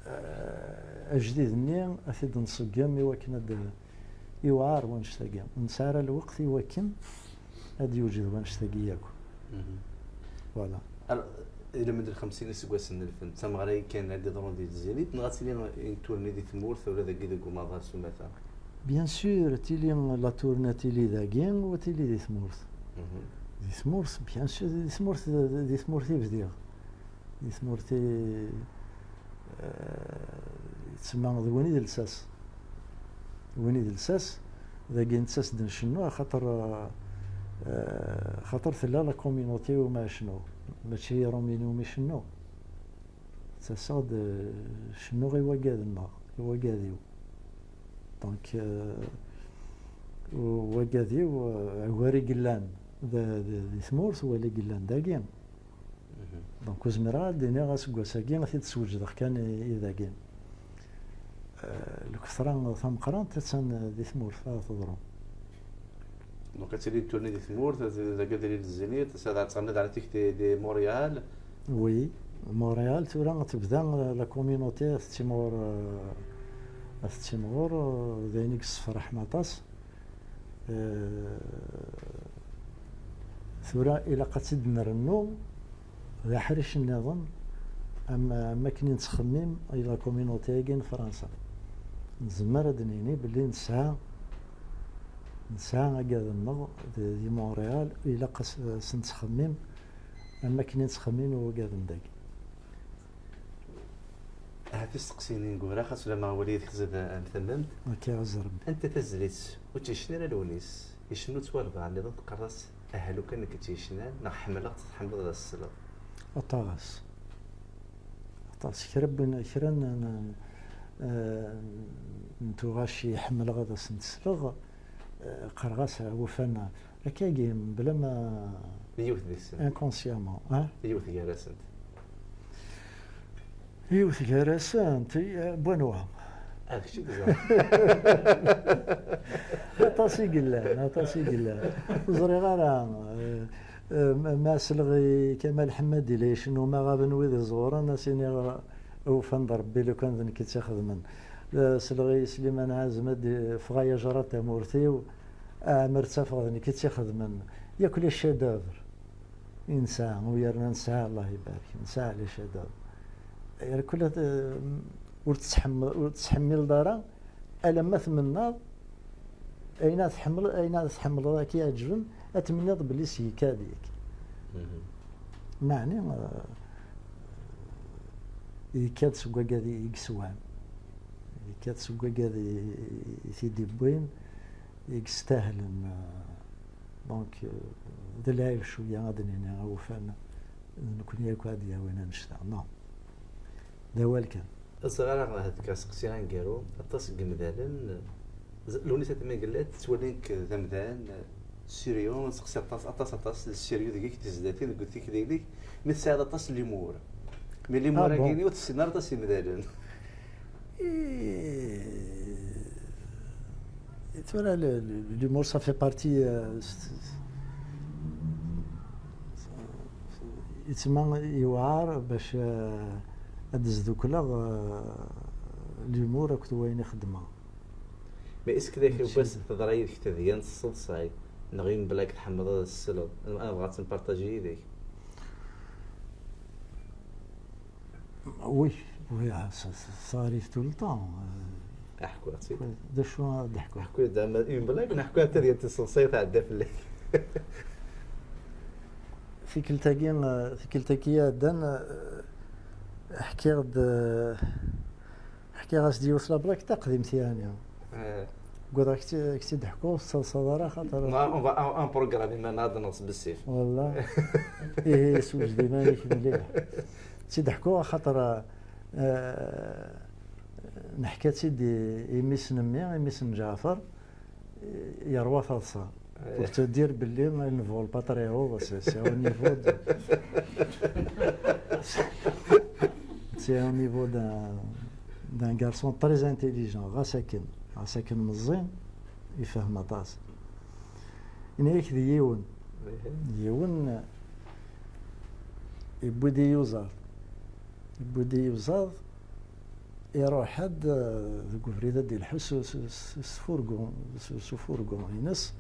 eh, ajdid-nni, ad t-id-nṣeggem i wakken ad d-, iwɛer wanect-agi. Ur nesɛi ara lweqt i wakken ad d-yewjed wanect-agi yakk. Voilà. Ar, ilmend n xemsin iseggasen n lfen, d tameɣra kan ad d-iḍrun di tezlit, neɣ ad tili une tournée di tmurt, ula dagi deg umaḍal s umata? Bien sûr, tili la tournée, tili dagi, u tili di tmurt. Di tmurt, bien sûr, di tmurt, di tmurt i bdiɣ. Di tmurt i, eh, yettsemma d win i d lsas. D win i d lsas, dagi nettas-d ncennu, axaṭer, eh, Eh, xaṭer tella la communauté umi cennuɣ, mačči i Romino umi cennuɣ. Ttaseɣ-d, eh, cennuɣ i wagad-nneɣ, i wagad-iw. Donc, eh, wagad-iw, eh, agar i yellan d, d, di tmurt, wala i yellan dagi. Donc, ur zmireɣ ad d-iniɣ aseggas-agi ad t-id-swejdeɣ kan i, i dagi. Eh, lketṛa tameqqrant attan di tmurt ara teḍru. Donc, ad tili tturni di tmurt, ad tili dagi, ad tili di Zénith, ad tɣenni daɣen tikti di Montréal. Oui, Montréal tura tebda, eh, la communauté ad tettimɣur, eh, ad tettimɣur, eh, d ayen i yessefraḥen aṭas. Eh, tura ilaq ad tt-id-nrennu d aḥric nniḍen, am, am wakken i nettxemmim i la communauté-agi n Fransa. Nzemmer ad d-nini belli nesɛa, nesɛa agad-nneɣ di, di Montréal, ilaq ad s-, ad s-nettxemmim am wakken i nettxemmim i wagad n dagi. Ahat isteqsiyen ineggura, xas ulamma awal yid-k zad am temmem. Akka, ɛuzz Rebbi. Anta tazlit ur tt-yecni ara Lewnis, icennu-tt walbeɛḍ nniḍen teqqar-as: "Aha lukan nekk i tt-yecnan", neɣ "Ḥemmleɣ-tt, tḥemmleḍ ad as-tesleḍ"? Aṭas. Aṭas. Kra n, kra n, n, eh, n tuɣac i ḥemmleɣ ad asent-sleɣ, eh, qqareɣ-as awufan akkagi, mebla ma... Yiwet deg-sent. Inconsciemment, ah? Yiwet gar-asent. Yiwet gar-asent, eh, n wanwa? Ah, d kečč i yeẓran. Aṭas i yellan, aṭas i yellan. Ur ẓriɣ ara, eh, eh, ma, ma sleɣ i Kamal Ḥemmadi la icennu, ma ɣaben wid iẓewren, ad s-iniɣ, ufan-d Rebbi lukan d nekk i tt-ixedmen. Eh, sleɣ i Sliman Ɛazem ad d-, ffeɣ ay ajrad tamurt-iw, amer ttafeɣ d nekk i tt-ixedmen. Yakk les chefs-d'œuvre i nesɛa, u yerna nesɛa, Allah ibarek, nesɛa les chefs-d'œuvre. Yerkul ad, ur tettḥemmil-, ur tettḥemmileḍ ara alamma tmennaḍ ayen ad tḥemmleḍ, ayen ad tḥemmleḍ ad k-iɛeǧben, ad tmenniḍ belli s yekka-d yak. Meɛni, eh, yekka-d seg wagad i, i yeswan, yekka-d seg wagad i, i t-id-iwwin, i yestahlen, eh, donc, eh, d lɛib cwiya ad d-nini awufan d nekni akk ad d-yawin annect-a, non. D awal kan. Ẓriɣ ara ahat deg aseqsi aneggaru, aṭas n yemdanen, z-, Lewnis At Mengellat ttwalin-k d amdan sérieux, ad tseqsi aṭas, aṭas, aṭas n sérieux deg-k, tizdatin, deg tikli-inek, mi tesɛiḍ aṭas n l'humour. Mais l'humour-agi-nni ur t-ssinen ara aṭas n yemdanen. Et, et voilà, le, le, l'humour, ça fait partie, euh, yettma yewɛer bac, euh, ad d-sdukleɣ, euh, l'humour akked wayen i xeddmeɣ. Mais est-ce que d akk wass teḍra yid-k tedyant tseḍsay, neɣ une blague tḥemmleḍ ad as-tesleḍ, nebɣa ad tt-npartaji yid-k? Oui, oui, ah, ça, ça, ça arrive tout le temps. Aḥku-aɣ-tt-id. D acu ara d-ḥkuɣ? Aḥku-d ama une blague, neɣ aḥku-aɣ tadyant tiseḍsayt tɛedda fell-ak. Tikkelt-agi, tikkelt-agi iɛeddan, ḥkiɣ-d, ḥkiɣ-as-d yiwet la blague taqdimt yani. Wwiḍ ak-tt-id-ḥkuɣ, ur tettaḍsaḍ ara, xaṭer... Un programme iman ad nɣes bessif. Wallah. Ihi, swejd iman-ik mliḥ. Tt-id-ḥkuɣ, axaṭer, eh, neḥka-tt-id i, i mmi-s n mmi, i mmi-s n Ǧaɛfer, yerwa taḍsa. Pour te dire belli il ne vole pas très haut, c'est, c'est au niveau de, c'est au niveau d'un, d'un garçon très intelligent, ɣas akken, ɣas akken meẓẓi, ifehhem aṭas. Ini-ak d yiwen, yiwen yewwi-d iyuzaḍ, yewwi-d iyuzaḍ, iruḥ-d, eh, deg ubrid ad d-ilḥu s, s, s, s furgu, s, s ufurgu-ines.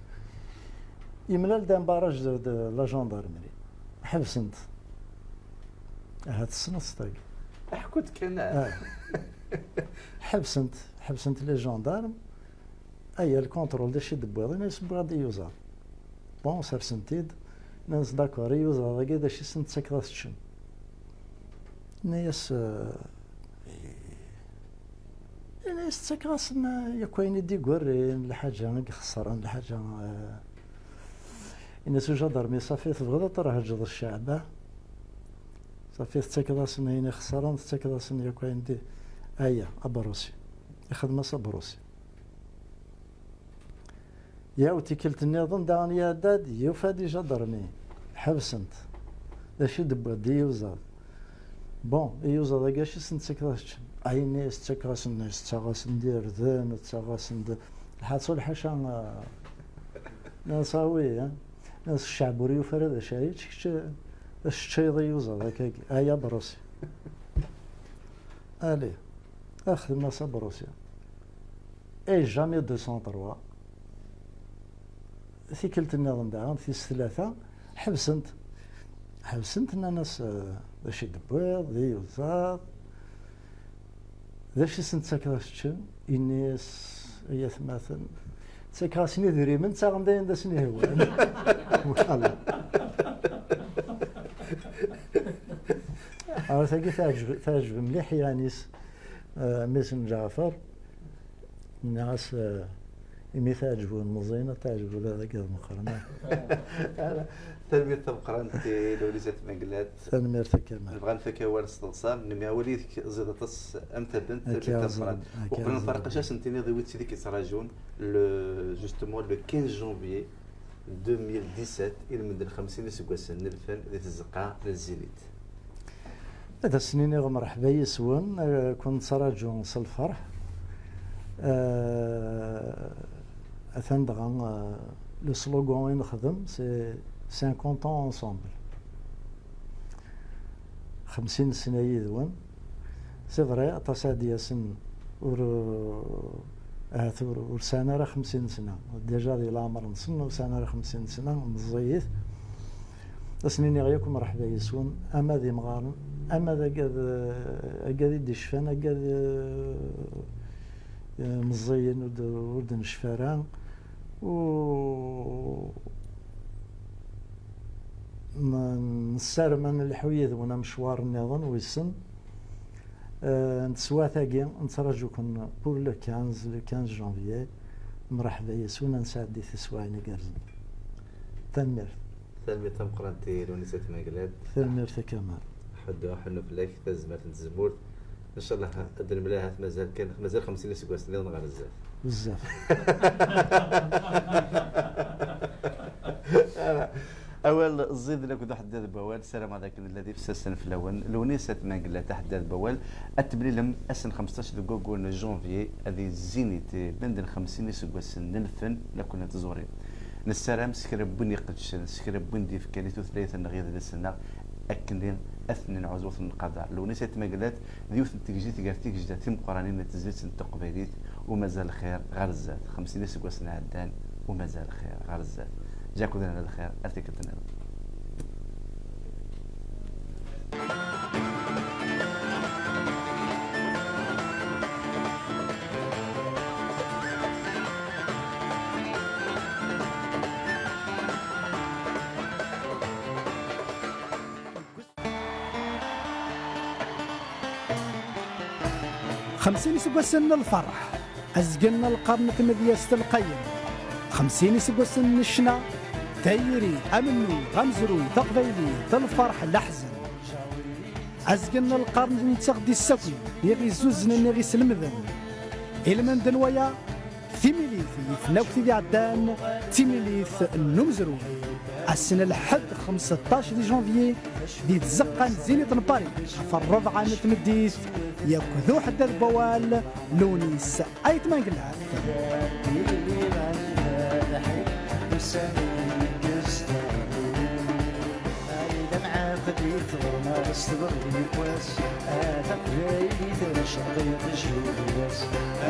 Yemlal-d un barrage de, de la gendarmerie. Ḥebsen-t. Ahat tessneḍ-tt tagi. Ḥku-d kan. Ah. Ḥebsen-t, ḥebsen-t les gendarmes. Aya, le contrôle, d acu i d-wwiḍ? Ini-as wwiɣ-d iyuzaḍ. Bon, sersen-t-id. Nnan-as d'accord, iyuzaḍ-agi d acu i sen-tettakeḍ ad t-ččen? Ini-as, eh, ini-as ttakeɣ-asen, eh, yakk ayen i d-igurrin, lḥaǧa i ixeṣren, lḥaǧa, eh, Yenna-as ujadarmi: "Ṣafi, tebɣiḍ ad terheǧeḍ cceɛb, ah? Ṣafi, tettakeḍ-asen ayen ixeṣren, tettakeḍ-asen yakk ayen di." Aya, abṛusi. Ixdem-as abṛusi. Yaw, tikkelt nniḍen daɣen iɛedda-d, yufa-d ijadarmi. Ḥebsen-t. D acu i d-wwiɣ d iyuzaḍ? Bon, iyuzaḍ-agi acu i sen-tettakeḍ ad ččen? Ayen i s-ttakeɣ-asen, ttaɣ-asen-d irden, ttaɣ-asen-d lḥaṣul ḥaca, ah, nna-as: "A wi, ah?" Nna-as: "Cceɛb ur yufi ara d acu ara yečč, kečč, eh, ad teččeḍ iyuzaḍ akkagi." Aya abṛusi. Allez, axdem-as abṛusi. Et jamais deux cent trois. Tikkelt nniḍen daɣen, tis tlata, ḥebsen-t. Ḥebsen-t, nnan-as: "Eh, d acu i d-tewwiḍ, d iyuzaḍ? D acu i sen-tettakeḍ ad ččen?" Yenna-as: "Ay atmaten, ttakeɣ-asen idrimen, ttaɣen-d ayen d asen-ihwan." Voilà. Alors, tagi teɛǧeb, teɛǧeb mliḥ, yeɛni, eh, mmi-s n Ǧaɛfeṛ. Nniɣ-as, eh, imi teɛǧeb win meẓẓiyen, ad teɛǧeb ula d agad meqqren. Ara, tanemmirt tameqqrant i Lewnis At Mengellat. Tanemmirt a Kamal. Nebɣa ad nfak awal s teḍsa, nemmi awal yid-k, ziḍ aṭas am tabent, akka, tameqqrant. Akka, uqbel ad nferreq, acu ad sen-tiniḍ i wid ttid i k-yettraǧun, le, justement, le quinze janvier deux mille dix-sept, i lmend n xemsin iseggasen n lfen di tzeqqa n Zénith? Ad asen-iniɣ mreḥba yis-wen, eh, kun nettraǧu s lferḥ. Eh, atan dɣa, eh, le slogan i nexdem, c'est cinquante ans ensemble. Xemsin sna yid-wen. C'est vrai, aṭas ara d-yasen ur, ahat ur, ur sɛan ara xemsin sna. Déjà di leɛmer-nsen ur sɛan ara xemsin sna, meẓẓiyit. Ad sen-iniɣ yakk mreḥba yis-wen, ama d imɣaren, ama d agad, agad i d-icfan, agad, eh, eh, meẓẓiyen ur d-, ur d-necfi ara. U n-, nessarem ad nelḥu yid-wen amecwar nniḍen, wissen. Eh, n teswiɛt-agi, nettraǧu-ken pour le quinze, le quinze janvier. Mreḥba yis-wen, ad nesɛeddi tiswiɛin igerrzen. Tanemmirt. Tanemmirt tameqqrant i Lewnis At Mengellat. Tanemmirt a Kamal. Ḥuddu, ḥunnu fell-ak, tazmert n tzemmurt. Ncallah ad d-nemlal ahat mazal kan, mazal xemsin iseggasen nniḍen ɣer zdat. Bezzaf. Ara, awal ẓiden akked uḥeddad n wawal, ssarameɣ d akken nella d ifessasen fell-awen. Lewnis At Mengellat, aḥeddad n wawal, ad temlilem ass n xemseṭṭac deg waggur n janvier, ad yezzinit bend n xemsin iseggasen n lfen la kunna tẓuri. Nessaram s kra n win iqedcen, s kra n win d-yefkan i tutlayt-nneɣ, idles-nneɣ, akken ad ten-nɛuzz ur ten-nqader. Lewnis At Mengellat d yiwet n tgejdit gar tigejda timeqqranin n tezlit n teqbaylit, u mazal lxir ɣer zdat. Xemsin iseggasen ɛeddan, u mazal lxir ɣer zdat. Ǧakud lana lxir, ar tikkelt nniḍen. Xemsin iseggasen n lferḥ, azgen n lqern n tmedyazt lqayen, xemsin iseggasen n ccna, tayri, amennuɣ, amezruy, taqbaylit, lferḥ, leḥzen. Azgen n lqern netta ɣ-d-issakin, iɣ-izzuznen, iɣ-islemden. Ilmend n waya, timilit yifen akk tid iɛeddan, d timilit n umezruy. Ass n lḥedd xemseṭṭac di janvier, di tzeqqa n Zénith n Paris, ɣef rrebɛa n tmeddit, yakk d uḥeddad n wawal, Lewnis At Mengellat. Ay d amɛaqed i tɣerma s tbeɣ yiwwas, a taqbaylit rcqeɣ iṭij yiwwas.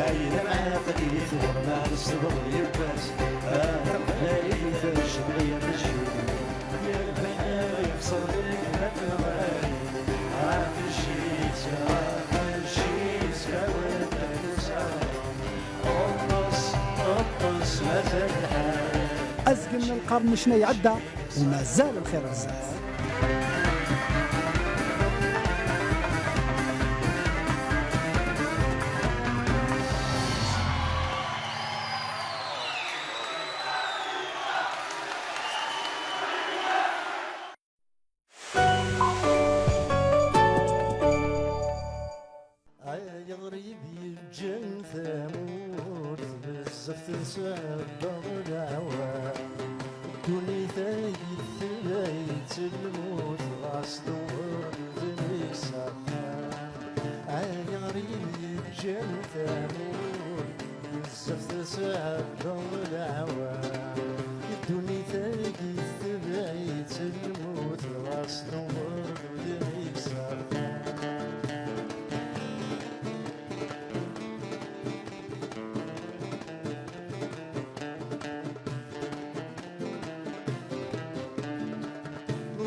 Ay d amɛaqed i tɣerma s tbeɣ yiwwas, a taqbaylit rcqeɣ iṭij yiwwas. Yerbeḥ ixṣer deg ma tɣari, ɣef jis, ɣef jis, kawet ad tesɛa. Ṭṭes, ṭṭes, mazal lḥal. Azgen n lqern n ccna iɛedda, u mazal lxir ɣer zdat. Tesɛeddaḍ leɛwam, ddunit-agi tetbeɛ-itt lmut, ɣas tewweḍ-d deg-s axxam. Ayɣer i d-yeǧǧan tamurt, bezzaf tesɛeddaḍ leɛwam, ddunit-agi tetbeɛ-itt lmut, ɣas tewweḍ-d deg-s axxam.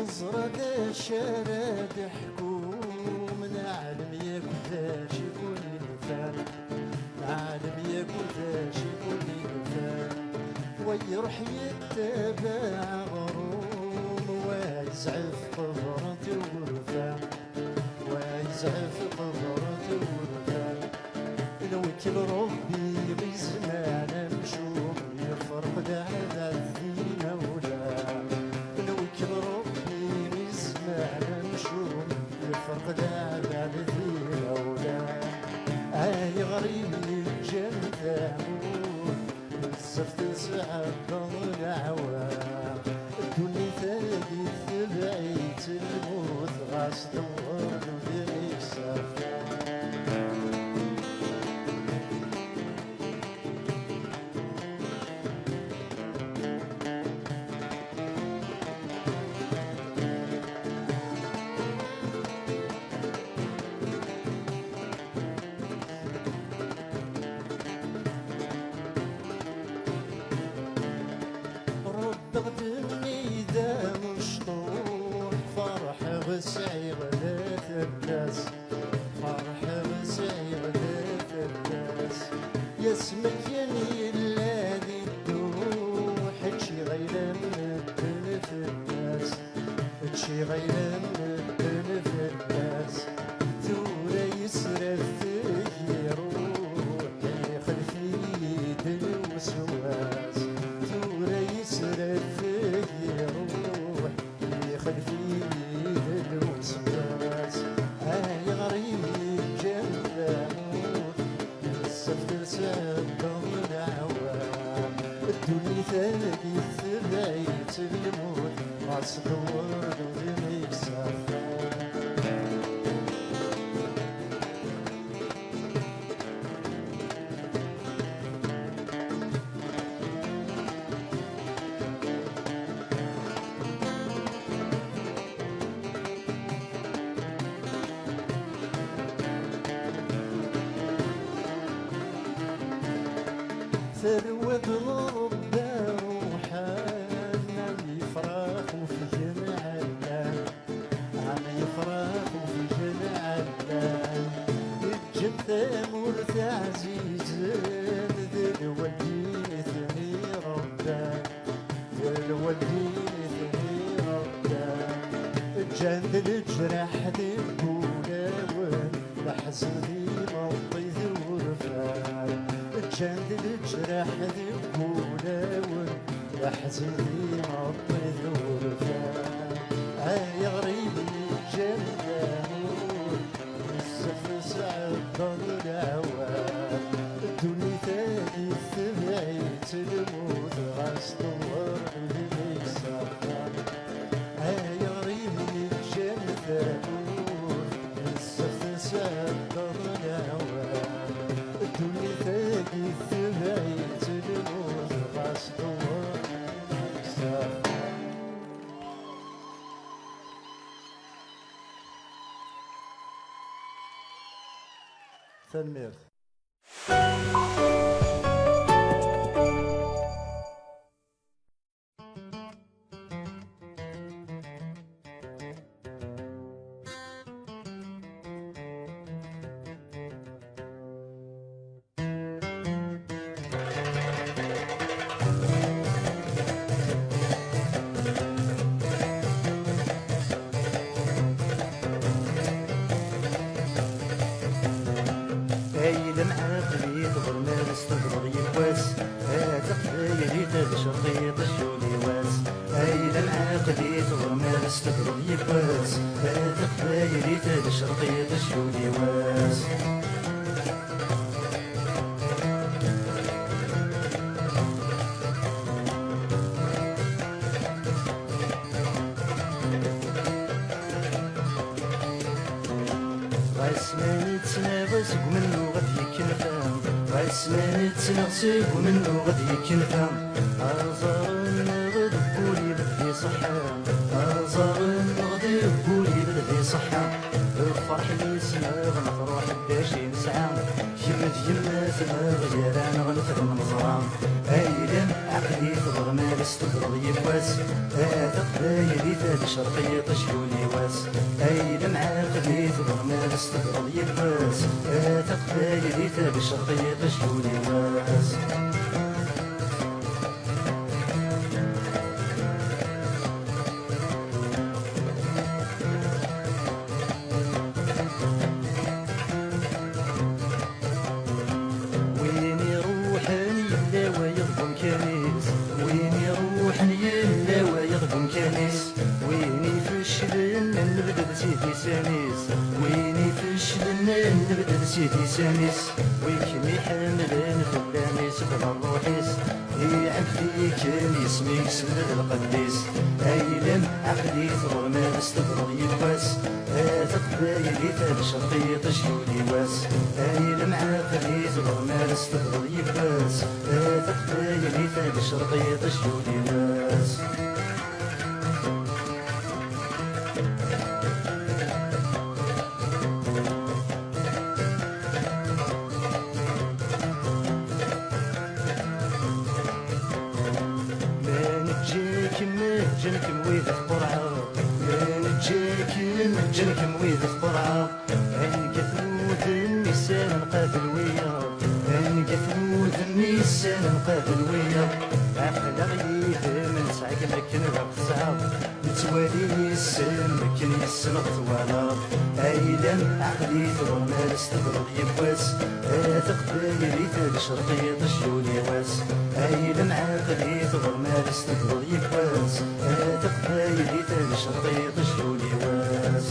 Neẓra d acu ara d-ḥkumen, neɛlem yakk d acu i kun-inefan, neɛlem yakk d acu i kun-inefan. Wa iruḥ yettabaɛ aɣrum, wa yezɛef qebren tiwurfan. Wa yezɛef qebret urfan, nwekkil Ṛebbi i zzman amcum, yefreq leɛbad d imawlan. Nwekkil Ṛebbi i zzman amcum, yefreq leɛbad d imawlan. Ayɣer i yi-ǧǧan tamurt? Bezzaf tesɛeddaḍ leɛwam, ddunit-agi tebɛ-itt lmut, ɣas tewweḍ deg-s axxam. Ṛebbi ɣ-d-nni d amecṭuḥ, ferḥeɣ sɛiɣ la fell-as, ferḥeɣ sɛiɣ la fell-as. Yasmi kan yella di dduḥ, ččiɣ ayla n medden fell-as. Ččiɣ ayla n medden fell-as, tura yesrafeg iruḥ, ixlef-iyi-d lweswas. Tura yesrafeg iruḥ, ixlef-iyi-d lweswas. Ayɣer i yi-ǧǧan tamurt? Bezzaf tesɛeddaḍ leɛwam, ddunit-agi tebɛ-itt lmut, ɣas tewweḍ deg-s axxam. Terwiḍ Ṛebbi ṛuḥan, am yefrax ufgen ɛellan, am yefrax ufgen ɛellan, yeǧǧen tamurt ɛzizen, d lwaldin i ten-iṛebban. D lwaldin i ten-iṛebban, ǧǧan-d leǧraḥ deg wulawen, leḥzen d imeṭṭi d wurfan. Ǧǧan-d leǧraḥ deg wulawen, leḥzen d imeṭṭi d wurfan. Ayɣer i yi-ǧǧan tamurt? Bezzaf tesɛeddaḍ leɛwam, ddunit-agi tebɛ-itt lmut, ɣas tewweḍ deg-s axxam. Ayɣer i yi-ǧǧan tamurt? Bezzaf tesɛeddaḍ leɛwam, ddunit-agi tebɛ-itt lmut, ɣas tewweḍ deg-s axxam. Tanemmirt. Ay d amɛaqli tɣermar s tebreḍ yiwwas, a taqbaylit ad cerṭiṭ cculiwas. Ay d amɛaqli tɣermar s tebreḍ yiwwas, a taqbaylit ad cerṭiṭ cculiwas. Asma nettnaɣ seg umennuɣ ad yekkenfa, asma nettnaɣ seg umennuɣ ad yekkenfa. Aẓar-nneɣ deg wul ibedd di ṣṣeḥḥa, aẓar-nneɣ deg wul ibedd di ṣṣeḥḥa. Lferḥ yis-neɣ netruḥ d acu i nesɛa, kemm d yemma-tneɣ gar-aneɣ nefhem neẓra. Ayla-m, aql-i tebɣam ad s-tebɣeḍ yiwwas, a taqbaylit ad cerq yiṭij yuli wass. Ayla-m, aql-i tebɣam ad s-tebɣeḍ yiwwas, a taqbaylit ad cerq yiṭij yuli wass. Win iruḥen yella wayeḍ deg umkan-is, win iruḥen yella wayeḍ deg umkan-is, win ifeclen ad nebded si tisan-is, win ifeclen ad nebded si tisan-is, wi kem-iḥemmlen fell-am isbed ṛṛuḥ-is. Iɛebd-ikem yisem-ik send d lqedd-is. Ayla-m, aql-i tebɣam ad s-tebɣeḍ yiwwas, a taqbaylit ad cerq yiṭij yuli wass. Ayla-m, aql-i tebɣam ad s-tebɣeḍ yiwwas, a taqbaylit ad cerq yiṭij yuli wass. Ma neǧǧa-kem, ǧǧan-kem wid tqurɛeḍ. Ma neǧǧa-kem, ǧǧan-kem wid tqurɛeḍ. Anga-ten wudem issanen qabel wiyaḍ. Anga-ten wudem issanen qabel wiyaḍ. Aql-aɣ yid-m, nesɛa-kem akken bɣiɣ tesɛa. Nettwali yis-m akken yis-neɣ twalaḍ. Ayla-m, aql-i tebɣam ad s-tebɣeḍ yiwwas, a taqbaylit ad cerq yiṭij yuli wass. Ayla-m, aql-i tebɣam ad s-tebɣeḍ yiwwas, a taqbaylit ad cerq yiṭij yuli wass.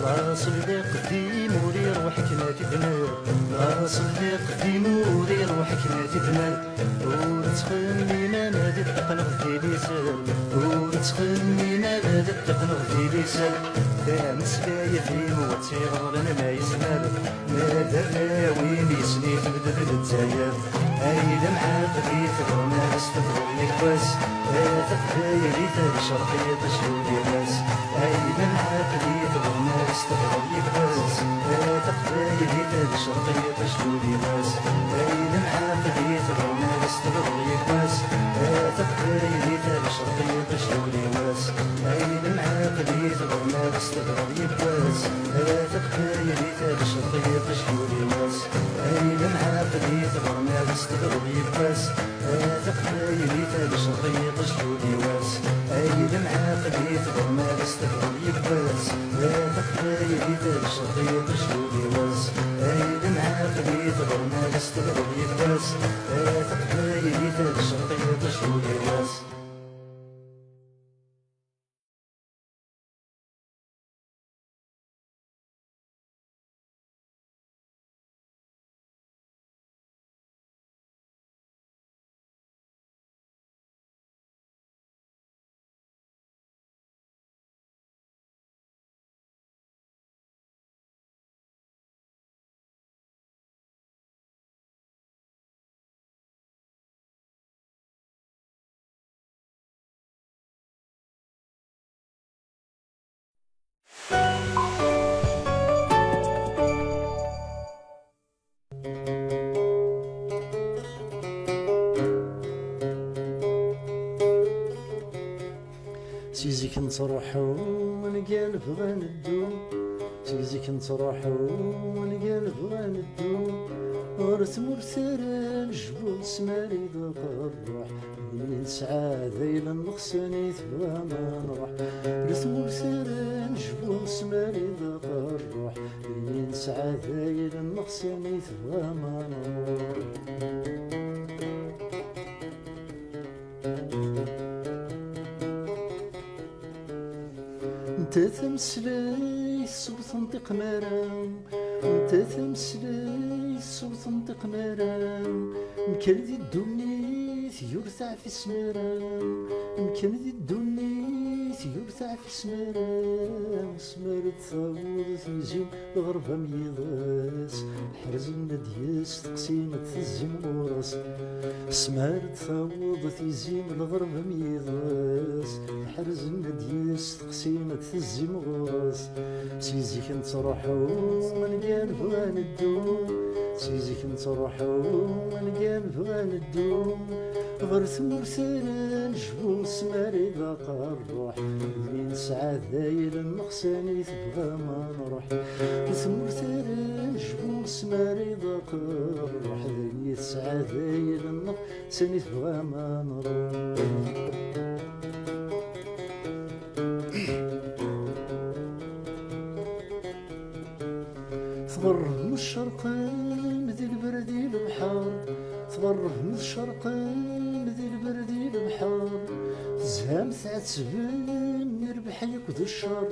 Laṣel d aqdim ur iruḥ akken ad t-ibner. Laṣel d aqdim ur iruḥ akken ad t-ibner. Ur ttxemmim ama d ṭṭaq neɣ d liser. Ur ttxemmim ama d ṭṭaq neɣ d liser. Tameslayt-im ur tt-iɣḍlen ma yezmer. Ma d arraw-im yis-m i tebded Lezzayer. Ayla-m, aql-i tebɣam ad s-tebɣeḍ yiwwas, a taqbaylit ad cerq yiṭij yuli wass. Ayla-m, aql-i tebɣam ad s-tebɣeḍ yiwwas, a taqbaylit ad cerq yiṭij yuli wass. Ayla-m, aql-i tebɣam ad s-tebɣeḍ yiwwas, a taqbaylit ad cerq yiṭij yuli wass. Ayla-m, aql-i tebɣam ad s-tebɣeḍ yiwwas, a taqbaylit ad cerq yiṭij yuli wass. Ayla-m, aql-i tebɣam ad s-tebɣeḍ yiwwas, a taqbaylit ad cerq yiṭij yuli wass. Ayla-m, aql-i tebɣam ad s-tebɣeḍ yiwwas, a taqbaylit ad cerq yiṭij yuli wass. Ayla-m, aql-i tebɣam ad s-tebɣeḍ yiwwas, a taqbaylit ad cerq yiṭij yuli wass. Si zik nettruḥu, ngan bɣa neddu. Si zik nettruḥu, ngan bɣa neddu. Ur tmurt ara necbu smari d aqerruḥ. Win nesɛa d ayla nneɣsen i tebɣa ma nruḥ. Ur tmurt ara necbu smari d aqerruḥ. Win nesɛa d ayla nneɣsen i tebɣa ma nruḥ. Nta tameslayt s ur tenṭiq mara, Netta tameslayt s utenṭiq mara, mkan di ddunit yur taɛfi smara, mkan di ddunit yur taɛfi smara, smara d-taweḍ tizi n lɣerba am yiḍes, ḥerzen ad d-yesteqsin ad tezzim ɣur-s. Smara d-taweḍ tizi n lɣerba am yiḍes, ḥerzen ad d-yesteqsin ad tezzim ɣur-s. Si zik nettruḥu ngan bɣa neddu, si zik nettruḥu ngan bɣa neddu, ɣer tmurt ara nejbu smara d aqerruḥ, d mi nesɛa d ayen nneɣ sani tebɣa ma nruḥ. Ɣer tmurt ara nejbu smara d aqerruḥ, d mi tesɛa d ayen nneɣ sani tebɣa ma nruḥ. Tɣerrem ccerqem di lberdi lebḥer, tɣerrem ccerqem di lberdi lebḥer, tezham tɛettbem irbeḥ yakk d ccer,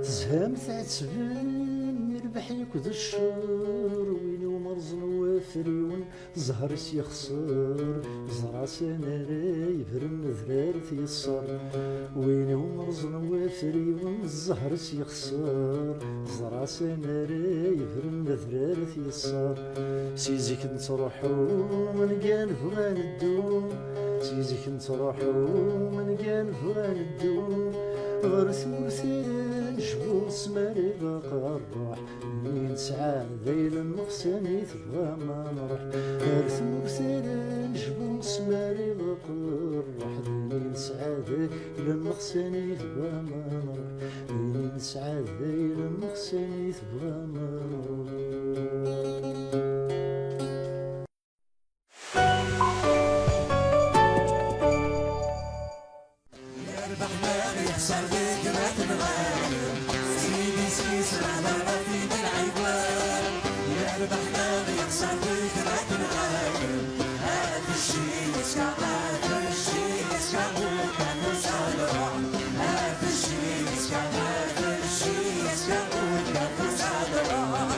tezham tɛettbem irbeḥ yakk d ccer, win iwmerẓen wafriwen zzher-is yexṣer, ẓer-as anara yebren adrar t-yeṣṣer. Win iwmerẓen wafriwen zzher-is yexṣer, ẓer-as anara yebren adrar t-yeṣṣer. Si zik nettruḥu ngan bɣa neddu, si zik nettruḥu ngan bɣa neddu, ɣer tmurt ara nejbu smara d aqerruḥ. Mi nesɛa d ayla-nneɣ sani tebɣa ma nruḥ, ar tmurt ara nejbu smara d aqerruḥ. Mi nesɛa d ayla-nneɣ sani tebɣa ma nruḥ, mi nesɛa d ayla-nneɣ sani tebɣa ma nruḥ. Yerbeḥ neɣ yexṣer deg rat nɣayen, s yidis-is lehḍer ɣef imelɛiwen. Yerbeḥ neɣ yexṣer deg rat nɣayen, at cci yeska, at cci yeska, ur kafus ad ruḥ. At cci yeska, at cci yeska, ur kafus ad ruḥ.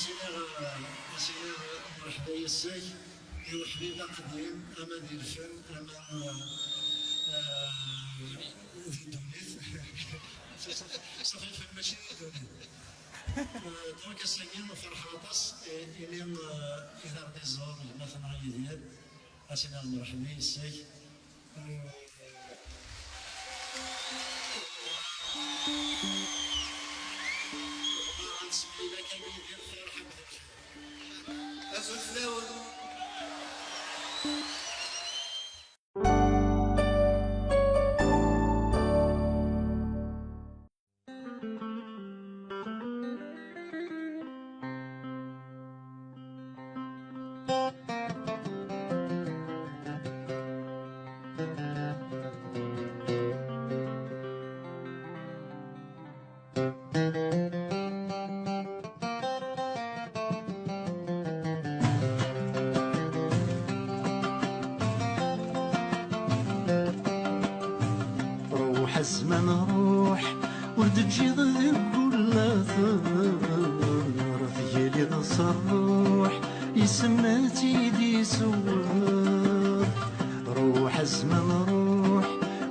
Asinaɣ, asinaɣ, mṛeḥba yes-k, i uḥbib aqdim, ama di lfen, ama, eh, di ddunit. Ṣafi, lfen mačči di ddunit. Eh, donc, ass-agi ferḥeɣ aṭas, eh, imi, eh, i d aɣ-d-iẓur gma-tneɣ Yidir. Asinaɣ mṛeḥba yes-k. Azul fell-awen. Ruḥ a zzman ruḥ, ur d-teǧǧiḍ deg ulater, tegliḍ s rruḥ, isem ad tt-id-isewwer. Ruḥ a zzman ruḥ,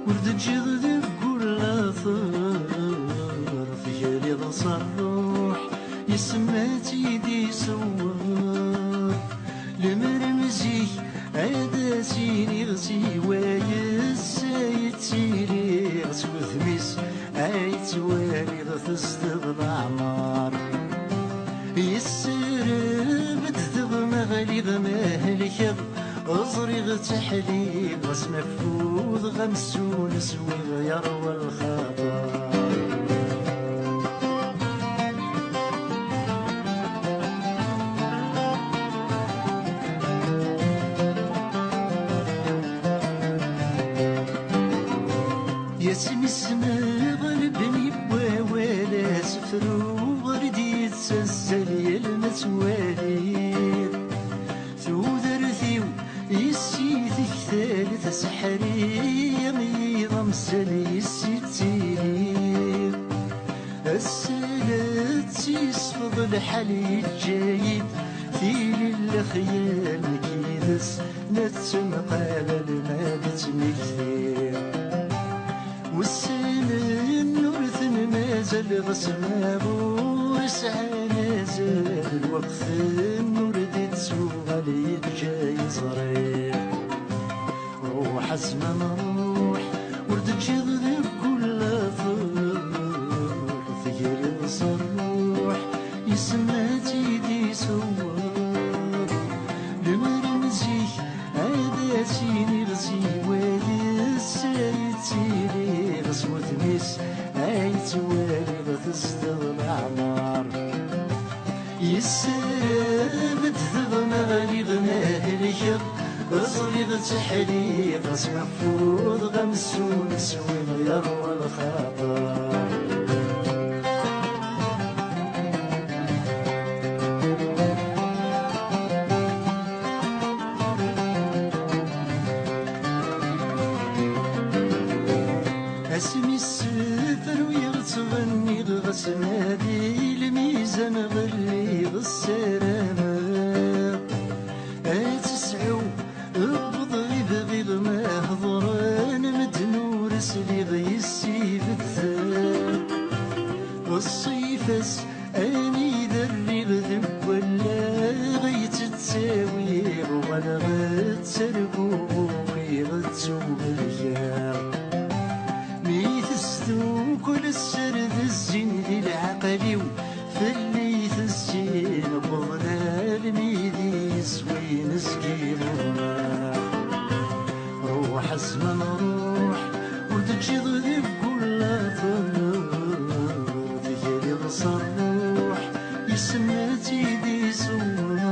ur d-teǧǧiḍ deg ulater, tegliḍ s rruḥ, isem ad tt-id-isewwer. Lemmer n zik ad as-iniɣ siwa yes-s ay ttiliɣ, s wudem-is ay ttwaliɣ tezdeɣ leɛmer. Yessereb-d diɣ ma ɣliɣ ma helkeɣ, ẓriɣ tteḥliɣ asmi affudeɣ amsun swiɣ yerwa lxaṭer. Yasmi smeɣ lebni n wawal asefru ur d-yettazzal yal ma twaliḍ. Tudert-iw yessi tektal tesseḥri-yi amzal yessi ttiliɣ. Ass-a la tt-yesfeḍ lḥal yeǧǧa-yi-d tili n lexyal nekk yid-s nettemqabal ma d-ttmektiɣ. Wessenen ur ten-mazal ɣes ma ur sɛan azal, lweqt-n ur d-ittuɣal yeǧǧa-yi ẓriɣ. Ruḥ a Asma nruḥ, ur d-teǧǧiḍ deg wul later, tegriḍ s rruḥ, yesma ad tt-id-isewwer. Lemmer n zik, ad as-iniɣ ziwal, ass-a yettili ɣes wudem-is, ay ttwaliɣ tezdeɣ leɛmer. Yessarem-d dɣen ɣliɣ ma helkeɣ, ẓriɣ tteḥliɣ asma ffudeɣ amzun swiɣ yerwa lxaṭer. Asmi ssefruyeɣ ttɣenniɣ ɣas ma di lmizan ɣelliɣ ssarameɣ ad tesɛu, wweḍ i bɣiɣ ma hedren medden ur sliɣ yis-i bedden. Ɣeṣṣifet anida rriɣ deg wallaɣ i tt-ttawiɣ, walaɣ ttarguɣ ukiɣ ttumelgeɣ. Mi tesdukkel sser d zzin di leɛqel-iw, fell-i tezzin wwḍen almi d iswi nezgi neḍmeɛ. Ruḥ asma nruḥ, ur d-teǧǧiḍ deg wul later, tegriḍ s rruḥ, yesma ad tt-id-isewwer.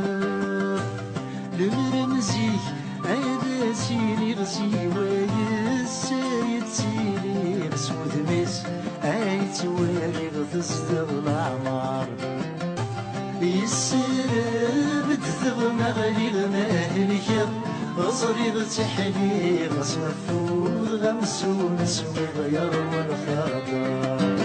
Lemmer n zik, ad as-iniɣ ziwal, ass-a yettili s wudem-is, ay ttwaliɣ tezdeɣ leɛmer. Yessarem-d dɣen ɣliɣ ma helkeɣ, ẓriɣ tteḥliɣ asma ffudeɣ amzun swiɣ yerwa lxaṭer.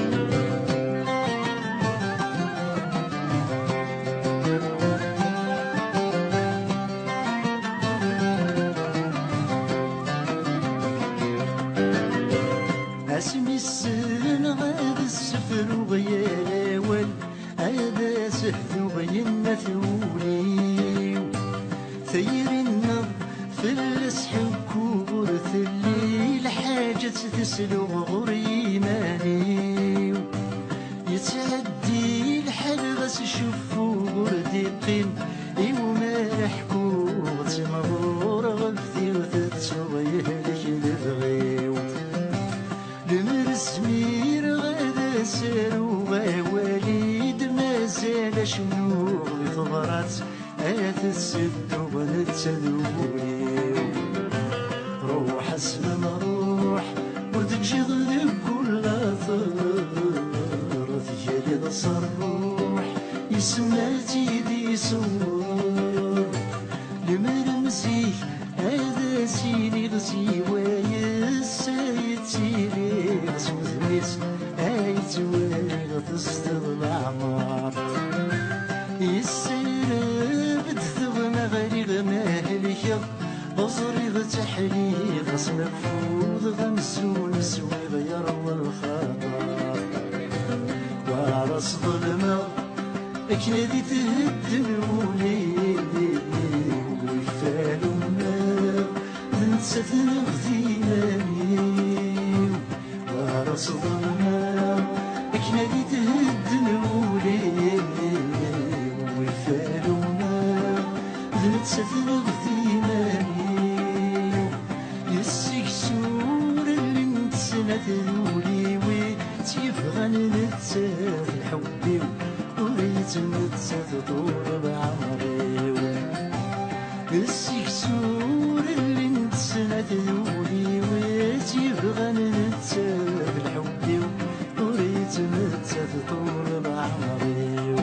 Asmi ssneɣ ad ssefruɣ yal awal, ad as-hduɣ yenna-t wul-iw. Tayri-nneɣ fell-as ḥekku ur telli lḥaǧa ad tt-tesluɣ ɣur yiman-iw. Yettɛeddi lḥal ɣas cuffu ur d-iqqim i umar ḥkuɣ timɣur ɣef tiɣ tettuɣ yehlek lebɣi-w. Lemmer zmireɣ ad as-aruɣ awal i d-mazal acennuɣ di tebrat, ad t-ssedduɣ netta d wul-iw. Ruḥ asma nruḥ, ur d-teǧǧiḍ deg wul later, tegriḍ s rruḥ, yesma ad tt-id-isewwer. Lemmer n zik, ad as-iniɣ ziwal, ass-a yettili s wudem-is, ay ttwaliɣ tezdeɣ leɛmer. Yessarem-d dɣen ɣliɣ ma helkeɣ, ẓriɣ tteḥliɣ asma ffudeɣ amzun swiɣ yerwa lxaṭer. War ass ḍelmeɣ akken ad ithedden wul-iw, iffal ummeɣ d nettat neɣ d iman-iw. War ass ḍelmeɣ akken ad ithedden wul-iw, iffal ummeɣ d nettat neɣ d iman-iw. Yes-i ksur allen n tesnat d wul-iw, i tt-yebɣan nettat lḥubb-iw, ur yettmettat ṭul leɛmer-iw. Yes-i ksur allen n tesnat d wul-iw, i tt-yebɣan nettat lḥubb-iw, ur yettmettat ṭul leɛmer-iw.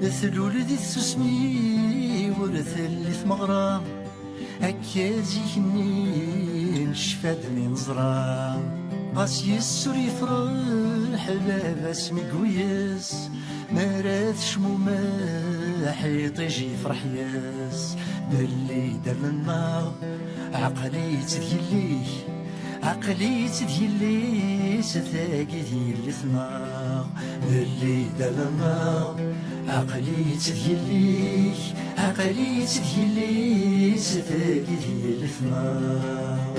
Tlul di tsusmi ur telli tmeɣra, akka zik-nni necfa-d mi neẓra. Ɣas yes ur yefreḥ baba-s mi yuyes, mi ara tecmumeḥ iṭij yefreḥ yes. Nelli-d alma aql-itt d yelli-k, aql-itt d yelli-s, tagi d yelli-tneɣ. Nelli-d alma aql-itt d yelli-k, aql-itt d yelli-s, tagi d yelli-tneɣ.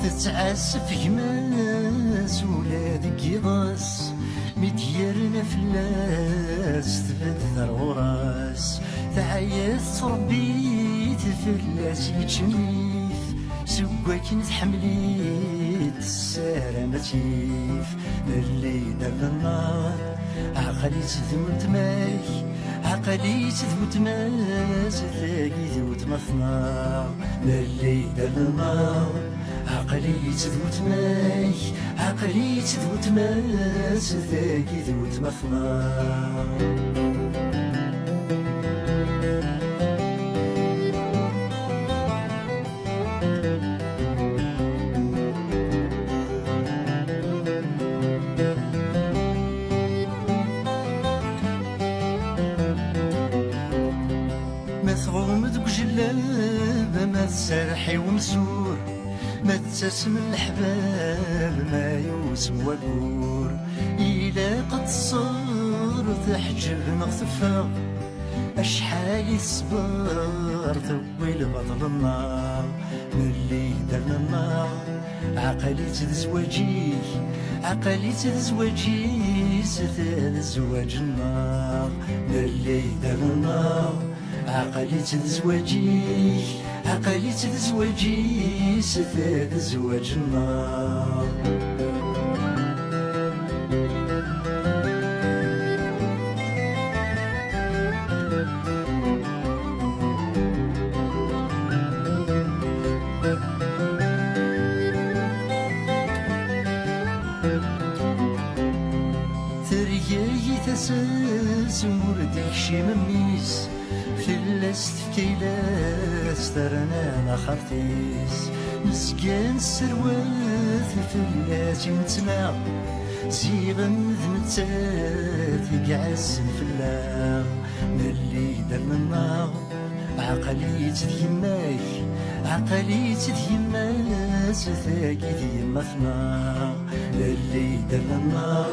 Tettɛasef gma-s ula deg yiḍes, mi d-yerna fell-as tbedd ar ɣur-s. Teɛya tettṛebbi-t fell-as yettcemmit, seg wakken tḥemmel-it tessaram ad tt-yif. Nelli-d alma aql-itt d weltma-k, aql-itt d weltma-s, tagi d weltma-tneɣ. Nelli-d alma aql-itt d weltma-k, aql-itt d weltma-s, tagi d weltma-tneɣ. Ma tɣum deg ujellab, ma tserreḥ i wemsur, ma tettasem leḥbab, ma yusem waggur, ilaq ad teṣṣer, teḥǧeb neɣ teffeɣ. Acḥal i teṣber tewwi lbaṭel-nneɣ, nelli-d alma aql-itt d zzwaǧ-ik, aql-itt d zzwaǧ-is, ta d zzwaǧ-nneɣ. Nelli-d alma aql-itt d zzwaǧ-ik, aql-itt d zzwaǧ-is, ta d zzwaǧ-nneɣ. Tergagi tasa-s ur d-ikcim mmi-s, fell-as tefka ayla-s terna laxert-is. Nezga nesserwat fell-as i nettnaɣ, ziɣen d nettat i iɛessen fell-aɣ. Nelli-d alma-nneɣ aql-itt d yemma-k, aql-itt d yemma-s, tagi d yemma-tneɣ. Nelli-d alma-nneɣ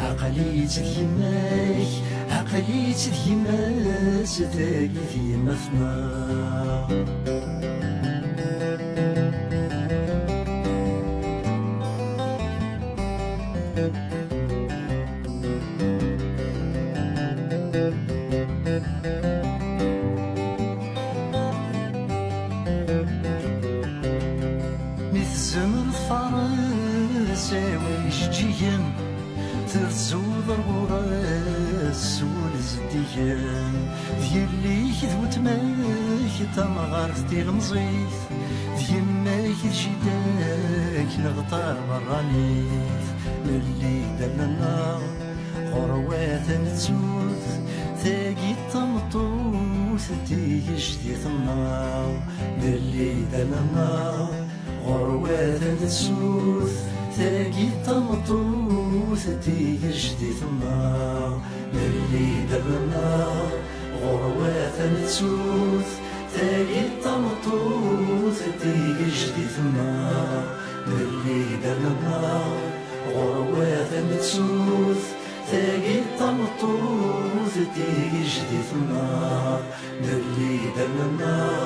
aql-itt d yemma-k, aql-itt d yemma-s, tagi d yemma-tneɣ. Mi tzemreḍ fares awi ijeǧǧigen, terzuḍ ar ɣur-s s wul zeddigen. D yelli-k d weltma-k tamɣart tilemẓit, d yemma-k d jida-k neɣ taberranit. Nelli-d alma-nneɣ ɣur-wat ad nettut, tagi d tameṭṭut tigejdit-nneɣ. Nelli-d alma-nneɣ ɣur-wat ad nettut, tagi d tameṭṭut tigejdit-nneɣ. Nelli-d alma-nneɣ ɣur-wat ad nettut, tagi d tameṭṭut tigejdit-nneɣ. Nelli-d alma-nneɣ ɣur-wat ad nettut, tagi d tameṭṭut tigejdit-nneɣ. Nelli-d alma-nneɣ